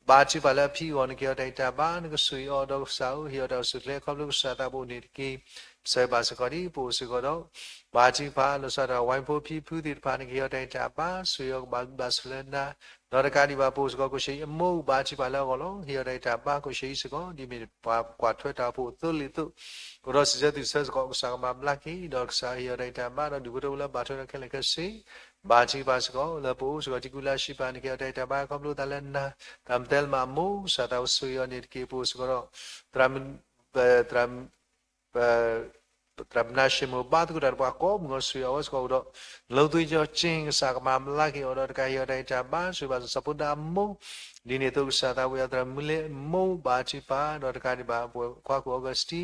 ဘါထုကဖၣ်လၢအဖံအဂီၢ် နကဟ့ၣ်အီၤတၢ်ဂံၢ်တၢ်ဘါ နကဆိၣ်ဂ့ၤအီၤဒီးကစၢ်ဧၢ ဟ့ၣ်အီၤတၢ်အိၣ်ဆူၣ်အိၣ်ချ့ ခီဖျိကစၢ်သးဘိန့ၣ်တက့ၢ်. ပဆၢဂ့ၤဘၣ်စ့ၢ်ကီးဒ် ပအိၣ်စ့ၢ်ကီးဒီး ဘါထုကဖၣ် လီၤဆီတၢ်ဝဲဖိဖံဖုသ့ၣ်တဖၣ် နကဟ့ၣ်အီၤတၢ်ဂံၢ်တၢ်ဘါ ဆိၣ်ဂ့ၤအီၤကဘၣ်ဘျုးဘၣ်ဆိၣ်လၢနၤ ဒီးတကးဒံးဘၣ် ပအိၣ်စ့ၢ်ကီး ကိၣ်ဆံအံၤအမိၢ် ဘါထုကဖၣ်လၢအဂီၢ်လီၤ. ဟ့ၣ်အီၤတၢ်ဂံၢ်တၢ်ဘါ ကိၣ်ဆံအံၤစ့ၢ်ကီး ဒ်မ့ၢ်ပှၤကွၢ်ထွဲတၢ်အိၣ်ဖှိၣ်အသိလ့ၣ်အသိး အိၣ်ဒီးစံးဆၢသုးဆၢစ့ၢ်ကီး ကစၢ်ကမၤဘျါက့ၤ ဒီးကစၢ်ဟ့ၣ်အီၤတၢ်ဂံၢ်တၢ်ဘါ ဒီးဒူၣ်ဖိထၢဖိလၢဘၣ်ထွဲဒီးခဲလၢာ်ခဲဆ့ ဘါထုကဖၣ်စ့ၢ်ကီး လၢပအိၣ်စ့ၢ်ကီး ထံကူလၢအဆံးပာ် နကဟ့ၣ်အီၤတၢ်ဂံၢ်တၢ်ဘါ ခီဖျိသးလၢနၤ သရၣ်မုၣ်သဲလမးအမိၢ် ကစၢ်သးဘိဆိၣ်ဂ့ၤအီၤန့ၣ်တက့ၢ်. ပအိၣ်စ့ၢ်ကီးဒီး သရၣ်မုၣ် သရၣ် သရၣ်မုၣ်နၤၡ့ၣ်မိၢ် ဘါသကိးတၢ်ဒီးပှၤကိးမုၢ်နံၤ ဆိၣ်ဂ့ၤအဝဲစ့ၢ်ကီးအိၣ်ဒီး လုံးသွေးကြောကျဉ် ကစၢ်ကမၤဘျါက့ၤအီၤဒီးတကးဟ့ၣ်အီၤတၢ်ဂံၢ်တၢ်ဘါ ဆိၣ်ဂ့ၤဘၣ်စီၤဖိဒါအမိၢ် ဒ်န့ၣ်အသိးကစၢ်သးဘိယွၤ သရၣ်မုၣ်လ့အမိၢ် ဘါထုကဖၣ် ဒီးတကးဒံးဘၣ် ပှၤခွါခိၣ်အီကူးစတံ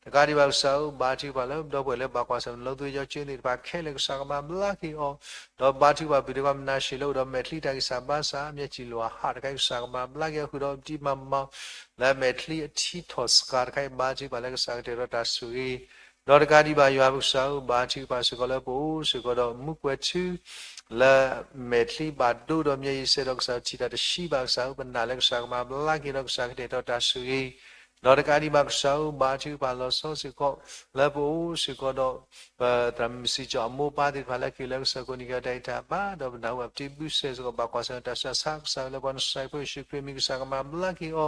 တကးဒံးဘၣ်ကစၢ်ဧၢ ဘါထုကဖၣ်လၢပဒီပုၢ်ဝဲၢ်လၢဘၣ်ကွၢ်ဆၢၣ် လုံးသွေးကြောကျဉ်သ့ၣ်တဖၣ်ခဲလၢာ် ကစၢ်ကမၤဘျါက့ၤအီၤ ဒီးဘါထုကဖၣ်ပုၢ်ဒ့ခွါမုၣ်နၤၡ့ၣ်လၢအိၣ်ဒီးမဲာ်ချံတၢ်ဂံၢ်စၢ်ဘါစၢ် မျက်စိလွှာ ဟးတခါ ကစၢ်ကမၤဘျါက့ၤအီၤ ဃုာ်ဒီးပတံၤမၤမၤ လၢမဲာ်ချံအထံထီၣ်စှၤတခါအံၤ ဘါထုကဖၣ်လၢကစၢ်ကတဲာ်ဒီးတၢ်ဆိၣ်ဂ့ၤ ဒီးတကးဒံးဘၣ်ယွၤပကစၢ်ဧၢ ဘါထုကဖၣ်စ့ၢ်ကီးလၢပအိၣ်စ့ၢ်ကီးဒီးမူကွဲၤထူ လၢမဲာ်ချံဘၣ်ဒိဒီးမျက်ရည်စဲဒီးကစၢ်ထံၣ်တၢ်တဆံးဘၣ်ကစၢ်ဧၢ ပနာ်လၢကစၢ်ကမၤဘျါက့ၤဒီးကစၢ်ကတဲာ်ဒီးတၢ်ဆိၣ်ဂ့ၤ ဒီးတကးဒံးဘၣ်ကစၢ်ဧၢ ဘါထုကဖၣ်လီၤဆီစ့ၢ်ကီး လၢပအိၣ်စ့ၢ်ကီးဒီး ပသရၣ်မုၣ်စံၣ်ကၠီၣ်အမိၢ်ပၢ်သ့ၣ်တဖၣ်လၢက့ၤလၢကစၢၢ်ခိၣ်နံၤကတၢၢ်တၢ်ဂံၢ်တၢ်ဘါ ဒီးပနၢ်ဟူဘၣ်ပတံၤဘုစဲစ့ၢ်ကီး ဘၣ်ကွၢ်ဆၢၣ်တၢ်ဆူးတၢ်ဆါ ကစၢ်ဧၢ လၢပှၤနစၤရ့းဖိယ့ၣ်ၡူးခရံာ်မံၤ ကစၢ်ကမၤဘျါက့ၤအီၤ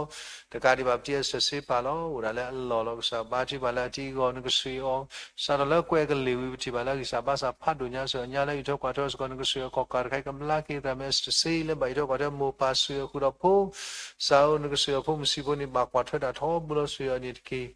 တကးဒံးဘၣ်ပတံၤအစၢၢ်စ့ပာ်လီၤ အိၣ်ဒၣ်လၢအလီၢ်လီၤ ကစၢ်ဘါထုကဖၣ်လၢအတံၤအဂီၢ် နကဆိၣ်ဂ့ၤအီၤ စးထီၣ်လၢကွဲးအကလုာ်ဝံၤ ပထံၣ်ဘၣ်လၢဂံၢ်စၢ်ဘါစၢ်ဖးဒိၣ်ညါ စ့ၢ်ကီးညါလၢအံးထွဲကွၢ်ထွဲစ့ၢ်ကီး နကဆိၣ်ဂ့ၤအီၤ ကီၢ်ကးတခါအံၤ ကမျါက့ၤ သရၣ်မုၣ်အစတစ့ လၢဘၣ်အံးထွဲကွၢ်ထွဲမိၢ်ပၢ် ဆိၣ်ဂ့ၤအီၤဃုာ်ဒီးဖိ ကစၢ်ဧၢ နကဆိၣ်ဂ့ၤအီၤဖိမုၣ်ဆံးဖိန့ၣ် ဘၣ်ကွၢ်ထွဲတၢ်ထီဘိလီၤ ဆိၣ်ဂ့ၤအီၤန့ၣ်တက့ၢ်.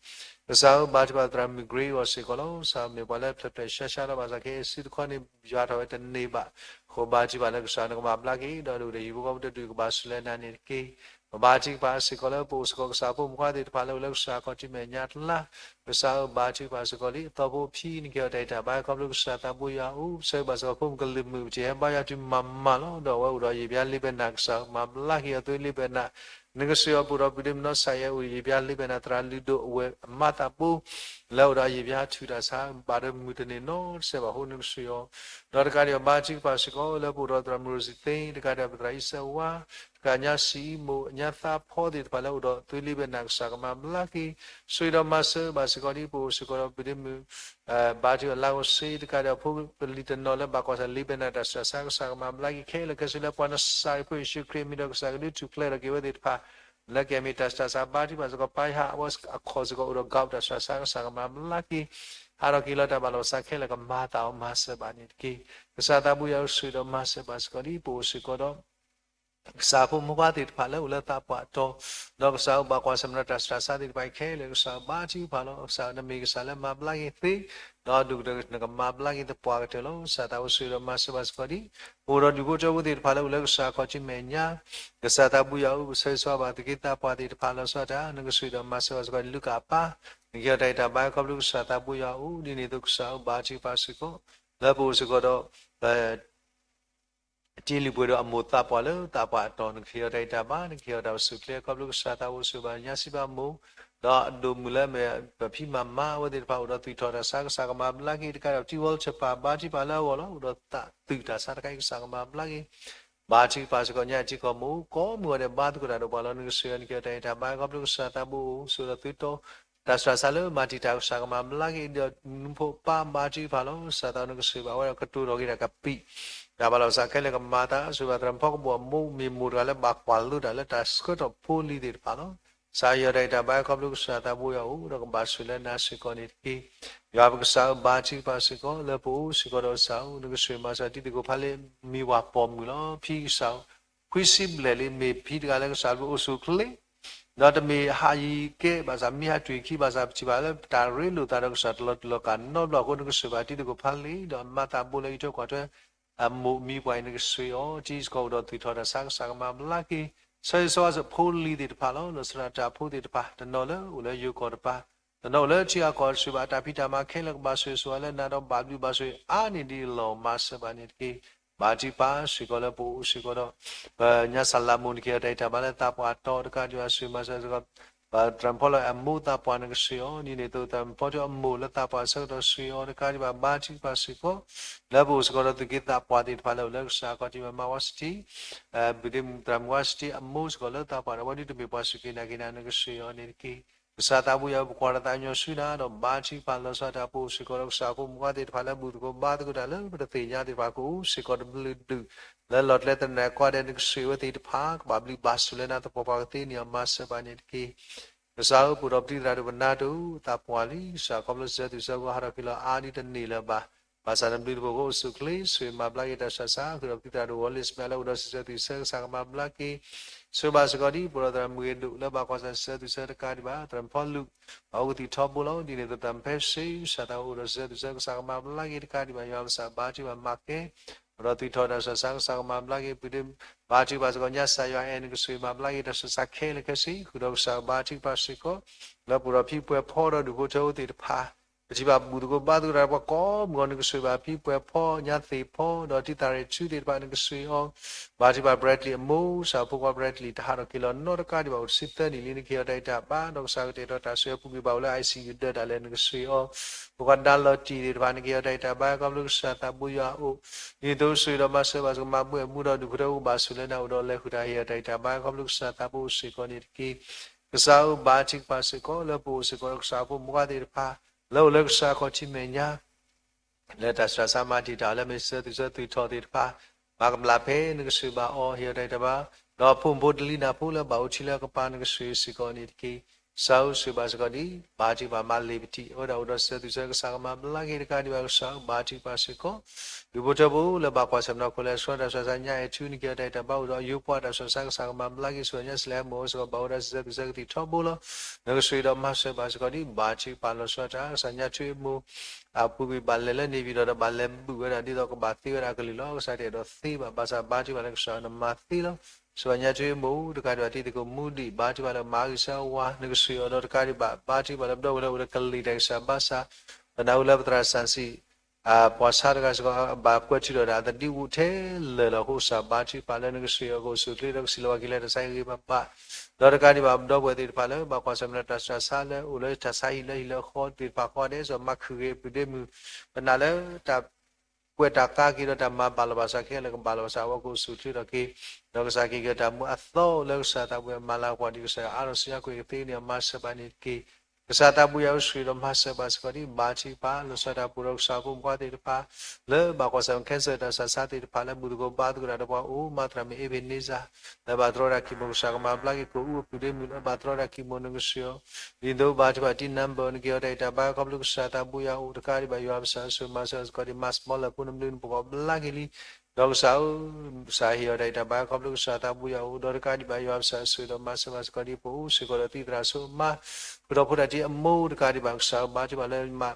ကစၢ်ဧၢ ဘါထုကဖၣ်သရၣ်မုၣ် Grace အဂီၢ်စ့ၢ်ကီးလီၤ. ကစၢ်မ့ၢ်ပှၤလၢဖျဲၣ်ဖျဲၣ်ရှါရှါလီၤ ဘၣ်ဆၣ်ခဲအံၤစုတခီန့ၣ် ယွၤထီၣ်ဝဲတန့ၢ်ဘၣ်. အဃိဘါထုကဖၣ်လၢကစၢ်နကမၤဘျါက့ၤ ဒီးဒိၣ်ဒီးဟံၣ်ဖိဃီဖိတဒူၣ်ကဘၣ်ဆိၣ်လၢနၤန့ၣ်တက့ၢ်. ပဘါထုကဖၣ်စ့ၢ်ကီးလၢပအိၣ်စ့ၢ်ကီးကစၢ်ဖိမုၣ်ဖိခွါသ့ၣ်တဖၣ်လၢအိၣ်လၢကစၢ်ခီၣ်ထံးမဲာ်ညါတလါ ကစၢ်ဧၢ ဘါထုကဖၣ်စ့ၢ်ကီးလံ အသီဖိဖံ နကဟ့ၣ်အီၤတၢ်ဂံၢ်တၢ်ဘါ ခီဖျိကစၢ်သးဘိယွၤအအိၣ် ပဆၢဂ့ၤဘၣ်စ့ၢ်ကီးဖိမုၣ်ကလုာ်မုာ် ပတံၤဟဲဘါယွၤတုၤမၤမၤလီၤ ဒီးအဝဲအိၣ်ဒီးယံာ်ဘျါလ့ဘဲနၤ ကစၢ်မၤဘျါက့ၤအီၤသွ့လ့ဘဲနၤ နကဆိၣ်ဂ့ၤအီၤပအိၣ်ဒီးပဒ့မနီၢ်ဆၣ်ယဲအိၣ်ယံာ်ဘျါလ့ဘဲနၤ သရၣ်လုၢ်ဒိၣ်အဝဲအမါသးဘိ လၢအိၣ်ဒီးအယံာ်ဘၣ်ဟးထုးတၢ်ဆါ ဘၣ်ဒီးမုၢ်တနံၤနီတစဲးဘၣ်အဃိ နကဆှၢအီၤ, ဒီးတကးဒံးဘၣ် ဘါထုကဖၣ်စ့ၢ်ကီး လၢပအိၣ်ဒီးသရၣ်မုၣ်ရိၤစံသ့, တကးဒံးဘၣ် ပသရၣ်အံၤစၢဝါ, တကးညါစံအံမိၣ် ညါသးဖီသ့ၣ်တဖၣ်လၢအိၣ်ဒီးသုးလံာ်ဘဲနၣ် ကစၢ်ကမၤဘျါက့ၤ, ဆှၢဒီးမၤစၢၤဘၣ်စ့ၢ်ကီးဒ်ပအိၣ်စ့ၢ်ကီးဒီး ပဒ့မုၣ် ဘါထုကဖၣ်လါဧိၤစ့ တကးဒံးဘၣ် ဖိလံၤတနီၤလၢဘၣ်ကွၢ်ဆၢၣ်လံာ်ဘဲနၣ်တၢ်ဆှၢတၢ်ဆါ ကစၢ်ကမၤဘျါက့ၤခဲလၢာ်ခဲဆ့ လၢပှၤနစၢ်အံၤဖိယ့ၣ်ၡူးခရံာ်အမံၤဒီး ကစၢ်ကဒုးထူၣ်ဖျဲးထီၣ်က့ၤဝဲသ့ၣ်တဖၣ် လၢကဲမ့ၢ်တၢ်ဆှၢတၢ်ဆါ ဘါထုကဖၣ်စ့ၢ်ကီး ပၢ်ယဟၣ်အဝဲအခီၣ်စ့ၢ်ကီး အိၣ်ဒီးကးတၢ်ဆှၢတၢ်ဆါ ကစၢ်ကမၤဘျါက့ၤ, ဟးထီၣ်က့ၤလီၤတၢ်ဘၣ်လီၤစးခဲလၢာ် ကမၤသးအီၤမၤစၢၤဘၣ်န့ၣ်တက့ၢ်. ကစၢ်သးဘိယွၤဧၢ ဆှၢဒီးမၤစၢၤဘၣ်စ့ၢ်ကီးဒ်ပအိၣ်စ့ၢ်ကီးဒီး ကစၢ်ဖိမုၣ်ဖိသ့ၣ်တဖၣ်လၢအိၣ်လၢသးပှၢ်တီၤ, ဒီးကစၢ်အိၣ်ဘၣ်ကွၢ်ဆၢၣ်မဲာ်ဒီးတၢ်ဆှၢတၢ်ဆါသ့ၣ်တဖၣ်ခဲလၢာ် ကစၢ်ဘါထုကဖၣ်လီၤ. ကစၢ်နမ့ၢ်ကစၢ်လၢမၤဘျါက့ၤသ့, ဒီးဒုၣ်ကတၢၢ်နကမၤဘျါက့ၤသပှၢ်ကတၢၢ်လီၤ. ကစၢ်သးဘိဆှၢဒီးမၤစၢၤဘၣ်စ့ၢ်ကီးဒ် ပအိၣ်ဒီးဒူၣ်ဖိထၢဖိသ့ၣ်တဖၣ်လၢအိၣ်လၢကစၢ်ခီၣ်ထံးမဲာ်ညါ, ကစၢ်သးဘိယွၤဧၢ ပဆၢဂ့ၤဆၢဝါဘၣ်သုးက့သးပှၢ်သ့ၣ်တဖၣ်လီၤဆီဒၣ်တၢ် နကဆှၢဒီးမၤစၢၤဘၣ်စ့ၢ်ကီးဒ်လူၤကၣ်အပၢ်, နကဟ့ၣ်အီၤတၢ်အံးတၢ်ဘါခီဖျိကစၢ်သးဘိယွၤအအိၣ်, ဒ်န့ၣ်အသိးကစၢ်ဧၢ ဘါထုကဖၣ်စ့ၢ်ကီး လၢပအိၣ်စ့ၢ်ကီးဒီး ပ တ့လုၢ်ပှ့ၤဒီးအမိၢ်သးပှၢ်လၢသးပှၢ်အတီၤ နကဟ့ၣ်အီၤတၢ်အံးတၢ်ဘါ, နကဟ့ၣ်အီၤတၢ်အိၣ်ဆူၣ်အိၣ်ချ့ခီဖျိကစၢ်သးဘိ ဆှၢဘၣ်ညါစံးဘၣ်မိၢ်, ဒီးအဒိၣ်မုၣ်လၢအမ့ၢ်ပဖံမၤမါအဝဲသ့ၣ်တဖၣ်အိၣ်ဒီးသွံၣ်ထီၣ်တၢ်ဆါ ကစၢ်ကမၤဘျါက့ၤတကးဒံး တံၤဝီလၢထၢၣ်ပၢ် ဘါထုကဖၣ်လၢအဂီၢ်လီၤ. အိၣ်ဒီးသးသုးတၢ်ဆါတခါအံၤ ကစၢ်ကမၤဘျါက့ၤ ဘါထုကဖၣ်စ့ၢ်ကီးညါအထံကီၢ်မိၢ် ကိးမုၢ်ဂီၤဒဲး ဘါသကိးတၢ်ဒီးပှၤလီၤ. နကဆှၢအီၤ နကဟ့ၣ်အီၤတၢ်အံးတၢ်ဘါခီဖျိကစၢ်သးဘိအိၣ် ဆှၢဒီးသုတီ တၢ်ဆှၢတၢ်ဆါလၢမၤတံာ်တာ် ကစၢ်ကမၤဘျါက့ၤဒီး နဖိပၢ် ဘါထုကဖၣ်လီၤ. ကစၢ်သးဘိ နကဆှၢဘၣ်ဝဲဒီးကတိၤထီၣ်က့ၤတၢ်ကပံာ် တၢ်ဘၣ်လီၤစးခဲလၢာ် ကမၤသး ဆှၢဘၣ်သရၣ်မုၣ်ဖီကဘီၣ်အမိၢ် မ့ၢ်မိၢ်တဂၤလၢဘၣ်ကွၢ်လိတၢ်လၢတၢ်ဆှၢထီၣ်ဖိလံၤသ့ၣ်တဖၣ်လီၤ. ကစၢ်ဟ့ၣ်အီၤတၢ်အံးတၢ်ဘါခီဖျိကစၢ်သးဘိယွၤအအိၣ် ဒီးကဘၣ်ဆိၣ်လၢနၤစ့ၢ်ကီးန့ၣ်တက့ၢ်. ယွၤပကစၢ်ဧၢ ဘါထုကဖၣ်စ့ၢ်ကီး လၢပအိၣ်စ့ၢ်ကီးဒီးကစၢ်ဧၢ နကဆှၢမၤစၢၤတံၤသကိးဖးလံာ် မံၤဝၤပိာ်မုၣ်လီၤ. ဖံကစၢ် ခွံဆံဘျဲၣ်လံ မ့ၢ်ဖံတဂၤလၢကစၢ်တအိၣ်ဆူၣ်အိၣ်ချ့ ဒီးတမ့ၢ်ဟးယံၤကဲဘၣ်ဆၣ် မ့ၢ်ဟးတွံၢ်ခံဘၣ်ဆၣ် ပထံၣ်ဘၣ်လၢတၢ်ရ့လိာ်သးဒီးကစၢ်တလီၤတူာ်လီၤကာ်နီတဘျီအဃိ နကဆှၢဘၣ်တံၤသကိးဖးလံာ် ဒီးမၤသးဘိလၢအံးထွဲကွၢ်ထွဲ အမိၢ်မံၤပှၢ်အံၤ နကဆှၢအီၤ ထံကီၢ်အိၣ်ဒီးသွံၣ်ထီၣ်တၢ်ဆါ ကစၢ်ကမၤဘျါက့ၤ ဆၢဂ့ၤဆၢဝါစ့ၢ်ကီးဖိလံၤသ့ၣ်တဖၣ်လီၤ. လီၤဆီဒၣ်တၢ်ဖိသ့ၣ်တဖၣ် တနီၤလၢအိၣ်လၢယိၤကီၢ်တပၤ တနီၤအိၣ်လၢထံဂၤကီၢ်ဂၤ ဆှၢဘၣ်တၢ်ဖံးတၢ်မၤခဲလၢာ် ကဘၣ်ဆိၣ်ဂ့ၤဆိၣ်ဝါလၢနၤဒီးဘၣ်ဘျုးဘၣ်ဆိၣ်ဂ့ၤအါန့ၢ်ဒ်အလီၢ် မၤစၢၤဘၣ်န့ၣ်တက့ၢ်. ဘါထုကဖၣ်စ့ၢ်ကီးလၢပအိၣ်စ့ၢ်ကီးဒီး ပညါစၢ်လးမိၢ် နကဟ့ၣ်အီၤတၢ်အံးတၢ်ဘါလၢသးပှၢ်တီၤတကးဒံးဘၣ် ဆှၢမၤစၢၤစ့ၢ်ကီး ပသရၣ်မုၣ်ဖီလီၤအမိၢ်သးပှၢ် နကဆှၢအီၤ ဒ်န့ၣ်အသိး သရၣ်မုၣ်ဖီထၢအမိၢ်လၢသးပှၢ်ဆၢကတီၢ် ဆှၢအီၤတကးဒံးဘၣ် ဘါထုကဖၣ်စ့ၢ်ကီး လၢပအိၣ်စ့ၢ်ကီးဒီးသုးက့သးပှၢ်သ့ၣ်တဖၣ်လၢအိၣ်လၢကစၢ်ခီၣ်ထံး မၤမါဝါစတံ ဘုသ့ၣ်မုၣ်သရၣ်မုၣ်ဝါစတံ အမိၢ်စ့ၢ်ကီးလၢသးပှၢ်ဒီး အဝဲဒၣ်တမ့ၢ်ပှၤစူၢ်က့ၤနာ်က့ၤနၤ နကဆှၢအီၤန့ၣ်တက့ၢ်. ကစၢ်သးဘိယွၤဧၢ ပကွၢ်ဒီးသးကညီၤဆူနၤဒီး ဘါထုကဖၣ်လီၤဆီဒၣ်တၢ် ပအိၣ်စ့ၢ်ကီးဒီးကစၢ်ဖိမုၣ်ဖိသ့ၣ်တဖၣ်လၢဘူၣ်သကိးဘါသကိးတၢ်လၢပတသ့ၣ်ညါသ့ၣ်တဖၣ် ကအိၣ်စ့ၢ်ကီးတဘျုးဒုး လၢလီၤကျဲသနၢၣ်ကိးဂၤဒဲး နကဆှၢဝဲသ့ၣ်တဖၣ် ကဘၣ်ဘျုးဘၣ်ဆိၣ်လၢနၤ သပှၢ်ပှၢ်ကသ့န့ၢ်အီၤ မၤစၢၤဘၣ်န့ၣ်တက့ၢ်. ကစၢ်ဧၢ ပအိၣ်ဒီးပတံၤသရၣ်ဒိၣ် ပနၢ်တအိၣ်သးပှၢ်လံ ကစၢ်ခီဖျိစံးဆၢသူၣ်ဆၢကီး ဟးထီၣ်က့ၤလီၤအါဒ်တန့ၢ်လၢၤဘၣ်. ဘၣ်ဆၣ်နဘျုးတဘိၣ်အဃိ အိၣ်ဆူၣ်အိၣ်ချ့ ဆိၣ်ဂ့ၤမၤဘျါက့ၤတၢ်ဆှၢတၢ်ဆါ ဃုာ်ဒီးပတံၤသရၣ်ဒိၣ် ဝီလ့ၣ်စမဲလၢအိၣ်ဒီးစံးဆၢသူၣ်ဆၢ ကစၢ်ကမၤဘျါက့ၤ ဆိၣ်ဂ့ၤဘၣ်စ့ၢ်ကီးဒ် ပအိၣ်ဒီးသရၣ်မုၣ်ဂ့ၤဒိၣ်လၢဘၣ်ကွၢ်ဆၢၣ်စံးဆၢသူၣ်ဆၢတကးဒံးဘၣ် သရၣ်မုၣ်ဖီလူး ဘၣ်အိၣ်ကသံၣ်ထီဘိလီၤ. ဒ်န့ၣ်အသိးသရၣ်မုၣ်ဖဲစ့ ကစၢ်သးအိၣ်ဒီးစံးဆၢသူၣ်ဆၢ ကစၢ်ကမၤဘျါက့ၤတကးဒံးဘၣ် ယွၤပကစၢ်ဘါထုကဖၣ်မၤကဲ အိၣ်ဒီးသွံၣ်ထီၣ်တၢ်ဆှၢတၢ်ဆါ ကစၢ်ကမၤဘျါက့ၤ ပှၤဒ့ ဘါထုကဖၣ်စ့ၢ်ကီး ညါစၢ်ယွၤအဲၣ် နကဆိၣ်ဂ့ၤမၤဘျါက့ၤတၢ်ဆှၢတၢ်ဆါခဲလၢာ်ခဲဆ့ ဃုာ်ဒီးကစၢ်ဘါထုကဖၣ်စ့ၢ်ကီး လၢပအိၣ်ဒီးဖံပှဲၤဖီဒီးဒူၣ်ဖိထၢဖိသ့ၣ်တဖၣ် ပထံၣ်ဘၣ်ဘူၣ်သကိးဘါသကိးတၢ်ပှၤကိးမုၢ်ဂီၤ နကဆိၣ်ဂ့ၤဘၣ်ဖံပှဲၤဖီ ညါသ့ၣ်ဖီ ဒီးတံၤသရၣ်ထူသ့ၣ်တဖၣ် နကဆိၣ်ဂ့ၤအီၤ ဘါထုကဖၣ် Bradley အမိၢ် ကစၢ်ဖိခွါ Bradley တဟးထီၣ်က့ၤလီၤနီတကးဒံးဘၣ် အိၣ်တဆံသၢနံၣ်လံ နကဟ့ၣ်အီၤတၢ်အံးတၢ်ဘါ ဒီးကစၢ်ကတဲာ်ကတီၤတၢ်ဆှၢအပူၤကွံာ်ဘၣ်အိၣ်လၢ ICU ဒၢးတၢ်လဲာ် နကဆိၣ်ဂ့ၤအီၤ ဖိခွါဒါလီၤတံၢ်သ့ၣ်တဖၣ် နကဟ့ၣ်အီၤတၢ်အံးတၢ်ဘါ ခီဖျိကစၢ်သးဘိယွၤအအိၣ် ဒ်သိးဆိၣ်ဂ့ၤဒီးမၤစၢၤဘၣ်စ့ၢ်ကီး မၤဘှဲၣ်အမူဒီးဒူၣ်ဖိထၢဖိကဘၣ်ဆိၣ်လၢနၤအိၣ်ဒီးလဲၤဃုာ်တၢ် ဟ့ၣ်အီၤတၢ်အံးတၢ်ဘါ ခီဖျိကစၢ်သးဘိအိၣ်စ့ၢ်ကီးန့ၣ်တက့ၢ်. ကစၢ်ဧၢ ဘါထုကဖၣ်စ့ၢ်ကီး လၢပအိၣ်စ့ၢ်ကီးဒီးကစၢ်ဖိမုၣ်ဖိသ့ၣ်တဖၣ် လၢအိၣ်လၢကစၢ်ခီၣ်ထံးမဲာ်ညါ လၢတၢ်ဆှၢတၢ်ဆါမၤတံာ်တာ်လၢမ့ၢ်စံးဆၢသူၣ်ဆၢသူၣ်ထီၣ်သ့ၣ်တဖၣ် မၤကမၣ်ဖဲနကဆိၣ်ဂ့ၤဘၣ်အီၤ ဟ့ၣ်အီၤတၢ်အံးတၢ်ဘါ ဒီးအဖိမုၣ်ဖိတလံၤနၢ်ဖိလၢဘၣ်အိၣ်ထံလၢအကပၤ နကဆိၣ်ဂ့ၤစ့ၢ်ကီးန့ၣ်တက့ၢ်. ကစၢ်ဧၢ ဆိၣ်ဂ့ၤဘၣ်စ့ၢ်ကီးဒ် ဘါထုကဖၣ်မၤလ့ၤပထံး အဝဲဒၣ်အိၣ်ဒီးစံးဆၢသူၣ်ဆၢ ကစၢ်ကမၤဘျါက့ၤတကးဒံးဘၣ် ကစၢ်ဧၢ ဘါထုကဖၣ်စ့ၢ်ကီး ဒူၣ်ဖိထၢဖိလၢဘၣ်ကွၢ်ဆၢၣ်မဲာ်နီၢ်ခိလၢအဆှၢတၢ်ဆှၢတၢ်ဆါ ညါအဲၣ်ထူ နကဟ့ၣ်အီၤတၢ်အံးတၢ်ဘါ အိၣ်ဒီးအယိပှၤတၢ်ဆှၢတၢ်ဆါ ကစၢ်ကမၤဘျါက့ၤ ဆိၣ်ဂ့ၤညါစလဲမ့ၢ်အိၣ်စ့ၢ်ကီး ဘၣ်အိၣ်ဒီးစံးဆၢသူၣ်ဆၢကသံၣ်ထီဘိလီၤ. နကဆိၣ်ဂ့ၤဒီးမၤစၢၤဘၣ်စ့ၢ်ကီးဒ် ဘါထုကဖၣ်လီၤဆီဒၣ်တၢ် ကစၢ်ညါထွ့အမိၢ် အပူၤကွံာ်ဘၣ်လဲၤလၢန့ၣ်ပၠံၤဒီး ဘၣ်လဲၤဘုးဝဲဒၣ်ဒ်သိးကဘၣ်သ့ဝဲဒၣ်အကလုၢ်လီၤ. ကစၢ်တအဲၣ်ဒိးသ့ဘၣ် ဘၣ်ဆၣ်ဘါထုကဖၣ်လၢကစၢ်နမၤသ့လီၤ. ဆိၣ်ဂ့ၤညါထွ့အမိၢ် တကးဒံးဘၣ်တံၤသကိးမူဒံး ဘါထုကဖၣ်လၢမၤဂ့ၤဆၢဝါ နကဆိၣ်ဂ့ၤအီၤဒီးတကးဒံးဘၣ် ဘါထုကဖၣ်လၢပဒီပုၢ်ဝဲၢ်လၢအိၣ်လၢကလံၤတၢ်ဂံၢ်စၢ်ဘါစၢ် ပနၢ်ဟူလၢပသရၣ်စၣ်စံး ပှၤဆါတဂၤစ့ၢ်ကီး ဘၣ်ကွဲးထုးထီၣ်ဒၣ်အသဒံးဝူးထဲလၢာ်လီၤ. အဃိကစၢ်ဘါထုကဖၣ်လၢနကစၢ်ယွၤကအိၣ်ဆူၣ်အိၣ်ချ့ဒီးကစံးလီၤဘၣ်က့ၤလၢတၢ်ဆါဟံၣ်ဂ့ၤဂ့ၤဘၣ်ဘၣ်, ဒီးတကးဒံးဘၣ်ပဒီပုၢ်ဝဲၢ်သ့ၣ်တဖၣ်လၢဘၣ်ကွၢ်ဆၢၣ်မဲာ်ဒီးတၢ်ဆါလၢအိၣ်လၢတၢ်ဆါဟံၣ်လၢဟံၣ်လၢဃီသ့ၣ်တဖၣ်ဃီဒဲး စီၤမၤခုၣ်ဂ့ၤအပုၢ်ဒ့မုၣ်, ပနာ်လၢတၢ် ကွဲးတၢ်ကါက့ၤဒီးတၢ်မၤဘၣ်လီၤဘၣ်စးခဲလၢာ် ကဘၣ်လီၤဘၣ်စးအဝဲကအိၣ်ဆူၣ်အိၣ်ချ့ထီၣ်က့ၤ, ဒီးကစၢ်က့ၤက့ၤတၢ်မူအသီလၢကစၢ်သးပူၤအမၤလၤကပီၤဒံး ကစၢ်ယွၤအါထီၣ်ဆူညါကွံာ်ကသ့န့ၣ် မၤစၢၤဘၣ်န့ၣ်တက့ၢ်. ကစၢ်သးပူၤယွၤအိၣ်ဆူၣ်ဒီးမၤစၢၤဘၣ်စ့ၢ်ကီးဒံး ဘါထုကဖၣ် လီၤဆီဒၣ်တၢ်ပူၤဒီးကစၢ်ဖိမုၣ်ဖိခွါသ့ၣ်တဖၣ် လၢဘၣ်ကွၢ်ဆၢၣ်မဲာ် cancer တၢ်ဆါဆါသ့ၣ်တဖၣ်လၢဘူၣ်သကိးဘါသကိးတၢ်ဒီးပှၤအိၣ် မၤသရၣ်မုၣ် Ebenezer လၢဘၣ်တြီတၢ်ခံမိၢ် ကစၢ်ကမၤဘျါက့ၤ ကိးအူအပုၢ်ဒ့မုၣ်လၢဘၣ်တြီတၢ်ခံမိၢ်နကစၢ် ဒ်သိးဘါထုကဖၣ်တံ number နကဟ့ၣ်အီၤတၢ်ဂံၢ်တၢ်ဘါခီဖျိကစၢ်သးပူၤယွၤအိၣ်တကးဒံးဘၣ် ယွၤပစၢ်အစိၤမၤစၢၤစ့ၢ်ကီးဒံး မၤစမီလၢဖိနဘျုးနပှၤဘျါက့ၤလံ, ဒီးကစၢ်ဧၢ, ကစၢ်ဟ့ၣ်အီၤတၢ်ဂံၢ်တၢ်ဘါခီဖျိကစၢ်သးပူၤယွၤအိၣ်ဒီးတကးဒံးဘၣ် ယွၤပစၢ်အစိၤဒီးမၤစၢၤဘၣ်စ့ၢ်ကီးဒံး ပအိၣ်စ့ၢ်ကီးဒီးသံသရၣ်စိအမါ ဃုာ်ဒီးဖိတၢ်တံအမိၢ်တကးဒံးဘၣ် ကစၢ်ဧၢ ဘါထုကဖၣ်လၢမၤ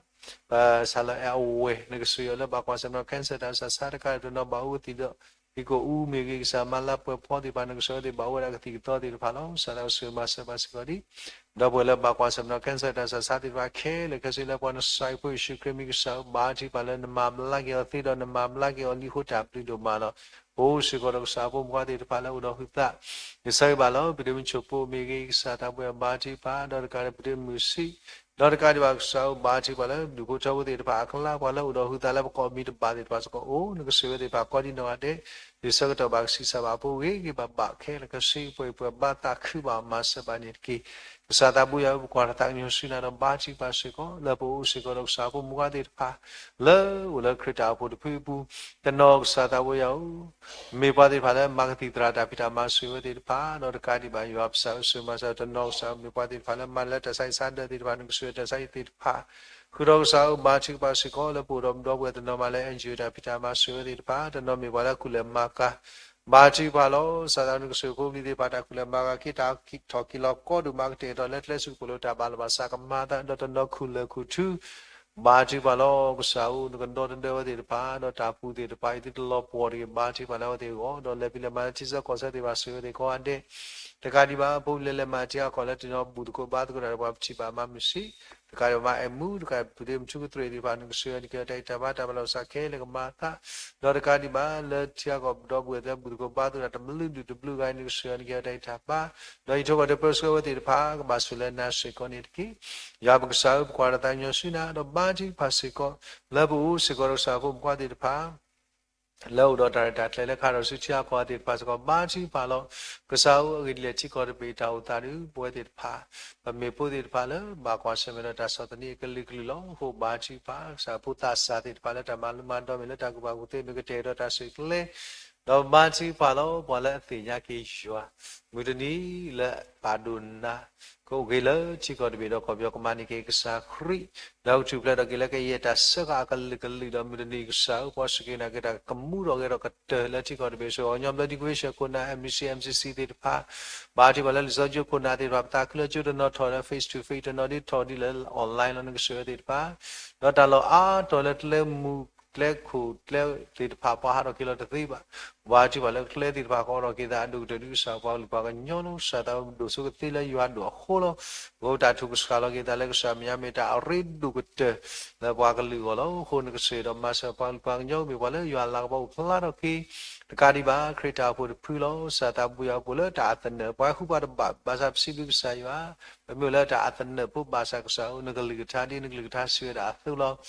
ပစးလၢအဝဲၢ် နကစၢ်ယွၤလၢဘၣ်ကွၢ်ဆၢၣ်မဲာ် cancer တၢ်ဆါဆါတကးဒံး တနီၤဘၣ်အိၣ်ကသံၣ်ဒီး ဟံၣ်ကအိၣ်မ့ၢ်ဂ့ၤ ကစၢ်မၤလၤပှဲၤဖီသ့ၣ်တဖၣ် နကစၢ်ယွၤသ့ၣ်ဘၣ်အိၣ်ဝဲဒၣ်ကသံၣ်ကသီသ့ၣ်တဖၣ်လီၤ. ကစၢ်သးစီဆှံမၤစၢၤဘၣ်စ့ၢ်ကီးဒံး ဒီပုၢ်ဝဲၢ်လၢဘၣ်ကွၢ်ဆၢၣ်မဲာ် cancer တၢ်ဆါဆါသ့ၣ်တဖၣ်ခဲလၢာ်ခဲဆ့လၢပှၤနစၢ်အဖိယ့ၣ်ၡူးခရံာ်မံၤ ကစၢ်ဧၢ ဘါထုကဖၣ်လၢနမၤဘျါက့ၤအီၤသ့ဒီးနမၤဘျါက့ၤအီၤလံအဃိတၢ်ဘျုးဒိၣ်မးလီၤ. ပအိၣ်စ့ၢ်ကီးဒီးကစၢ်ဖိမုၣ်ဖိခွါသ့ၣ်တဖၣ်လၢအိၣ်ဒီးဟုသး ယဆၢဂ့ၤဘၣ်လီၤ ပုၢ်ဒ့မုၣ်ဆိၣ်ဖိမ့ၢ်ဂ့ၤ ကစၢ်သးပူၤယွၤဘါထုကဖၣ် ဒီးတကးဒံးပုၢ်ဒ့မုၣ်ဆံး ဒီးတကးဒံးဘၣ်ကစၢ်ဧၢ ဘါထုကဖၣ်လၢဒူၣ်ဖိထၢဖိသ့ၣ်တဖၣ်အကျါ ပှၤလၢအိၣ်ဒီးဟုသးလၢပကိးမံၤတဘၣ်သ့ၣ်တဖၣ်စ့ၢ်ကီးအိၣ် နကစၢ်ယွၤသ့ၣ်တဖၣ်ကိးဒံးနီၢ်ဂၤဒဲး ဒ်ဆၢကတီၢ်ဘၣ်ကဆံးစၢ်ဘၣ်အဖိဂ့ၤဂ့ၤဘၣ်ဘၣ်ခဲလၢာ်ခဲဆ့ ပှဲၤပှဲၤဘါသးခုဘၣ်မၤစၢၤဘၣ်န့ၣ်တက့ၢ်. ကစၢ်သးပူၤယွၤဧၢ ပကွၢ်တၢ်သးကညီၤဆူနၤဒီးဘါထုကဖၣ်စ့ၢ်ကီး လၢပအိၣ်စ့ၢ်ကီးဒီးကစၢ်ဖိမုၣ်ဖိခွါသ့ၣ်တဖၣ် လၢအိၣ်လၢခရံာ်တၢ်အိၣ်ဖှိၣ်တဖုအပူၤ တနီၤကစၢ်သးပူၤယွၤဧၢ မ့ၢ်ပှၤသ့ၣ်တဖၣ်လၢမၤကသံၣ်သရၣ်တၢ်ဖံးတၢ်မၤစၢၤဝဲသ့ၣ်တဖၣ် ဒီးတကးဒံးဘၣ်ယွၤပစၢ်အစိၤမၤစၢၤတနီၤကစၢ်ဧၢ မ့ၢ်ပှၤသ့ၣ်တဖၣ်လၢမၤလၢတၢ်ဆါဟံၣ်ဆါဒၢးသ့ၣ်တဖၣ် နကစၢ်ယွၤတၢ်ဆါဟံၣ်သ့ၣ်တဖၣ် ဃုာ်ဒီးကစၢ်ဧၢ ဘါထုကဖၣ်စ့ၢ်ကီး လၢပအိၣ်ဒီးပဒီပုၢ်ဝဲၢ်တနီၤမးလၢ NGO တၢ်ဖံးတၢ်မၤစၢၤဝဲသ့ၣ်တဖၣ် တနီၤမ့ၢ်ပှၤလၢအကူၣ်လဲၤမၤကၤ ဘါထုကဖၣ်လီၤ. ကစၢ်သးနကစၢ်ဖိပလံၤသ့ၣ်တဖၣ် တၢ်ကူၣ်လဲၤမၤကၤက့ၤ တၢ်ထီၣ်က့ၤလီၤကီဒုၣ်မၤကတဲာ်ကတီၤလၢကျဲစူၣ်ကပိာ်လိၤတၢ်ဘၣ်လီၤဘၣ်စးကမၤအသး ဒီးတနီၤခူၣ်လၢၢ်ခူၣ်ထူ ဘါထုကဖၣ်လီၤ. ကစၢ်ဧၢ နကဒီသဒၢဝဲသ့ၣ်တဖၣ် ဒီးတၢ်ပူၤသ့ၣ်တဖၣ် ယသုတလီၤပှီၢ်တဂ့ၤ ဘါထုကဖၣ်လၢအဝဲသ့ၣ်အဂီၢ် ဒီးလဲၤဖံးလဲၤမၤလၢထံဆၢကီၢ်ဆၢသ့ၣ်တဖၣ် ဆိၣ်ဂ့ၤဝဲသ့ၣ်ကိးဂၤဒဲး တကးဒံးဘၣ် ဖိလဲၤလဲၤမၤတံၤအါကီၢ်လၢတနီၤဘူၣ်သကိးဘါသကိးတၢ်ဒီးပှၤပထံၣ်ဘၣ်မၤမုာ်ဆံး တကးဒံးဘၣ်မၤအဲၣ်မူ တကးဒံးပုၢ်ဒ့မုၣ်ထူကတြ့ၣ်သ့ၣ်တဖၣ် နကစၢ်ယွၤနကဟ့ၣ်အီၤတၢ်ဂံၢ်တၢ်ဘါတၢ်မၤလီၤဘၣ်စးခဲလၢာ်ကမၤအသး ဒီးတကးဒံးဘၣ်လၢထံအါကီၢ်ဒီပုၢ်ဝဲၢ်သ့ၣ်ဘူၣ်သကိးဘါသကိးတၢ်တဘျုးဒူၣ်တဘျုးဂၤအံၤ နကစၢ်ယွၤနကဟ့ၣ်အီၤတၢ်ဂံၢ်တၢ်ဘါ ဒီးယထိၣ်ကီၢ်ဒီးပၢဆှၢဝဲသ့ၣ်တဖၣ် ကဘၣ်ဆိၣ်လၢနၤစ့ၢ်ကီးန့ၣ်တက့ၢ်. ယွၤပကစၢ်ဧၢ ပကွၢ်တၢ်သးကညီၤဆူနၤ ဒီးဘါထုကဖၣ်စ့ၢ်ကီး လၢပအိၣ်စ့ၢ်ကီးဒီးကစၢ်ဖိမုၣ်ဖိခွါသ့ၣ်တဖၣ် လၢအိၣ်ဒီးတၢ်ရဲၣ်တၢ်ကျဲၤလၢခါထီၣ်ဆူထံအါကီၢ်သ့ၣ်တဖၣ်စ့ၢ်ကီး ဘါထုကဖၣ်လီၤ. ကစၢ်ဧၢ အဂ့ၢ်ဒ်လဲၣ်ထံကီၢ်တဘ့ၣ်တၢ်အိၣ်သးဒုး ပဝဲသ့ၣ်တဖၣ် ပမ့ၢ်ဖိသ့ၣ်တဖၣ်လၢဘၣ်ကွၢ်ဆၢၣ်မဲာ်ဒီးတၢ်ဆီၣ်သနံးအကလုာ်ကလုာ်လီၤ. အဃိဘါထုကဖၣ် ကစၢ်ဖိသးစၢ်သ့ၣ်တဖၣ်လၢတၢ်မၤလိမၤဒိးမ့ၢ်လၢတၢ်ကူၣ်ဘၣ်ကူၣ်သ့မ့ၢ်ကတဲာ်ကတီၤတၢ်ဆူၣ်ကျဲ ဒီးဘါထုကဖၣ်လီၤ ပှၤလၢအသ့ၣ်ညါက့ၤယွၤ မုၢ်တနံၤလၢပာ်ဒိၣ်နၤ ကအိၣ်က့ၤလၢထံကီၢ်တဘ့ၣ်ဒီးကီၢ်ပယီၤကမၤန့ၢ်က့ၤကစၢ်ခရံာ် ဒီးကထူၣ်ဖျဲးထီၣ်က့ၤလၢကယဲၢ်တၢ်စၢဃာ်အကလုာ်ကလုာ်ဒီးမုၢ်တနံၤကစၢ်ဧၢ ပှၤစူၢ်က့ၤနာ်က့ၤတၢ်ကမူထီၣ်ဂဲၤထီၣ်ကတၢၢ်လၢထံကီၢ်တဘ့ၣ် စ့ၢ်ကီးညီဘျၢထံခဝ့ၡၢၣ်ခိၣ်နၢ် MEC MCC သ့ၣ်တဖၣ် ဘါထုကဖၣ်လၢလံာ်စီဆှံကၠိခိၣ်နၢ်သ့ၣ်တဖၣ် ပသးခုလၢကၠိတနီၤထီၣ်လၢ face to face တနီၤဒ်ထီၣ်ဒ်လၢ online လီၤ နကစၢ်ဝဲသ့ၣ်တဖၣ် ဒီးတၢ်လီၢ်အါတီၤလၢကျဲမုၢ်ကျဲခိၣ်ကျဲသ့ၣ်တဖၣ် ပှၤဟးထီၣ်က့ၤလီၤတသ့ဘၣ် ဘါထုကဖၣ်လၢကျဲသ့ၣ်တဖၣ်ကအိးထီၣ်က့ၤသးအဒိၣ်ကတၢၢ်ဒ်ကစၢ်ပှၤကလုာ်ပှၤကညီလီၤ. ကစၢ်သးဒိၣ်စိကသ့လၢယွၤဒိၣ်အဃိလီၤ. အဃိတၢ်ထုးကဆှၣ်လီၤက့ၤသးလၢကစၢ်မဲာ်ညါမ့ၢ်တၢ်အရ့ဒိၣ်ကတၢၢ် လၢပှၤကလုာ်အဂီၢ်လီၤ. အဃိနကစၢ်ဒီးမၤစၢၤပှၤကလုာ်ပှၤကညီမ့ၢ်ပှၤလၢယွၤလၤကပီၤအိၣ်ဖျါထီၣ်က့ၤ တကးဒံးဘၣ် ခရံာ်တၢ်အိၣ်ဖှိၣ်တဖုလီၤ. ကစၢ်သးဘိယွၤအိၣ်လၢတၢ်အသနၢၣ် ပှၤဟူးပှၤတဘၣ် ဘၣ်ဆၣ်ပစံးဘျုးကစၢ်ယွၤ ပမ့ၢ်အိၣ်လၢတၢ်အသနၢၣ်ဖိဘၣ်ဆၣ်ကစၢ်ဧၢ နကလုၢ်ကထါဒ်နကလုၢ်ကထါစံးဝဲဒၣ်အသိးလီၤ.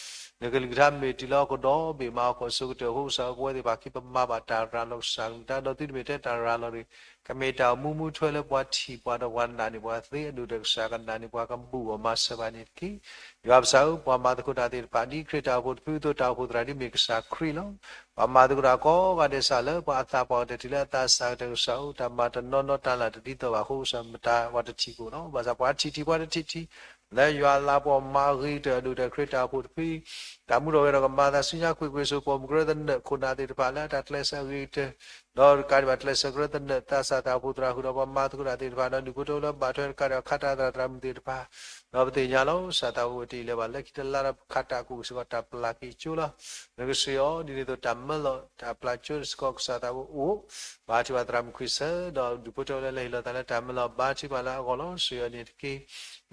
နကလုၢ်ကထါမ့ၢ်တုၤလၢဟီၣ်ခိၣ်ဒီဘ့ၣ်မးဟီၣ်ခိၣ်အစိၤကတၢၢ်အဃိကစၢ်ဧၢ ပဝဲသ့ၣ်တဖၣ်ခံပမၤဘၣ်တၢ်ရၤလီၤကစၢ်ကလုၢ်ကထါ ဒီးသုတမ့ၢ်ထဲတၢ်ရၤလီၤတဂ့ၤ ကမ့ၢ်တၢ်အိၣ်မူမူထွဲလၢပှၤထံၣ်ပှၤဒီးပှၤနာ်န့ၢ်ပှၤသ့ အဒိၣ်ကတၢၢ်ကစၢ်ကနာ်န့ၢ်ပှၤကဘူၣ်အီၤမၤစၢၤဘၣ်န့ၣ်တက့ၢ်. ယွၤပစၢ်ဧၢ ပှၤမၤသကိးတၢ်သ့ၣ်တဖၣ် ဒ်ခရံာ်တၢ်အိၣ်ဖှိၣ်တဖုအသိး တၢ်အိၣ်ဖှိၣ်သရၣ်ဒ်မ့ၢ်ကစၢ်ခရံာ်လီၤ. ပှၤမၤသကိးတၢ်ကိးဂၤဒဲးစးလၢ ပှၤအသးပှၢ်ကတၢၢ်တုၤလၢအသးစၢ်ကတၢၢ်ကစၢ်ဧၢ တၢ်မၤတနီၤနီၤတၢ်လၢတဒ်သိးဘၣ်အဃိကစၢ် မတၤပှၤတထံၣ်ကိၣ်လီၤ. ဘၣ်ဆၣ်ပှၤထံၣ်ထံၣ်ပှၤတထံၣ်ထံၣ် လၢယွၤလၤကပီၤမၤအဂ့ၤကတၢၢ်အဒိၣ်ကတၢၢ်ခရံာ်တၢ်အိၣ်ဖှိၣ်တဖု တၢ်မူထီၣ်ဂဲၤထီၣ်ကမၤအသးဆူညါကွ့ၢ်ကွ့ၢ်စိၤ ပိာ်မုၣ်ကရၢသနၢၣ်ခိၣ်နၢ်သ့ၣ်တဖၣ်လၢတၢ်ကျဲးစၢးအဂ့ၤကတၢၢ် ဒီးတကးဒံးဘၣ်ကျဲးစၢးကရၢသနၢၣ် သးစၢ်တၢ်အိၣ်ဖှိၣ်သရၣ်ဃုာ်ဒီးပှၤမၤသကိးတၢ်သ့ၣ်တဖၣ် ဒီးဒုးဖိထၢဖိလၢဘၣ်ထွဲတကးဒံးဘၣ်ခးတၢ်သရၣ်သရၣ်မုၣ်သ့ၣ်တဖၣ် ဒီးပသ့ၣ်ညါလီၤ ကစၢ်သးဝဲတအံၤလၢၤဘၣ် လၢခံတလါဒီးခးတၢ်ကိးစ့ၢ်ကီးတၢ်ပျၢ်က့ၤကၠိလီၤ. နကစၢ်အီၤ ဒ်န့ၣ်အသိးတၢ်မၢလီၤ တၢ်ပျၢ်ကၠိစ့ၢ်ကီးကစၢ်သးဝဲအိၣ် ဘါထုကဖၣ်သရၣ်မုၣ်ခွံဆၢ ဒီးဒုးဖိထၢဖိလၢလဲၤဟ့ၣ်လီၤသးလၢတၢ်မၢလီၤ ဘါထုကဖၣ်လၢအဂီၢ်လီၤ ကစၢ်အီၤန့ၣ်တက့ၢ်.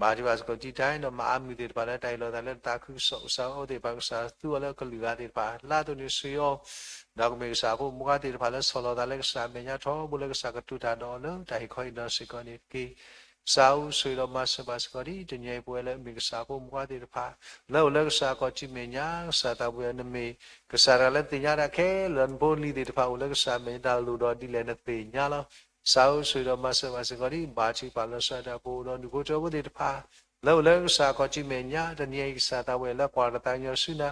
ဘါထုကဖၣ်စ့ၢ်ကီးတံတၢ်ဒီးမၤအါမုၢ်သ့ၣ်တဖၣ်လၢတၢ်ဟ့ၣ်လီၤသးလၢတၢ်သးခုကစီၣ် ကစၢ်အီၤသ့ၣ်တဖၣ် ကစၢ်သူအီၤလၢကလုာ်ဂၤသ့ၣ်တဖၣ် လၢအသိးန့ၣ်ဆှၢအီၤ ဒီးကမ့ၢ်ကစၢ်အဖိမုၣ်ခွါသ့ၣ်တဖၣ်လၢဆီၣ်လီၤသးလၢကစၢ်အမဲာ်ညါထီဘိလၢကစၢ်ကတိၤတၢ်ဒီးအီၤလၢတၢ်ဟ့ၣ်ခီဟ့ၣ်နီၤစ့ၢ်ကီးန့ၣ်တက့ၢ်. ကစၢ်ဧၢ, ဆိၣ်ဂ့ၤဒီးမၤစၢၤဘၣ်စ့ၢ်ကီးဒ်တနံၤအံၤပဝဲလၢမ့ၢ်ကစၢ်အဖိမုၣ်ခွါသ့ၣ်တဖၣ် လၢအိၣ်လၢကစၢ်အခီၣ်ထံးမဲာ်ညါ, ကစၢ်သးပူၤယၤ နမ့ၢ်ကစၢ်တဂၤလၢသ့ၣ်ညါတၢ်ခဲလၢာ်, နဖိနလံၤသ့ၣ်တဖၣ်အိၣ်လၢကစၢ်မဲာ်ညါတၢ်လိၣ်ဒီးဒ်လဲၣ်နသ့ၣ်ညါလီၤ. ကစၢ်ဧၢ, ဆိၣ်ဂ့ၤဒီးမၤစၢၤဘၣ်စ့ၢ်ကီးဒ် ဘါထုကဖၣ်လီၤ. ကစၢ်ဒၣ်ပအိၣ်ဒီးဒူၣ်ဖိထၢဖိသ့ၣ်တဖၣ် လၢအိၣ်လၢကစၢ်အခီၣ်ထံးမဲာ်ညါ တနံၤအံၤ ကစၢ်သးပူၤလၢကွၢ်တၢ်သးကညီၤဆူနၤ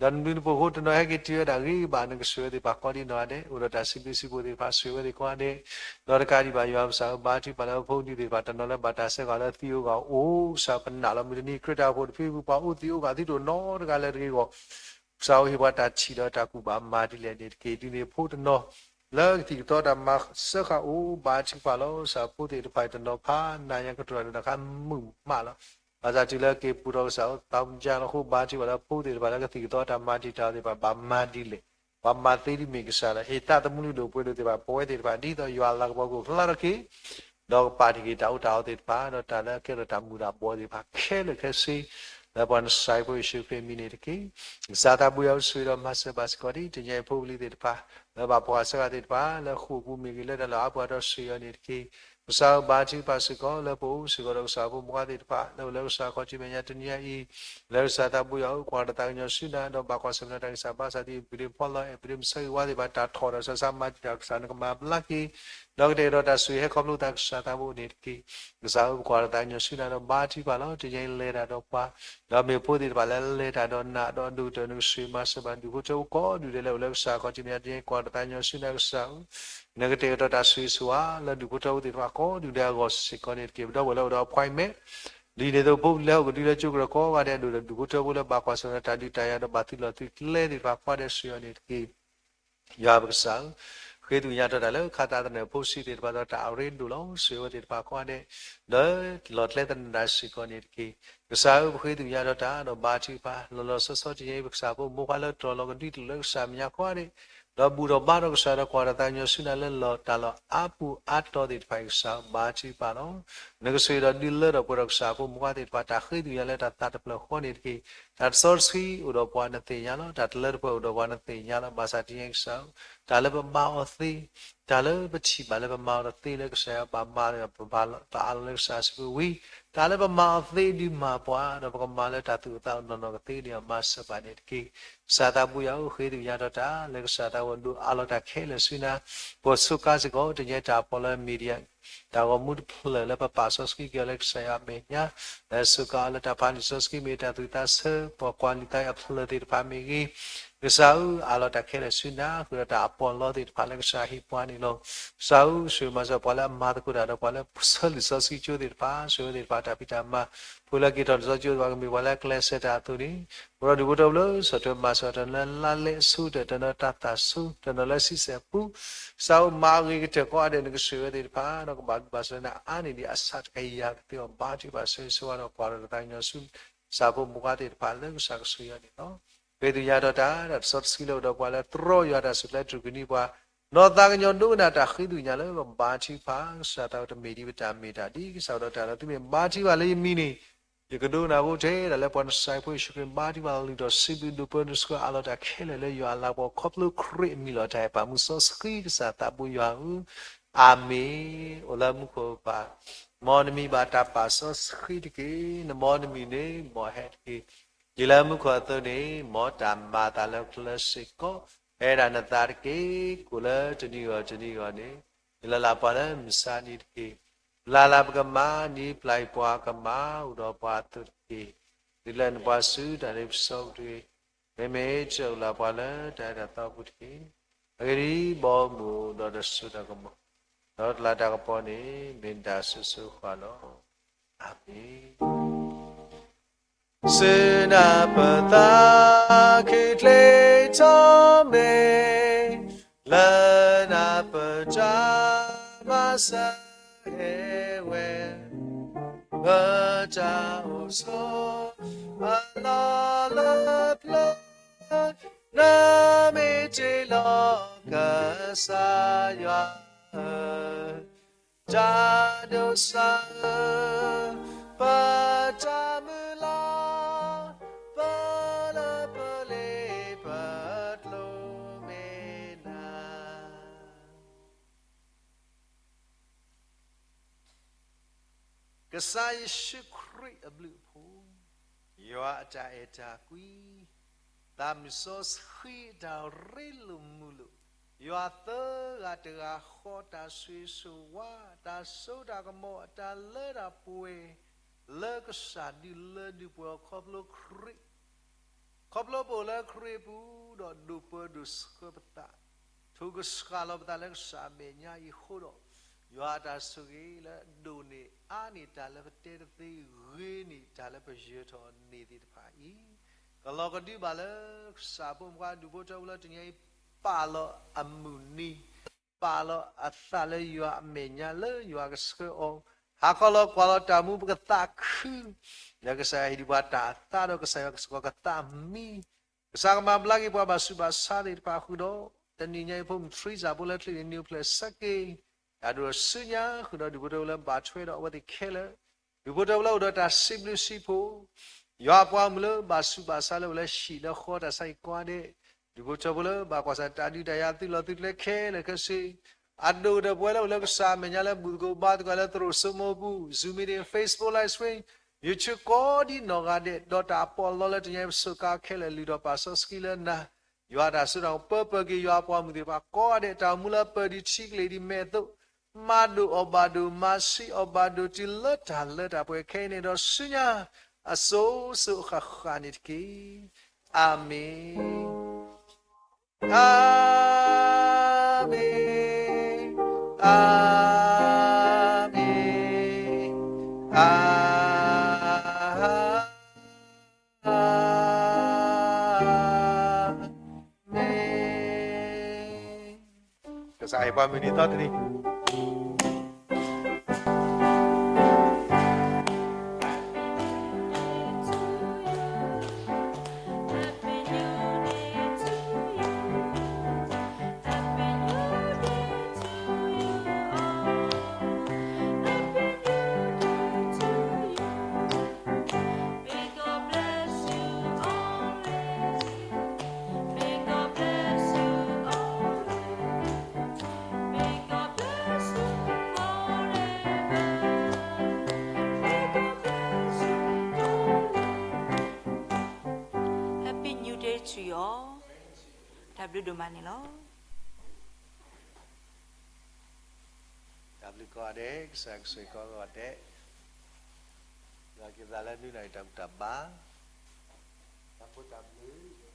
ဒီးနဘျုးနဖှိၣ်အဃိ တနီၤဟဲက့ၤတုၤဝဲဒၣ်ဂ့ၤဂ့ၤဘၣ် နကဆိၣ်ဂ့ၤဝဲသ့ၣ်တဖၣ်ကိးဒ်နီၢ်ဂၤဒဲး, အိၣ်ဒီးတၢ်စံးဘျုးစံးဖှိၣ်သ့ၣ်တဖၣ် ဆိၣ်ဂ့ၤဝဲသ့ၣ်ကိးဂၤဒဲး, ဒီးတကးဒံးဘၣ်ယွၤပကစၢ်ဧၢ, ဘါထုကဖၣ်လၢဖိဒံသ့ၣ်တဖၣ် တနီၤလၢဘၣ်တၢ်စဲးဂီၤလၢသံအိၣ်ဂီၢ်အိၣ်, ကစၢ်ပနာ်လီၤမုၢ်တနံၤ ခရံာ်တၢ်အိၣ်ဖှိၣ်တဖုဖု ပှၤအိၣ်သံအိၣ်ဂီၢ်သံတအိၣ်နီတဂၤလၢၤတဂ့ၤအဂီၢ် ကစၢ်ဧၢ ဟ့ၣ်ပှၤတၢ်ထံၣ်ဒီးတၢ်ကူၣ်ဘၣ်မၤဒ်လဲၣ်န့ၣ်တက့ၢ်. ဒ်န့ၣ်အဖိတနီၤ လၢကသံၣ်ကသီတၢ်မၤစၢဃာ်အိၣ် ဘါထုကဖၣ်လီၤ. ကစၢ်ဖိသ့ၣ်တဖၣ်အံၤတနီၤဖးနးညါ ကတိၤတၢ်ဒီးတၢ်ခါမုာ်မးလီၤ. ဘၣ်ဆၣ်တုၤလၢက့ၤပူၤထီၣ်ကစၢ်ဧၢ သးမုၢ်ကၠၢ်လီၤအဃိ ဘါထုကဖၣ်လၢဖိသ့ၣ်တဖၣ်လၢကသံၣ်ကသီတၢ်မၤတံာ်တာ်သ့ၣ်တဖၣ် ဘၣ်မၤဒ်လဲၣ်, ပှၤမၤသ့ဒ်မ့ၢ်ကစၢ်လီၤ. ဟ့ၣ်သးသမူလုၢ်ဒိၣ်ပှ့ၤဒိၣ်သ့ၣ်တဖၣ် ပဝဲသ့ၣ်တဖၣ် ဒ်သိးယွၤအလၤကပီၤကအိၣ်ဖျါထီၣ်က့ၤ ဒီးကပာ်တ့ၢ်က့ၤတၢ်အူတၢ်အီသ့ၣ်တဖၣ် ဒီးတၢ်လၢအကဲထီၣ်တၢ်မူၤတၢ်ဘှီးသ့ၣ်တဖၣ် ခဲလၢာ်ခဲဆ့ လၢပှၤနစၢ်ဖိယ့ၣ်ၡူးခရံာ်အမံၤန့ၣ်တက့ၢ်. ကစၢ်သးပူၤယွၤဧၢ ဆိၣ်ဂ့ၤဒီးမၤစၢၤဘၣ်စ့ၢ်ကီးဒ်တနံၤအံၤ ဖိပလံၤသ့ၣ်တဖၣ် လၢဘၣ်ဖှီၣ်ဃာ်စၢဃာ်သ့ၣ်တဖၣ် လၢဃိာ်ပူၤမ့ၢ်ဂ့ၤ လၢတၢ်လီၢ်အါပူၤအါတီၤ ဆိၣ်ဂ့ၤအီၤန့ၣ်တက့ၢ်. ကစၢ်ဧၢ ဘါထုကဖၣ်စ့ၢ်ကီး လၢပအိၣ်စ့ၢ်ကီးဒီးကစၢ်ဖိမုၣ်ခွါသ့ၣ်တဖၣ် လၢအိၣ်လၢကစၢ်အခီၣ်ထံးမဲာ်ညါတနံၤအံၤ လၢကစၢ်သးပူၤယွၤဧၢ ကွၢ်တၢ်သးကညီၤဆူနၤ ဒီးဘၣ်ကွၢ်ဆၢၣ်မဲာ်ဒီးတၢ်ဂံၢ်စၢ်ဘါစၢ် ဒ်အံၤ ပူၤဒ့ဖီလီၤ အဲၣ်ပူၤဒ့မုၢ်ဆၢဂ့ၤဝါသ့ၣ်တဖၣ် တၢ်ထီၣ်ဒီးကစၢ် ကစၢ်မၤတံာ်တာ် ကစၢ်နကမၤဘျါက့ၤ ဒီးကတဲာ်ကတီၤတၢ်ဆိၣ်ဂ့ၤဟဲခီဖျိသး ကစၢ်သးပူၤန့ၣ်တက့ၢ်. ကစၢ်ဧၢ ပကွၢ်တၢ်သးကညီၤဆူနၤဒီးဘါထုကဖၣ်လီၤ. တနံၤအံၤလဲၤတၢ်ဒီးပှၤ ဒီးမ့ၢ်ဖိသ့ၣ်တဖၣ်လၢလဲၤတၢ်ဒီးနၤဒီးဒိၣ်ကတၢၢ် နကဆိၣ်ဂ့ၤမၤစၢၤဘၣ်ဒူၣ်ဖိထၢဖိကိးဒူၣ်ဒဲးလၢအိၣ်လၢကစၢ်အခီၣ်ထံးမဲာ်ညါ တနံၤအံၤ ကွၢ်တၢ်သးကညီၤဆူနၤကစၢ်ဧၢ နကတဲာ်ကတီၤတၢ်ဆိၣ်ဂ့ၤဆိၣ်ဝါလၢဒူၣ်ဖိထၢဖိသ့ၣ်တဖၣ်ကိးဒူၣ်ဒဲးအဂီၢ်စ့ၢ်ကီးန့ၣ်တက့ၢ်. ပဒီပုၢ်ဝဲၢ်လၢအိၣ်ဒီး appointment ဒ်န့ၣ်အသိး ဖိပလံၤလၢဟီၣ်ခိၣ်ဒူလၢကၠိကရၢၢ်ကိးဂၤဒဲး ဒိၣ်ဒီးဒူၣ်ဖိထၢဖိလၢဘၣ်ကွၢ်ဆၢၣ်မဲာ်တၢ်ဒုးတၢ်ယၤဒီးဘၣ်သုးလီၢ်သုးကျဲသ့ၣ်တဖၣ်ကိးဂၤဒဲး ဆိၣ်ဂ့ၤအီၤန့ၣ်တက့ၢ်. ယွၤပကစၢ်ဧၢ, ဃ့သးကညီၤထီၣ်တၢ်လၢခါသးသနၢၣ်ဖိဆံးသ့ၣ်တဖၣ်ဒီးတၢ်အရ့ဒိၣ်လီၤ. ဆိၣ်ဂ့ၤဝဲသ့ၣ်တဖၣ်ကိးဂၤဒဲး လၢလီၢ်ကျဲသနၢၣ်တၢ်စ့ၢ်ကီးန့ၣ်တက့ၢ်. ကစၢ်ဧၢ ပဃ့သးကညီၤထီၣ်တၢ်ဒီးဘါထုကဖၣ် လီၤလီၤဆီဆီတနံၤအံၤ ပကစၢ်ဖိမိၢ်ပှၢ်လၢတြီၤလီၤကဒွံတလိာ်လၢကစၢ်မဲာ်ညါကိးဂၤဒဲး ဒီးဘူၣ်ထီၣ်ဘါထီၣ်ကစၢ်ဒီးကွၢ်တၢ်သးကညီၤဆူနၤလၢလီၢ်တၢ်လီၢ်အါပူၤအါတီၤသ့ၣ်တဖၣ်အံၤ ကစၢ်ဧၢ ဘါထုကဖၣ်လီၤ. နကဆိၣ်ဂ့ၤဒီးဒုးလၢထီၣ်ပှဲၤထီၣ်ကစၢ်ဖိမိၢ်ပှၢ်သ့ၣ်တဖၣ် တၢ်ဃ့သးကညီၤလၢတၢ်သးတဖျၢၣ်ဃီန့ၣ်တက့ၢ်. တၢ်တဆီတဆှံအိၣ်ဒီးပှၤနသ့ၣ်ညါလီၤ. တၢ်တလၢတပှဲၤအိၣ်ဒီးပှၤနသ့ၣ်ညါလီၤ. ဘၣ်ဆၣ်တနံၤအံၤကစၢ်ဧၢ တၢ်လၢပမၤအီၤသ့ တၢ်လၢပထံၣ်ဘၣ်လၢပမၤအီၤတသ့လၢကစၢ်ယွၤဘၣ်မၤ ပဘၣ်အးလီၤလၢကစၢ်စုပူၤဝံၤ တၢ်လၢပမၤအီၤသ့ဒုးမၤပှၤ ဒီးပကမၤလၢတၢ်သူၣ်အိၣ်သးအိၣ်နီၢ်နီၢ်ကသ့န့ၣ် မၤစၢၤပှၤန့ၣ်တက့ၢ်. ကစၢ်သးပူၤယွၤဧၢ ဃ့သးကညီၤထီၣ်တၢ် လၢကစၢ်သးဝဲဒိးအးလီၤတၢ်ခဲလၢာ်ဆူနၤ ပဆိးကါစ့ၢ်ကီး တနံၤအံၤတၢ်ပီးလၢ media တၢ်ဂီၤမူတဖျၢၣ်လၢပပာ်စီဆှံက့ၤအီၤလၢကစၢ်ယွၤအမဲာ်ညါ လၢဆိးကါအီၤလၢတၢ်ဖးနံၣ်စီဆှံမ့ၢ်တၢ်သူၣ်သးဆၢ ပှၤကွၢ်လုၢ်သးအဖျၢၣ်သ့ၣ်တဖၣ်မ့ၢ်ဂ့ၤ ကစၢ်ဧၢ အးလီၤတၢ်ခဲလၢာ်ဆူနၤ ဃုာ်ဒီးတၢ်အပီးအလီသ့ၣ်တဖၣ်လၢကစၢ်ဟ့ၣ်ပှၤန့ၣ်လီၤ. ကစၢ်ဧၢ ဆိၣ်ဂ့ၤမၤစၢၤပှၤလၢအမၤသကိးတၢ်ဒီးပှၤလၢဆၢလုၢ်စီဆှံကၠိသ့ၣ်တဖၣ် ဆိၣ်ဂ့ၤဝဲသ့ၣ်တဖၣ်တၢ်ဖံးတၢ်မၤ ဖိလၢက့ၤထီၣ်လံာ်စီဆှံကၠိသ့ၣ်တဖၣ် ကမ့ၢ်ပှၤလၢအကျဲးစၢးတၢ်အသိးန့ၣ် ပဒီးဒူၣ်ဖိထၢဖိလၢဆီၣ်ထွဲမၤစၢၤတၢ်လၢလါလဲအဆိ တၢ်ဒီးတၢ်သးဆူ တၢ်ဒီးလၢဆံဆဲၣ်ပူ ကစၢ်ဧၢ မၤအဂ့ၤကတၢၢ်ကိးဂၤဒဲး နကဆိၣ်ဂ့ၤဝဲသ့ၣ်တဖၣ် ဒီးကဘၣ်ဘၣ်စၢၤနၤအါန့ၢ်ဒံးအဆၣ်တကယၤကသ့အီၤ ဘါထုကဖၣ်ဆိၣ်ဂ့ၤဆိၣ်ဝါဒီးကွၢ်ထီၣ်တၢ်သးကညီၤဆူ ကစၢ်ဖိမိၢ်ပှၢ်သ့ၣ်တဖၣ်လၢကစၢ်ကဆိၣ်ဂ့ၤအီၤန့ၣ်လီၤ. ဃ့သးကညီၤထီၣ်တၢ် တၢ်တဆီတဆှံလၢအိၣ်ဒီးပှၤလၢတြီယွၤတၢ်စူၢ်ကျဲၤတြူၢ်ကနံၤပှၤ နီၢ်သးကညီၤဒိကနၣ်တၢ်ဃ့သးကညီၤလၢပဘါထုကဖၣ် ကစၢ်သးဝဲတမ့ၢ်ဒ်ပတၢ်မ့ၢ်တၢ်ဒ် ကစၢ်ဒီးတၢ်လၢသုမ့ၢ်ဘါထုကဖၣ်လၢယမံၤန့ၣ် ယကဒိကနၣ်ဖိထဲဒၣ်လၢပှၤနစၢ်ဖိယ့ၣ်ၡူးခရံာ်ဘါထုကဖၣ်လီၤ လုၢ်ထီၣ်စံးဘျုးဒိၣ်ပၢနုာ်ဆှၢအးလီၤတၢ်ခဲလၢာ်လၢယွၤအလၤကပီၤ ခီဖျိခရံာ်ကစၢ်သးဘိယွၤဧၢ, အၤမ့ၣ်. အိၣ်လၢမူခိၣ်ပၢ်, မ်နမံၤဘၣ်တၢ်ပာ်စီဆှံတက့ၢ်. နမ်နမံၤန့ၣ် မ်ဟဲတက့ၢ်. ဒ်လၢမူခိၣ်အသိးန့ၣ် မ်တၢ်မၤအသးလၢပျၢၤစ့ၢ်ကီး, ဟဲဒၣ်နသးတက့ၢ်. ကိၣ်လၢတနံၤဂီၢ်တနံၤဂီၢ်န့ၣ် ယလၢ်လၢ်ပှၤလၢမုၢ်ဆါနံၤတက့ၢ်. လၢ်လၢ်ပကမၤ နံၤပျၢ်အံၤပှၤကမၤ အိၣ်ဒီးပှၤအသိးတက့ၢ်. ဒုးလဲနပှၤဆူတၢ်လ့ပစီပူၤတဂ့ၤ. မ့မ့ၢ်တၢ်အုၣ်လၢ်ပှၤလၢတၢ်အဲၣ်တၢ်သီပူၤတက့ၢ်. အဂ့ၢ်ဒ်အံၤ, ဘီမုၢ်ဒီးတစိၤတၢ်ကမီၤ, ဒီးတလးတၢ်ကပီၤန့ၣ် မ့ၢ်နတၢ်ဆိၣ်ဂ့ၤဆိၣ်ဝါလီၤ. အၤမ့ၣ်. ဆူနၢ်ပၢၢ်သးခုကျ့ထီၣ်မ့ၢ်, လၢနၢ်ပၢၢ်တၢ်မၤစၢၤဟဲဝဲ, ပတၢ်အိၣ်ဆိးအလီၢ်လၢပျၢၤ, နမ့ၢ်တ့လီၤကစၢ်ယွၤဧၢ, တၢ်ဒိးစၢ်ဧၢ, ပတၢ်မုၢ်လၢ်, ပလၢပ ကစၢ်ယ့ၣ်ၡူးခရံာ်အဘျုးအဖှိၣ်, ယွၤအတၢ်အဲၣ်တၢ်ကွံ, သးမုၢ်စီဆှံအတၢ်ရ့လိာ်မုာ်လိာ်, ယွၤသၢဂၤတဂၤဃီတၢ်ဆိၣ်ဂ့ၤဆိၣ်ဝါ, တၢ်စိတၢ်ကမီၤ, အတၢ်လၢတၢ်ပှဲၤ, လၢကစၢ်ဒုးလၢဒုးပှဲၤအီၤခီဖျိခရံာ် ခီဖျိပအိၣ်လၢခရံာ်အပူၤ, ဒီးဒိၣ်ပၢဒိၣ်ဆှၢပသး, ထိၣ်ကဆှၣ်လီၤပသးလၢကစၢ်အမဲာ်ညါအံၤအဃိဒီး, ယွၤအတၢ်ဆိၣ်ဂ့ၤလၢအဒိၣ်န့ၢ်အါန့ၢ်တၢ်လၢပတဲတသ့, ဂ့ၤန့ၢ်တၢ်လၢပယၢၤထီၣ်န့ၢ်သ့ၣ်တဖၣ်အံၤ, ကလီၤကဒုဘၣ်လၢကစၢ်ဖိမုၣ်ခွါဒူၣ်ဖိထၢဖိလၢတနံၤအံၤ ပာ်လီၤအမုၢ်နံၤ, ပာ်လီၤအသးလၢယွၤအမဲာ်ညါလၢယွၤကဆှၢအီၤ, ဟးခီလီၤကွၢ်လီၤတၢ်မူပကသးခု, လၢကစၢ်ယွၤဟ့ၣ်ဒုးပှၤတၢ်သးဒီးကစၢ်ယွၤကစၢ်ကသးမံ, ကစၢ်ကမၤဘျါက့ၤပှၤဘၣ်ဆူးဘၣ်ဆါသ့ၣ်တဖၣ်ဃုာ်ဒီး, တနံၤညါအံၤဖိမုၣ်ထရံစၢ်ဖိလၢချံးန့ၣ် နံၤအိၣ်ဖျဲၣ်ဆၢက့ၤ, တၢ်ဒိၣ်ဆူညါဃုာ်ဒီးဒူၣ်ဖိထၢဖိလၢဘၣ်ထွဲဒီးအဝဲသ့ၣ်ခဲလၢာ်, ဒူၣ်ဖိထၢဖိလၢအိၣ်ဒီးတၢ်စံးဘျုးစံးဖှိၣ် ယွၤအပှၤမုၣ်လၢဘၣ်ဆူးဘၣ်ဆါလၢအိၣ်လၢဟံၣ်လၢဃီတၢ်ဆါဟံၣ်ကိးဂၤဒဲး, ဒူၣ်ဖိထၢဖိလၢဘၣ်ကွၢ်ဆၣ်တၢ်ဒုးတၢ်ယၤသုးလီၤသုးကျဲခဲလၢာ်ခဲဆ့, အဒိၣ်ဒီးပဝဲလၢအိၣ်လၢကစၢ်အမဲာ်ညါလၢဘူၣ်သကိးဘါသကိးလၢသရိာ်စိမိပူၤ, Zoom meeting, Facebook live stream, YouTube ကိးဒ်နီၢ်ဂၤဒဲး, ဒီးတၢ်ပီးလီလၢတနံၤအံၤပစိာ်ကါခဲလၢာ်လုၢ်ထီၣ်ပာ်စီဆှံလၢနၤ, ယွၤတၢ်စိတၢ်ကမီၤပၢပၢက့ၤယွၤအပှၤမုၣ်သ့ၣ်တဖၣ်ကိးဂၤဒဲး, တၢ်အိၣ်မူလၢပၢၢ်ဒံးထံကလ့ၤဒံးမဲာ်အသိး မၤဒိၣ်အီၣ်ဘၣ်ဒိၣ် မၤဆှံအီၣ်ဘၣ်ဒိၣ်တုၤလၢတၢ်လၢတၢ်ပှဲၤခဲအံၤန့ၣ်ဒီးဆူညါ အစိၤစိၤအဃၣ်ဃၣ်န့ၣ်တက့ၢ်. အၤမ့ၣ်, အၤမ့ၣ်, အၤမ့ၣ်, အၤ မ့ၢ်, ကစၢ်ဟ့ၣ်ပှၤမုၢ်နံၤသီတနံၤ. Happy New Year to you all. တၢ်ဘျုးဒိၣ်မးန့ၣ်လီၤ. တၢ်ဘျုးကိးဂၤဒဲး, ကစၢ်ယွၤကဆိၣ်ဂ့ၤကိးဂၤဒဲး, ယွၤက့ၤပသးလၢနွံနၣ်ရံၣ်တၢ်ဘူၣ်တၢ်ဘါ, တၢ်ဘျုး